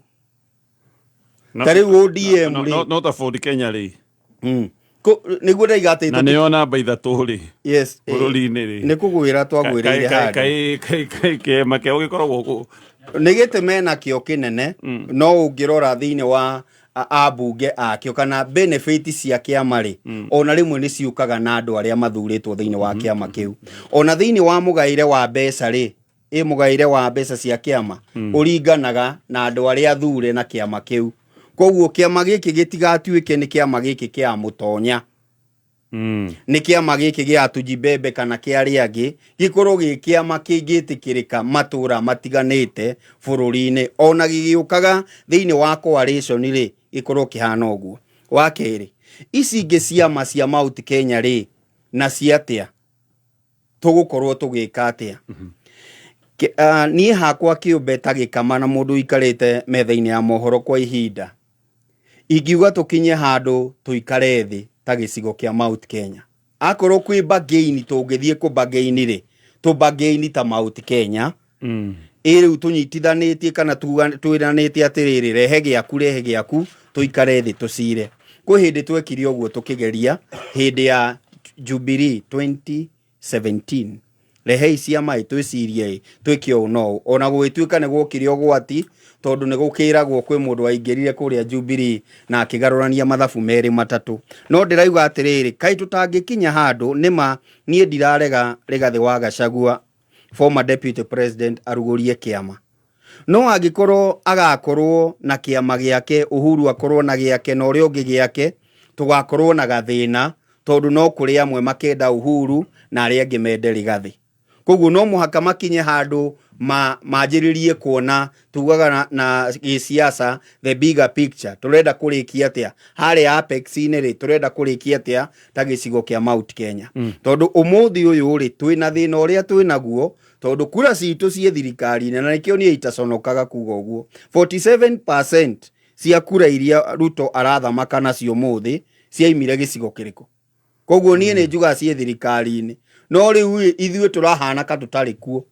Ta rĩu ODM rĩ, No ta Ford Kenya rĩ. Nĩguo ndaiga atĩ Na nĩyo namba 3 rĩ. Yes, Bũrũri-inĩ rĩ. Nĩ kũgwĩra twagwĩrĩire handũ. Kai kĩama kĩao gĩkoragwo kũ? Nĩ gĩtĩ menakĩo kĩnene, no ũngĩrora thĩinĩ wa ambunge akĩo kana benefit cia kĩama rĩ, ona rĩmwe nĩ ciũkaga na andũ arĩa mathurĩtwo thĩinĩ wa kĩama kĩu. Ona thĩinĩ wa mũgaĩre wa mbeca rĩ, ĩ mũgaĩre wa mbeca cia kĩama ũringanaga na andũ arĩa athure na kĩama kĩu. Koguo kĩama gĩkĩ gĩtigatuĩke nĩ kĩama gĩkĩ kĩa Mũtonya, nĩ kĩama gĩkĩ gĩa Tujibembe kana kĩa arĩa angĩ, gĩkorwo gĩ kĩama kĩngĩtĩkĩrĩka matũra matiganĩte bũrũri-inĩ. Ona gĩgĩũkaga thĩinĩ wa coalition rĩ, gĩkorwo kĩhana ũguo. Wa kerĩ, ici ingĩ ciama cia Mount Kenya rĩ, na cia atĩa tũgũkorwo tũgĩka atĩa? Niĩ hakwa kĩũmbe ta gĩkama na mũndũ ũikarĩte metha-inĩ ya mohoro kwa ihinda, ingiuga tũkinye handũ tũikare thĩ ta gĩcigo kĩa Mount Kenya. Akorwo kwĩ bargain tũngĩthiĩ kũ bargain rĩ, tũ bargain ta Mount Kenya. Ĩ rĩu tũnyitithanĩtie kana twĩranĩte atĩrĩrĩ, rehe gĩaku, rehe gĩaku, tũikare thĩ tũcire. Kwĩ hĩndĩ twekire ũguo tũkĩgeria hĩndĩ ya Jubilee 2017. Rehei ciama ĩ, twĩcirie ĩ, twĩke ũũ na ũũ. Ona gũgĩtuĩka nĩ gwokire ũgwati, tondũ nĩ gũkĩragwo kwĩ mũndũ waingĩrire kũrĩa Jubilee na akĩgarũrania mathabu merĩ matatũ. No ndĩrauga atĩrĩrĩ, kaĩ tũtangĩkinya handũ, nĩma niĩ ndirarega Rigathĩ wa Gachagua, former deputy president, arugũrie kĩama. No angĩkorwo agakorwo na kĩama gĩake, Uhuru akorwo na gĩake na ũrĩa ũngĩ gĩake, tũgakorwo na gathĩna, tondũ no kũrĩ amwe makenda Uhuru na arĩa angĩ mende Rigathĩ. Koguo no mũhaka makinye handũ manjĩrĩrie kuona, tugaga na gĩsiasa, the bigger picture. Tũrenda kũrĩkia atĩa harĩa apex-inĩ rĩ, tũrenda kũrĩkia atĩa ta gĩcigo kĩa Mount Kenya? Tondũ ũmũthĩ ũyũ rĩ, twĩna thĩna ũrĩa twĩnaguo, tondũ kura citũ ciĩ thirikari-inĩ, na nĩkĩo niĩ itaconokaga kuga ũguo. 47% cia kura iria Ruto arathamaka nacio ũmũthĩ ciaimire gĩcigo kĩrĩkũ? Koguo niĩ nĩ njugaga ciĩ thirikari-inĩ, no rĩu ĩ, ithuĩ tũrahana ka tũtarĩ kuo.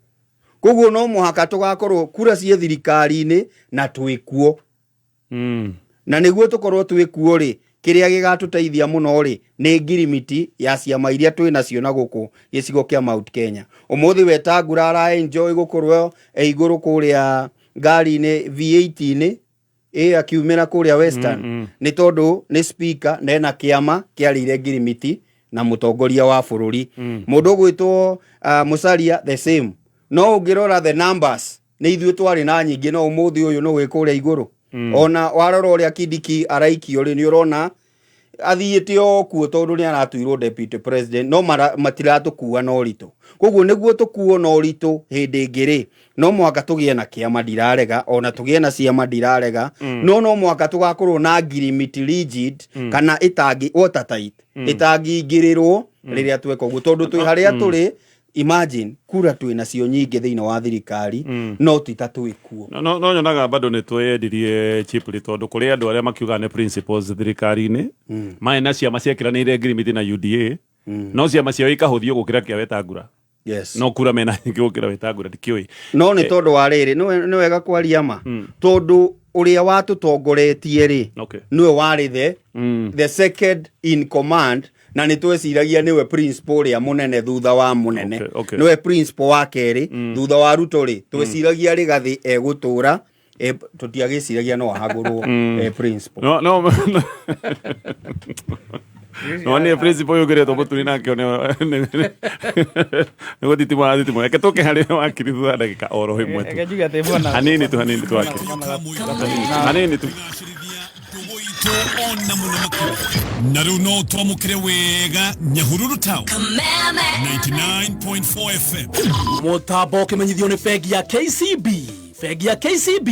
Koguo no mũhaka tũgakorwo kura ciĩ thirikari-inĩ na twĩ kuo. Na nĩguo tũkorwo twĩ kuo rĩ, kĩrĩa gĩgatũteithia mũno rĩ, nĩ ngirimiti ya ciama iria twĩ nacio na gũkũ gĩcigo kĩa Mount Kenya. Ũmũthĩ Wetangula ara enjoy gũkorwo e igũrũ kũrĩa ngari-inĩ V8-inĩ, ĩ akiumĩra kũrĩa Western, nĩ tondũ nĩ speaker na ena kĩama kĩarĩire ngirimiti na mũtongoria wa bũrũri. Mũndũ ũgwĩtwo Musalia, the same. No ũngĩrora the numbers, nĩ ithuĩ twarĩ na nyingĩ, no ũmũthĩ ũyũ nĩ wĩ kũrĩa igũrũ. Ona warora ũrĩa Kindiki araikio rĩ, nĩ ũrona athiĩte o kuo tondũ nĩ aratuirwo deputy president, no matiratũkua na ũritũ. Koguo nĩguo tũkuo na ũritũ hĩndĩ ĩngĩ rĩ, no mũhaka tũgĩe na kĩama, ndirarega, ona tũgĩe na ciama, ndirarega, no mũhaka tũgakorwo na ngirimiti rigid kana ĩtangi watertight, ĩtangĩingĩrĩrwo rĩrĩa tweka ũguo, tondũ twĩ harĩa tũrĩ. Imagine kura twĩ nacio nyingĩ thĩinĩ wa thirikari, no ti ta twĩ kuo. No nyonaga bado nĩ tweyendirie cheaply, tondũ kũrĩ andũ arĩa makiugaga nĩ principles thirikari-inĩ, marĩ na ciama ciekĩranĩire ngirimiti na UDA, no ciama ciao ikahũthio gũkĩra kĩa Wetangula. No kura mena nyingĩ gũkĩra Wetangula, ndikĩũĩ. No nĩ tondũ wa rĩrĩ, nĩ wega kwaria ma, tondũ ũrĩa watũtongoretie rĩ, nĩwe warĩ the second in command, na nĩ tweciragia nĩwe principal ũrĩa mũnene thutha wa mũnene. Nĩwe principal wa kerĩ thutha wa Ruto rĩ, tweciragia Rigathĩ egũtũra tũtiagĩciragia no ahagũrwo principal. No nĩ principal yũkĩrĩtwo mũturi nake nĩ gũtitimũra thitimũ. Reke tũke harĩ wakiri thutha ndagĩka oro ĩmwe tu. Reke njuge atĩ bwana- Hanini tu, hanini tu, wakiri, hanini tu. Na rĩu no twamũkĩre wega Nyahururu Town 99.4 FM. Mũtambo ũkĩmenyithio nĩ bengi ya KCB. Bengi ya KCB,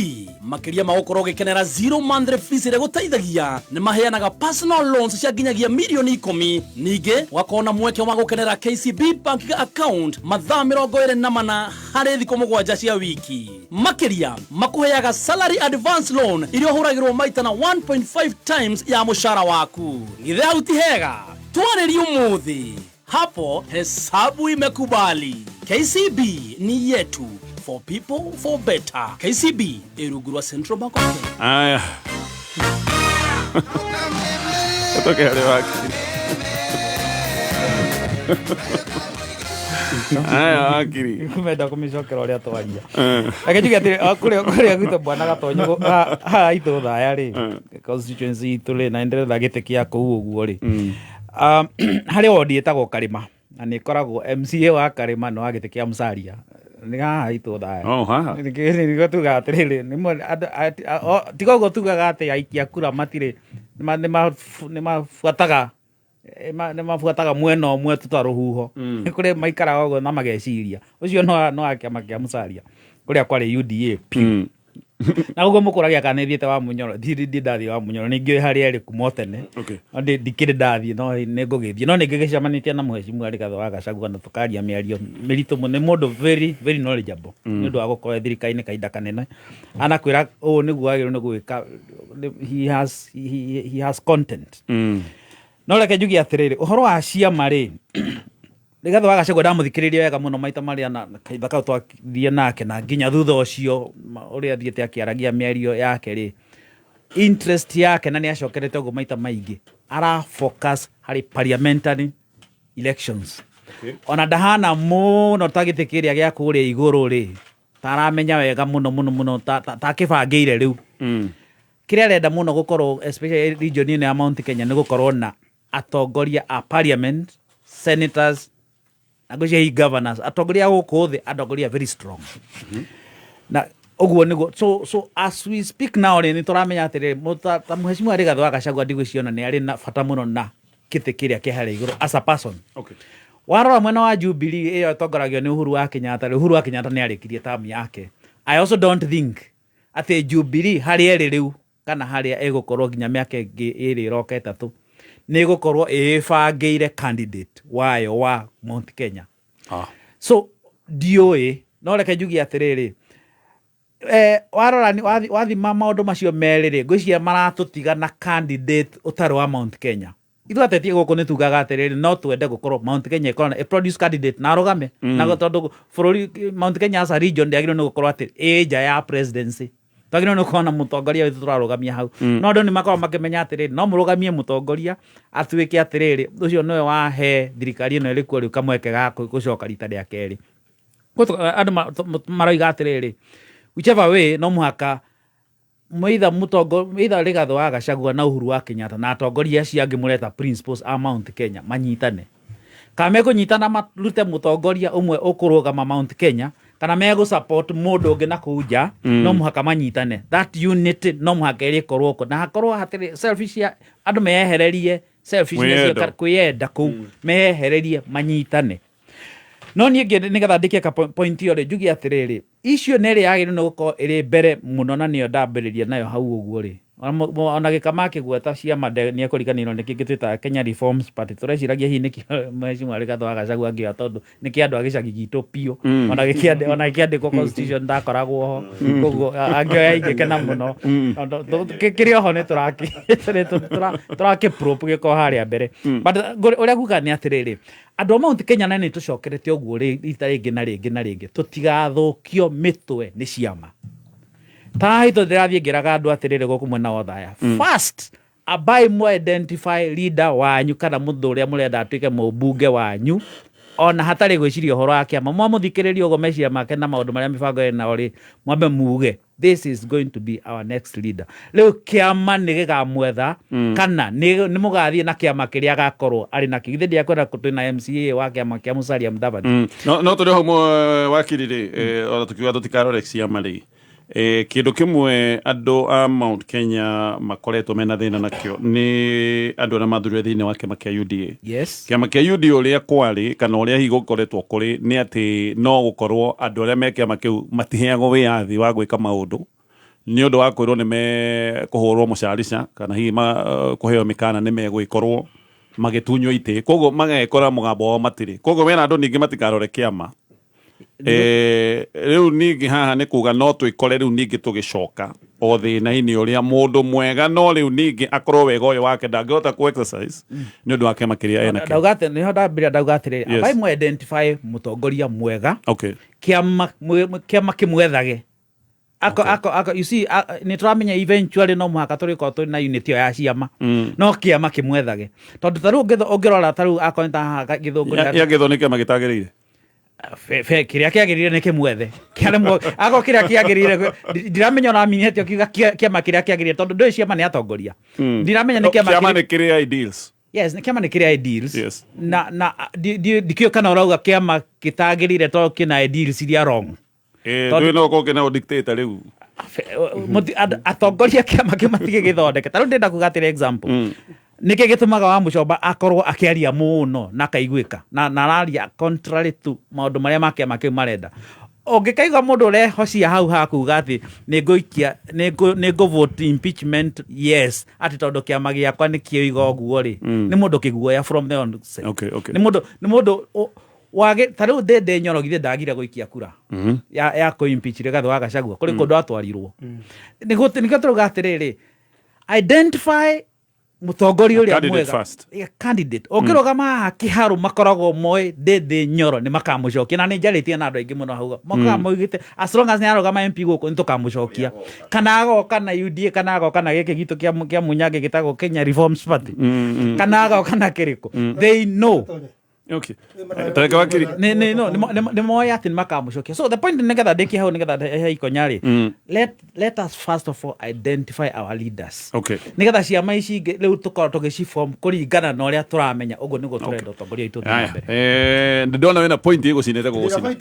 makĩria ma gũkorwo ũgĩkenera zero monthly fees ĩrĩa gũteithagia, nĩ maheanaga personal loans cia nginyagia mirioni 10. Ningĩ ũgakorwo na mweke wa gũkenera KCB bank account mathaa 24 harĩ thikũ 7 cia wiki. Makĩria makũheaga salary advance loan iria ũhũragĩrwo maita na 1.5 times ya mũcara waku. Githĩ hau ti hega? Twarĩrie ũmũthĩ, hapo hesabu imekubali. KCB ni yetu, for people, for better. KCB ĩrungu rwa Central Bank of Kenya. Aya, tũke harĩ wakiri. Aya, wakiri. Menda kũmĩcokera ũrĩa twaria. Reke njuge atĩrĩ, o, kũrĩa gwitũ bwana Gatonyo, haha itũ Thaya rĩ, constituency itũ rĩ, na nĩndĩretha gĩtĩ kĩa kũu ũguo rĩ, harĩ wodi ĩtagwo Karĩma, na nĩ ĩkoragwo MCA wa Karĩma nĩ wa gĩtĩ kĩa Musalia, nĩ haha itũ Thaya. Oh, haha. Nĩguo tugaga atĩrĩrĩ, tiga ũguo tugaga atĩ aikia kura matirĩ nĩ mabuataga mwena ũmwe tu ta rũhuho. Nĩ kũrĩ maikaraga ũguo na mageciria ũcio no wa kĩama kĩa Musalia, kũrĩa kwarĩ UDA piũ. Na ũguo mũkũragia kana nĩ thiĩte wa Munyoro, ndirĩ ndathiĩ wa Munyoro, ningĩ harĩa ĩrĩ kuma o tene. No ndikĩrĩ ndathiĩ, no nĩ ngũgĩthiĩ, no nĩ ngĩgĩcemanĩtie na mũhecimu Rigathĩ wa Gachagua na tũkaria mĩario mĩritũ mũno. Nĩ mũndũ very very knowledgeable, nĩ ũndũ wa gũkorwo e thirikari-inĩ kahinda kanene, anakwĩra ũũ nĩguo wagĩrĩirwo nĩ gwĩka. He has content. No reke njuge atĩrĩrĩ, ũhoro wa ciama rĩ, Rigathĩ wa Gachagua ndamũthikĩrĩria wega mũno maita marĩa na kahinda kau twathiĩ nake, na nginya thutha ũcio ũrĩa athiĩte akĩaragia mĩario yake rĩ, interest yake, na nĩ acokerete ũguo maita maingĩ, ara focus harĩ parliamentary elections. Ona ndahana mũno ta gĩtĩ kĩrĩa gĩa kũrĩa igũrũ rĩ, ta aramenya wega mũno mũno mũno ta akĩbangĩire rĩu. Kĩrĩa arenda mũno gũkorwo, especially region ĩno ya Mount Kenya, nĩ gũkorwo na atongoria a parliament, senators, na ngwĩciria hihi governors, atongoria a gũkũ thĩ, atongoria very strong. Na ũguo nĩguo, so as we speak now rĩ, nĩ tũramenya atĩrĩrĩ, ta Mheshimiwa Rigathĩ wa Gachagua, ndigwĩciria ona nĩ arĩ na bata mũno na gĩtĩ kĩrĩa kĩ harĩa igũrũ as a person. Warora mwena wa Jubilee ĩyo ĩtongoragio nĩ Uhuru wa Kenyatta rĩ, Uhuru wa Kenyatta nĩ arĩkirie term yake. I also don't think atĩ Jubilee harĩa ĩrĩ rĩu kana harĩa ĩgũkorwo nginya mĩaka ĩngĩ ĩrĩ ĩroka ĩtatũ nĩ ĩgũkorwo ĩĩbangĩire candidate wayo wa Mount Kenya. So ndiũĩ, no reke njuge atĩrĩrĩ, warora wathima maũndũ macio merĩ rĩ, ngwĩciria maratũtiga na candidate ũtarĩ wa Mount Kenya. Ithuĩ ateti gũkũ nĩ tugaga atĩrĩrĩ, no twende gũkorwo Mount Kenya ĩkorwo na produce candidate na arũgame. Na tondũ bũrũri Mount Kenya as a region ndĩagĩrĩirwo nĩ gũkorwo atĩ ĩ nja ya presidency, twagĩrĩirwo nĩ gũkorwo na mũtongoria witũ tũrarũgamia hau. No andũ nĩ makoragwo makĩmenya atĩrĩrĩ, no mũrũgamie mũtongoria atuĩke atĩrĩrĩ, ũcio nĩwe wahe thirikari ĩno ĩrĩ kuo rĩu kamweke ga gũcoka rita rĩa kerĩ. Koguo andũ maroiga atĩrĩrĩ, whichever way no mũhaka either mũtongo either Rigathĩ wa Gachagua na Uhuru wa Kenyatta na atongoria acio angĩ mũreta principals a Mount Kenya manyitane. Kana mekũnyitana marute mũtongoria ũmwe ũkũrũgama Mount Kenya, kana megũ support mũndũ ũngĩ na kũu nja, no mũhaka manyitane. That unity no mũhaka ĩrĩkorwo kuo, na hakorwo hatirĩ selfish ya andũ, meyehererie selfishness. Kwĩyenda. Kwĩyenda kũu meyehererie, manyitane. No niĩ nĩgetha ndĩkie ka point ĩyo rĩ, njuge atĩrĩrĩ, icio nĩ ĩrĩa yagĩrĩirwo nĩ gũkorwo ĩrĩ mbere mũno, na nĩyo ndambĩrĩria nayo hau ũguo rĩ. Ona gĩkama akĩgweta ciama nĩ ekũriganĩrwo nĩ kĩngĩ twĩtaga Kenya Reforms Party. Tũreciragia hihi nĩkĩo Mheshimiwa Rigathĩ wa Gachagua angĩoya, tondũ nĩ kĩa andũ a gĩcagi gitũ biũ. Ona gĩkĩandĩkwo constitution ndakoragwo ho. Koguo angĩoya ingĩkena mũno. Tondũ kĩrĩ oho nĩ tũrakĩ probe gĩkorwo harĩa mbere. But ũrĩa nguga nĩ atĩrĩrĩ, andũ a Mount Kenya, na nĩ tũcokerete ũguo rita rĩngĩ na rĩngĩ na rĩngĩ, tũtigathũkio mĩtwe nĩ ciama. Ta hito ndĩrathiĩ ngĩraga andũ atĩrĩrĩ, gũkũ mwena wa Othaya, first ambai mu identify leader wanyu kana mũndũ ũrĩa mũrenda atuĩke mũmbunge wanyu, ona hatarĩ gwĩciria ũhoro wa kĩama. Mwamũthikĩrĩria ũguo meciria make na maũndũ marĩa mĩbango ĩna nao rĩ, mwambe muge, "This is going to be our next leader." Rĩu kĩama nĩ gĩgamwetha kana nĩ mũgathiĩ na kĩama kĩrĩa agakorwo arĩ nakĩo. Githĩ ndiakwĩra twĩna MCA wa kĩama kĩa Musalia Mudavadi? No tũrĩ hau wakiri rĩ, ona tũkiuga tũtikarore ciama rĩ, kĩndũ kĩmwe andũ a Mount Kenya makoretwo mena thĩna nakĩo nĩ andũ arĩa mathurire thĩinĩ wa kĩama kĩa UDA. Kĩama kĩa UDA ũrĩa kwarĩ kana ũrĩa hihi gũkoretwo kũrĩ nĩ atĩ no gũkorwo andũ arĩa me kĩama kĩu matiheagwo wĩyathi wa gwĩka maũndũ nĩ ũndũ wa kwĩrwo nĩ mekũhũrwo mũcarica kana hihi kũheo mĩkana nĩ megwĩkorwo magĩtunywo itĩ, koguo magekora mũgambo wao matirĩ. Koguo wena andũ ningĩ matikarore kĩama. Rĩu ningĩ haha nĩ kuga no twĩkore rĩu ningĩ tũgĩcoka o thĩna-inĩ ũrĩa mũndũ mwega, no rĩu ningĩ akorwo wega ũyũ wake ndangĩhota ku exercise nĩ ũndũ wa kĩama kĩrĩa ena kĩo. Ndauga atĩ nĩho ndambĩrĩria, ndauga atĩrĩrĩ, ambai mu identify mũtongoria mwega, kĩama kĩama kĩmwethage ako. Ako you see, nĩ tũramenya eventually no mũhaka tũrĩkorwo tũrĩ na unit ĩyo ya ciama, no kĩama kĩmwethage, tondũ ta rĩu ũngĩrora ta rĩu akorwo nĩ ta haha gĩthũngũ Ya gĩtho nĩ kĩama gĩtagĩrĩire. Kĩrĩa kĩagĩrĩire nĩ kĩmwethe. Kĩaremwo akorwo kĩrĩa kĩagĩrĩire ndiramenya ũraminia atĩa ũkiuga kĩama kĩrĩa kĩagĩrĩire, tondũ ndũĩ ciama nĩ atongoria. Ndiramenya nĩ kĩama Kĩama nĩ kĩrĩ ideals. Yes, nĩ kĩama nĩ kĩrĩ ideals. Na ndikĩũĩ kana ũrauga kĩama gĩtagĩrĩire tondũ kĩna ideals iria wrong. Ndũĩ no ũkorwo kĩna dictator rĩu. Atongoria kĩama kĩu matigĩgĩthondeke. Ta rĩu ndĩrenda kuga atĩrĩ, example, nĩkĩ gĩtũmaga wa Mũcomba akorwo akĩaria mũno na akaiguĩka na araria contrary to maũndũ marĩa ma kĩama kĩu marenda? Ũngĩkaigua mũndũ ũrehocia hau hakuga atĩ nĩngũikia nĩ ngũ-vote impeachment yes, atĩ tondũ kĩama gĩakwa nĩ kĩoiga ũguo rĩ, nĩ mũndũ kĩguoya from the onset. Nĩ mũndũ wage. Ta rĩu Ndĩndĩ Nyoro, githĩ ndagire gũikia kura ya kũ-impeach Rigathĩ wa Gachagua kũrĩ kũndũ atwarirwo? Nĩkĩo tũrauga atĩrĩrĩ, identify mũtongoria ũrĩa Candidate mwega. first. Yeah, candidate ũngĩrũgama haha kĩharũ makoragwo moĩ Ndĩndĩ Nyoro nĩ makamũcokia, na nĩ njarĩtie na andũ aingĩ mũno hau makoragwo maugĩte as long as nĩ arũgama MP gũkũ nĩ tũkamũcokia, kana agoka na UDA, kana agoka na gĩkĩ gitũ kĩa Munyange gĩtagwo Kenya Reforms Party, kana agoka na kĩrĩkũ, they know. Okay. Tareke wakiri. Nĩ no nĩ moĩ atĩ nĩ makamũcokia. So the point, nĩgetha ndĩkie hau, nĩgetha he ikonya rĩ, let us first of all identify our leaders, nĩgetha ciama ici ingĩ rĩu tũkorwo tũgĩciform kũringana na ũrĩa tũramenya. Ũguo nĩguo tũrenda ũtongoria witũ ũthiĩ na Aya. mbere. Ndona wĩna point ĩgũcinĩte gũgũcina.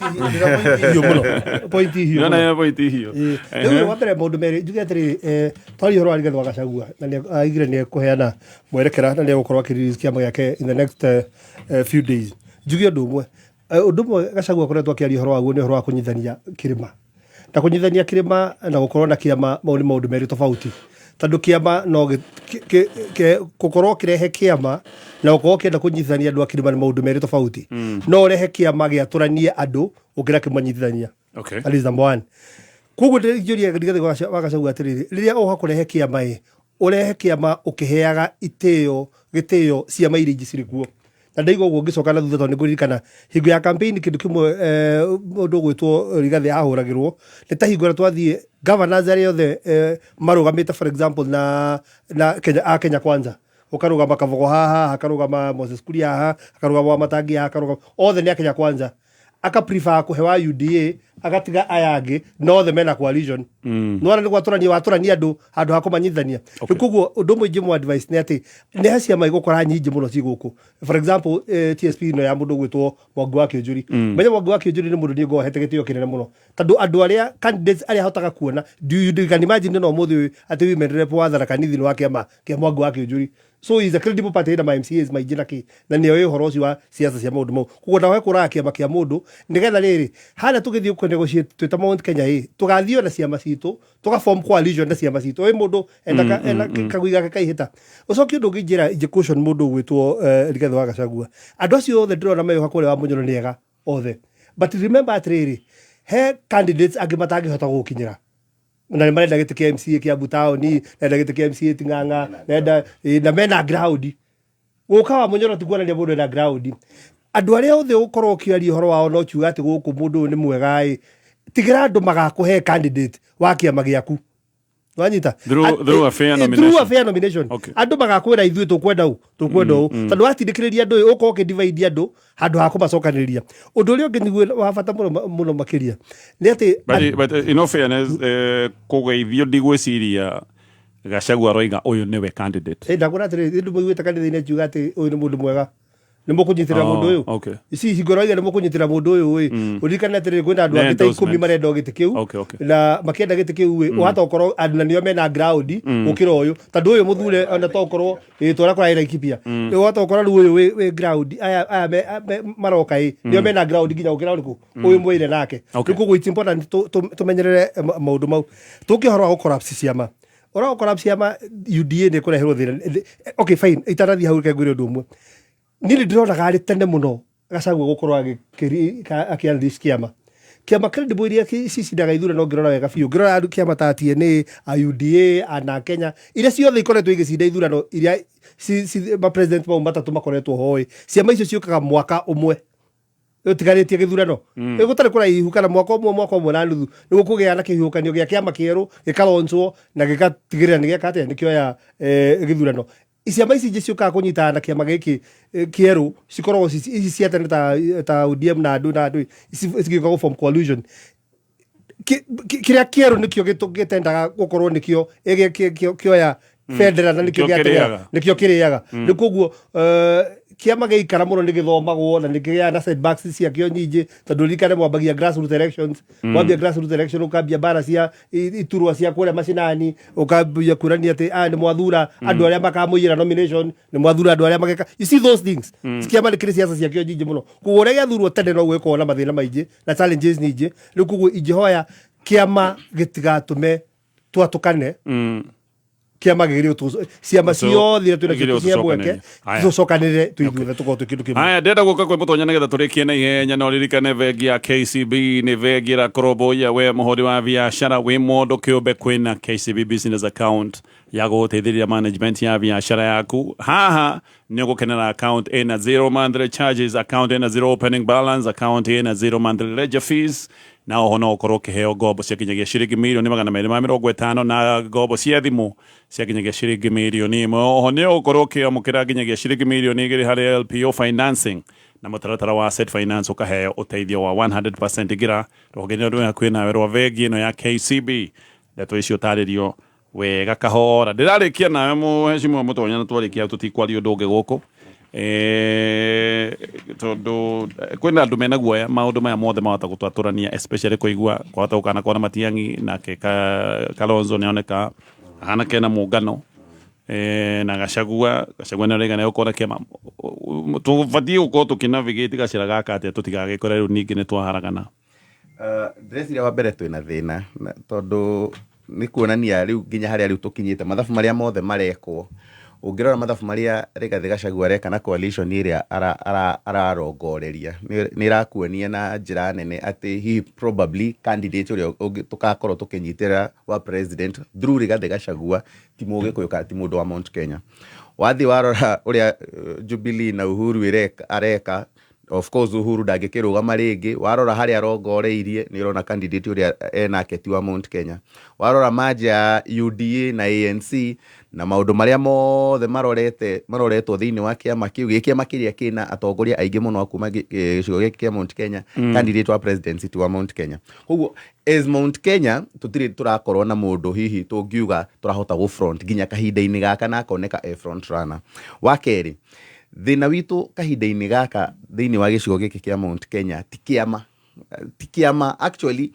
Hiũ mũno, point hiũ Ndona mũno. wĩna point hiũ. Rĩu wa mbere, maũndũ merĩ njuge atĩrĩrĩ, twaria ũhoro wa Rigathĩ wa Gachagua na nĩ aigire nĩ ekũheana mwerekera na nĩ egũkorwo akĩ-release kĩama gĩake in the next few days. Njuge ũndũ ũmwe. Ũndũ ũmwe Gachagua akoretwo akĩaria ũhoro waguo nĩ ũhoro wa kũnyitithania kĩrĩma, na kũnyitithania kĩrĩma na gũkorwo na kĩama, mau nĩ maũndũ merĩ tofauti, tondũ kĩama no gũkorwo kĩrehe kĩama na gũkorwo ũkĩenda kũnyitithania andũ a kĩrĩma nĩ maũndũ merĩ tofauti. No ũrehe kĩama gĩatũranie andũ gũkĩra kĩmanyitithania. That is number one. Koguo ndĩngĩũria Rigathĩ wa Gachagua atĩrĩrĩ, rĩrĩa ũgoka kũrehe kĩama ĩ, ũrehe kĩama ũkĩheaga itĩo gĩtĩo ciama iria ingĩ cirĩ kuo. Na ndaigua ũguo ngĩcoka na thutha, tondũ nĩngũririkana hingo ya campaign kĩndũ kĩmwe, mũndũ ũgwĩtwo Rigathĩ ahũragĩrwo nĩ ta hingo ĩrĩa twathiĩ governors arĩa othe marũgamĩte, for example, na Kenya, a Kenya Kwanza, ũkarũgama Kabogo haha, hakarũgama Moses Kuria haha, hakarũgama Wamatangi haha, hakarũgama othe nĩ a Kenya Kwanza, aka prefer kũhe wa UDA agatiga aya angĩ, no othe mena coalition. Nĩwona nĩ gwatũrania watũrania andũ handũ ha kũmanyitithania. Rĩu koguo ũndũ ũmwe ingĩmũ advice nĩ atĩ nĩ he ciama igũkora nyingĩ mũno ci gũkũ, for example, TSP ĩno ya mũndũ ũgwĩtwo Mwangi wa Kĩũnjũri. Menya Mwangi wa Kĩũnjũri nĩ mũndũ niĩ ngoragwo hete gĩtĩo kĩnene mũno, tondũ andũ arĩa candidates arĩa ahotaga kuona, do you can imagine no ũmũthĩ ũyũ atĩ women rep wa Tharaka Nithi nĩ wa kĩama kĩa Mwangi wa Kĩũnjũri? So he is a credible party na ma MCAs maingĩ na kĩ, na nĩoĩ ũhoro ũcio wa siasa cia maũndũ mau. Koguo ndahoe kũraga kĩama kĩa mũndũ, nĩgetha rĩrĩ harĩa tũgĩthiĩ kũ negotiate twĩ ta Mount Kenya ĩ, tũgathiĩ na ciama citũ, tũga form coalition na ciama citũ ĩ mũndũ ena ena kagui gake kaihĩta. Ũcoke ũndũ ũngĩ njĩra ingĩ caution mũndũ ũgwĩtwo Rigathĩ wa Gachagua, andũ acio othe ndĩrona meyoha kũrĩa wa Mũnyoro nĩ ega othe, but remember atĩrĩrĩ, he candidates angĩ matangĩhota gũgũkinyĩra na nĩ marenda gĩtĩ kĩa MCA kĩa Butaoni, marenda gĩtĩ kĩa MCA Ting'ang'a, marenda na mena ground. Gũka wa Mũnyoro ti kuonania mũndũ ena ground. Andũ arĩa othe ũgũkorwo ũkĩaria ũhoro wao no kiuga atĩ gũkũ mũndũ ũyũ nĩ mwega ĩ, tigĩra andũ magakũhe candidate wa kĩama gĩaku, wanyita? Through a fair nomination. Through a fair nomination. Andũ magakwĩra ithuĩ tũkwenda ũ, tũkwenda ũ, tondũ watindĩkĩrĩria andũ ĩ, ũkorwo ũkĩdivide andũ handũ ha kũmacokanĩrĩria. Ũndũ ũrĩa ũngĩ nĩguo wa bata mũno mũno makĩria nĩ atĩ But in all fairness, kũgeithio ndigwĩciria Gachagua aroiga ũyũ nĩwe candidate. Ĩ, ndakwĩra atĩrĩrĩ, ndũ mũiguĩte kanitha-inĩ akiuga atĩ ũyũ nĩ mũndũ mwega, nĩ mũkũnyitĩrĩra mũndũ ũyũ? Ici hingo roiga nĩ mũkũnyitĩrĩra mũndũ ũyũ ĩ, ũririkane atĩrĩrĩ, kwĩna andũ Nĩ angĩ ta 10 endorsement. marenda o gĩtĩ kĩu. Na makĩenda gĩtĩ kĩu ĩ, ũhata ũkorwo andũ na nĩo mena ground gũkĩra ũyũ, tondũ ũyũ mũthure ona to ũkorwo ĩ tũrĩa kũrarĩ Laikipia, ũhata ũkorwo rĩu ũyũ wĩ ground, aya maroka ĩ nĩo mena ground nginya gũkĩra ũrĩkũ ũyũ mwĩire nake. Rĩu koguo it's important tũmenyerere maũndũ mau. Tũke ũhoro wa gũ-collapse ciama, ũhoro wa gũ-collapse ciama, UDA nĩ ĩkũreherwo thĩna. Okay, fine, itanathiĩ hau, reke ngwĩre ũndũ ũmwe. Niĩ nĩ ndĩronaga arĩ tene mũno Gachagua gũkorwo akĩ-unleash kĩama credible iria cicindaga ithurano. Ngĩrora wega biũ, ngĩrora andũ kĩama ta TNA, a UDA, a Kenya, iria ciothe ikoretwo igĩcinda ithurano iria ma-president mau matatũ makoretwo ho ĩ, ciama icio ciũkaga mwaka ũmwe ũtigarĩtie gĩthurano. Gũtarĩ kũraihu kana mwaka ũmwe, mwaka ũmwe na nuthu, nĩguo kũgĩa na kĩhuhũkanio gĩa kĩama kĩerũ gĩkaronchwo na gĩgatigĩrĩra nĩ gĩeka atĩa, nĩ kĩoya gĩthurano. Ciama ici ingĩ ciũkaga kũnyitana na kĩama gĩkĩ kĩerũ cikoragwo ici cia tene ta ODM na andũ ici cigĩũka gũ form coalition. Kĩrĩa kĩerũ nĩkĩo gĩtendaga gũkorwo nĩkĩo kĩoya bendera na nĩkĩo Nĩkĩo gĩateng'era. kĩrĩaga. Nĩkĩo kĩrĩaga. Rĩu koguo kĩama gĩikara mũno nĩ gĩthomagwo na nĩ kĩgĩaga na setbacks ciakĩo nyingĩ, tondũ ririkane mwambagia grassroots elections. Mwambia grassroots election, ũkambia mbara cia iturwa cia kũrĩa macinani, ũkambia kuonania atĩ aya nĩ mwathura andũ arĩa makamũiyĩra nomination, nĩ mwathura andũ arĩa mageka, you see those things. Kĩama nĩ kĩrĩ ciaca ciakĩo nyingĩ mũno, koguo ũrĩa gĩathurwo tene noguo gĩkoragwo na mathĩna maingĩ na challenges nyingĩ. Rĩu koguo ingĩhoya kĩama gĩtigatũme twatũkane. Kĩama gĩgĩrĩ ciama ciothe iria twĩnacio gĩgĩrĩ cia mweke gũtũcokanĩria. Haya. tũcokanĩrĩre twĩ ithuothe, tũkorwo twĩ kĩndũ kĩmwe. Haya, ndĩrenda gũka kwĩ mũtonya nĩgetha tũrĩkie na ihenya. No ririkane bengi ya KCB nĩ bengi ĩrakũrũmbũiya we mũhũri wa biacara, wĩ mũndũ kĩũmbe. Kwĩna KCB business account ya gũgũteithĩrĩria management ya biacara yaku. Haha nĩ ũgũkenera account ĩna zero monthly charges, account ĩna zero opening balance, account ĩna zero monthly ledger fees, na oho no ũkorwo ũkĩheo ngombo cia kinyagia ciringi 250,000,000 na ngombo cia thimũ cia kinyagia ciringi 1,000,000. Oho nĩ ũgũkorwo ũkĩamũkĩra nginyagia ciringi 2,000,000 harĩ LPO financing. Na mũtaratara wa Asset Finance ũkaheo ũteithio wa 100%. Ingĩra rũhonge-inĩ rwĩ hakuhĩ nawe rwa bengi ĩno ya KCB, ndeto icio ũtarĩrio wega kahora. Ndĩrarĩkia nawe mũhecimiwa Mũtonya, na twarĩkia tũtikwaria ũndũ ũngĩ gũkũ. Tondũ kwĩna andũ mena guoya maũndũ maya mothe mahota gũtwatũrania, especially kũigua kwahota gũkanakorwo na Matiang'i nake Kalonzo nĩoneka ahana kena mũngano na Gachagua nĩ arauga nĩegũkorwo na kĩama. Tũbatiĩ gũkorwo tũkĩnavigate gacĩra gaka atĩa tũtigagĩkore rĩu ningĩ nĩ twaharagana? Ndĩreciria wa mbere twĩna thĩna tondũ nĩ kuonania rĩu nginya harĩa rĩu tũkinyĩte mathabu marĩa mothe marekwo. Ũngĩrora mathabu marĩa Rigathĩ Gachagua areka na coalition ĩrĩa ararongoreria, nĩ ĩrakuonia na njĩra nene atĩ hihi probably candidate ũrĩa tũgakorwo tũkĩnyitĩrĩra wa president through Rigathĩ Gachagua ti Mũgĩkũyũ kana ti mũndũ wa Mount Kenya. Wathiĩ warora ũrĩa Jubilee na Uhuru areka, of course Uhuru ndangĩkĩrũgama rĩngĩ. Warora harĩa arongoreirie nĩ ũrona candidate ũrĩa enake ti wa Mount Kenya. Warora manja ya UDA na ANC na maũndũ marĩa mothe maroretwo thĩinĩ wa kĩama kĩu, gĩ kĩama kĩrĩa kĩna atongoria aingĩ mũno a kuma gĩcigo gĩkĩ kĩa Mount Kenya, candidate wa presidency ti wa Mount Kenya. Koguo as Mount Kenya tũtirĩ tũrakorwo na mũndũ hihi tũngiuga tũrahota gũ front nginya kahinda-inĩ gaka na akoneka e front runner. Wa kerĩ, thĩna witũ kahinda-inĩ gaka thĩinĩ wa gĩcigo gĩkĩ kĩa Mount Kenya ti kĩama, ti kĩama actually.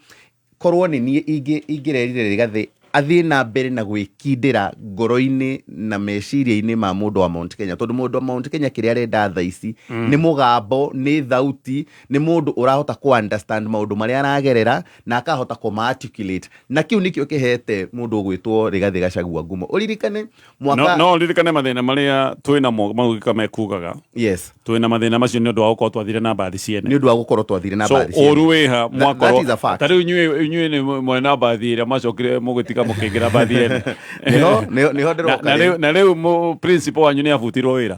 Korwo nĩ niĩ ingĩrerire Rigathĩ athiĩ na mbere na gwĩkindĩra ngoro-inĩ na meciria-inĩ ma mũndũ wa Mount Kenya, tondũ mũndũ wa Mount Kenya kĩrĩa arenda thaa ici nĩ mũgambo, nĩ thauti, nĩ mũndũ ũrahota kũ understand maũndũ marĩa aragerera na akahota kũma articulate, na kĩu nĩkĩo kĩhete mũndũ ũgwĩtwo Rigathĩ Gachagua ngumo. Ũririkane mwaka No ririkane mathĩna marĩa twĩnamo mau gĩka mekugaga. Yes. Twĩna mathĩna macio nĩ ũndũ wa gũkorwo twathire na mbathi ciene. Nĩ ũndũ wa gũkorwo twathire na So mbathi ciene. ũru wĩha mwakorwo That is a fact. Ta rĩu inyuĩ nĩ mwena na mbathi ĩrĩa mwacokire mũgĩtiga mũkĩingĩra mbathi ene. Nĩho ndĩroka rĩu. Na rĩu principal wanyu nĩ abutirwo wĩra.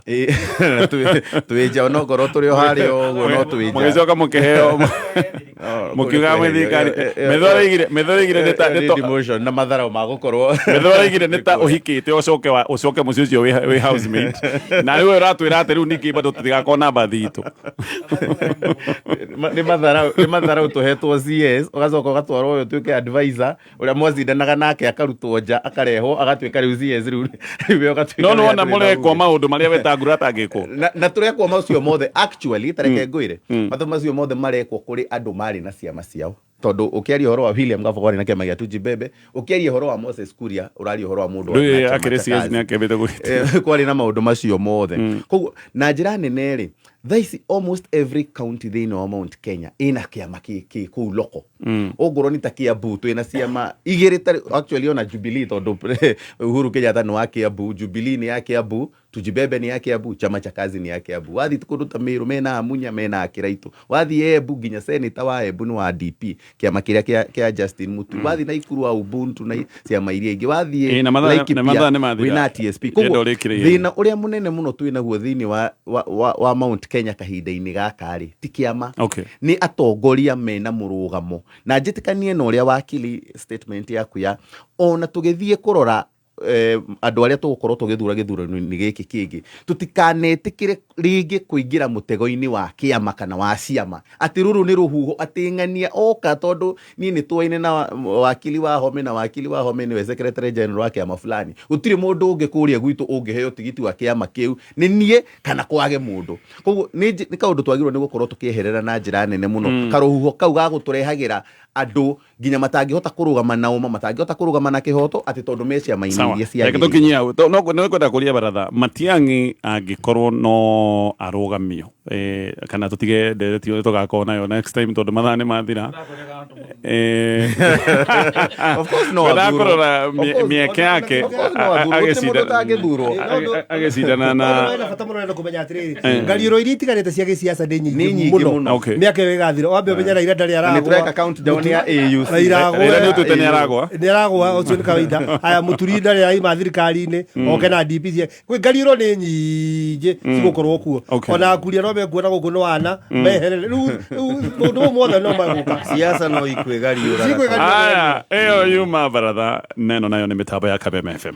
Twĩ nja onokorwo tũrĩ o harĩa ũguo no twĩ nja. Mũgĩcoka mũkĩheo mũkiuga mwĩ thirikari. Metho araigire nĩ ta Nĩ demotion na matharau ma gũkorwo. Metho araigire nĩ ta ũhikĩte ũcoke mũciĩ ũcio wĩ housemate. Na rĩu ũratwĩra atĩ rĩu ningĩ bado tũtigakorwo na mbathi itũ. Nĩ matharau tũhetwo CS, ũgacoka ũgatwarwo ũyũ ũtuĩke advisor, ũrĩa mwacindanaga nake akarutwo nja, akarehwo, agatuĩka rĩu CS rĩu we ũgatuĩka No rĩu nĩwona atĩ mũrekwo nĩ maũndũ marĩa Wetangula atangĩkwo. Na tũrekwo macio mothe actually, ta reke ngwĩre, matho macio mothe marekwo kũrĩ andũ marĩ na ciama ciao. Tondũ ũkĩaria ũhoro wa William Gabogore na kĩama gĩa Tujibebe, ũkĩaria ũhoro wa Moses Kuria, ũraria ũhoro wa mũndũ Rĩu wa chama akĩrĩ cha CS kazi. nĩ akĩambĩte gwĩtia. Kwarĩ na maũndũ macio mothe. Koguo na njĩra nene rĩ, thaa ici almost every county thĩinĩ wa Mount Kenya ĩna kĩama kĩ kũu local. Ongorwo nĩ ta Kiambu twĩna ciama igĩrĩ ta actually ona Jubilee, tondũ Uhuru Kenyatta nĩ wa Kiambu, Jubilee nĩ ya Kiambu, Tujibebe nĩ ya Kiambu, chama cha kazi nĩ ya Kiambu. Wathiĩ kũndũ ta Meru mena Amunya, mena Akĩraitũ. Wathiĩ Embu nginya senator wa Embu nĩ wa DP, kĩama kĩrĩa kĩa Justin Muturi. Wathiĩ Naikuru wa Ubuntu na ciama iria ingĩ. Wathiĩ Na Laikipia, mathaa nĩ mathira. wĩna TSP. Ndĩrenda Koguo ũrĩkĩrĩrie. thĩna ũrĩa mũnene mũno twĩ naguo thĩinĩ wa Mount Kenya kahinda-inĩ gaka rĩ, ti kĩama. Nĩ atongoria mena mũrũgamo. Na njĩtĩkanie na ũrĩa wakili statement yaku ya ona tũgĩthiĩ kũrora andũ arĩa tũgũkorwo tũgĩthura gĩthurano-inĩ gĩkĩ kĩngĩ, tũtikanetĩkĩre rĩngĩ kũingĩra mũtego-inĩ wa kĩama kana wa ciama, atĩ rũrũ nĩ rũhuho, atĩ ng'ania oka tondũ niĩ nĩ tũaine na wakili wa Home, na wakili wa Home nĩwe secretary general wa kĩama fulani, gũtirĩ mũndũ ũngĩ kũrĩa gwitũ ũngĩheo tigiti wa kĩama kĩu, nĩ niĩ kana kwage mũndũ. Koguo nĩ kaũndũ twagĩrĩirwo nĩ gũkorwo tũkĩeherera na njĩra nene mũno, karũhuho kau ga gũtũrehagĩra andũ nginya matangĩhota kũrũgama na ũma, matangĩhota kũrũgama na kĩhoto, atĩ tondũ me ciama-inĩ Sawa. iria Reke ciagĩrĩire. tũkinyie hau. No nĩ kwenda kũria baratha Matiang'i angĩkorwo no arũgamio, kana tũtige ndereti ĩyo tũgakorwo nayo next time tondũ mathaa nĩ mathira. Of course no Ngwendaga athurwo. kũrora Of course. mĩeke yake Of course no athurwo. Gũtirĩ mũndũ ũtangĩthurwo. agĩcindana na Ũndũ wĩna bata mũno nĩ kũmenya atĩrĩrĩ, ngariũro iria itiganĩte cia gĩciaca nĩ Nĩ nyingĩ nyingĩ mũno. mũno. Mĩaka ĩyo ĩgathira wambe ũmenye Raila ndarĩ Na nĩ aragwa. tũreka countdown ya AUC. Raila agwe. Raila nĩ ũtuĩte nĩ aragwa. Nĩ aragwa, ũcio nĩ kawaida. Aya, Mũturi ndarĩ araima thirikari-inĩ, oke na DP cia kwĩ ngariũro nĩ nyingĩ cigũkorwo kuo. Ona akuria no mekuona gũkũ nĩ wana meherere. Rĩu maũndũ mau mothe no magũka. Siasa no ikwĩgariũra. Cikwĩgariũra. Aya, ĩyo yuma baratha neno nayo nĩ mĩtambo ya Kabeme FM.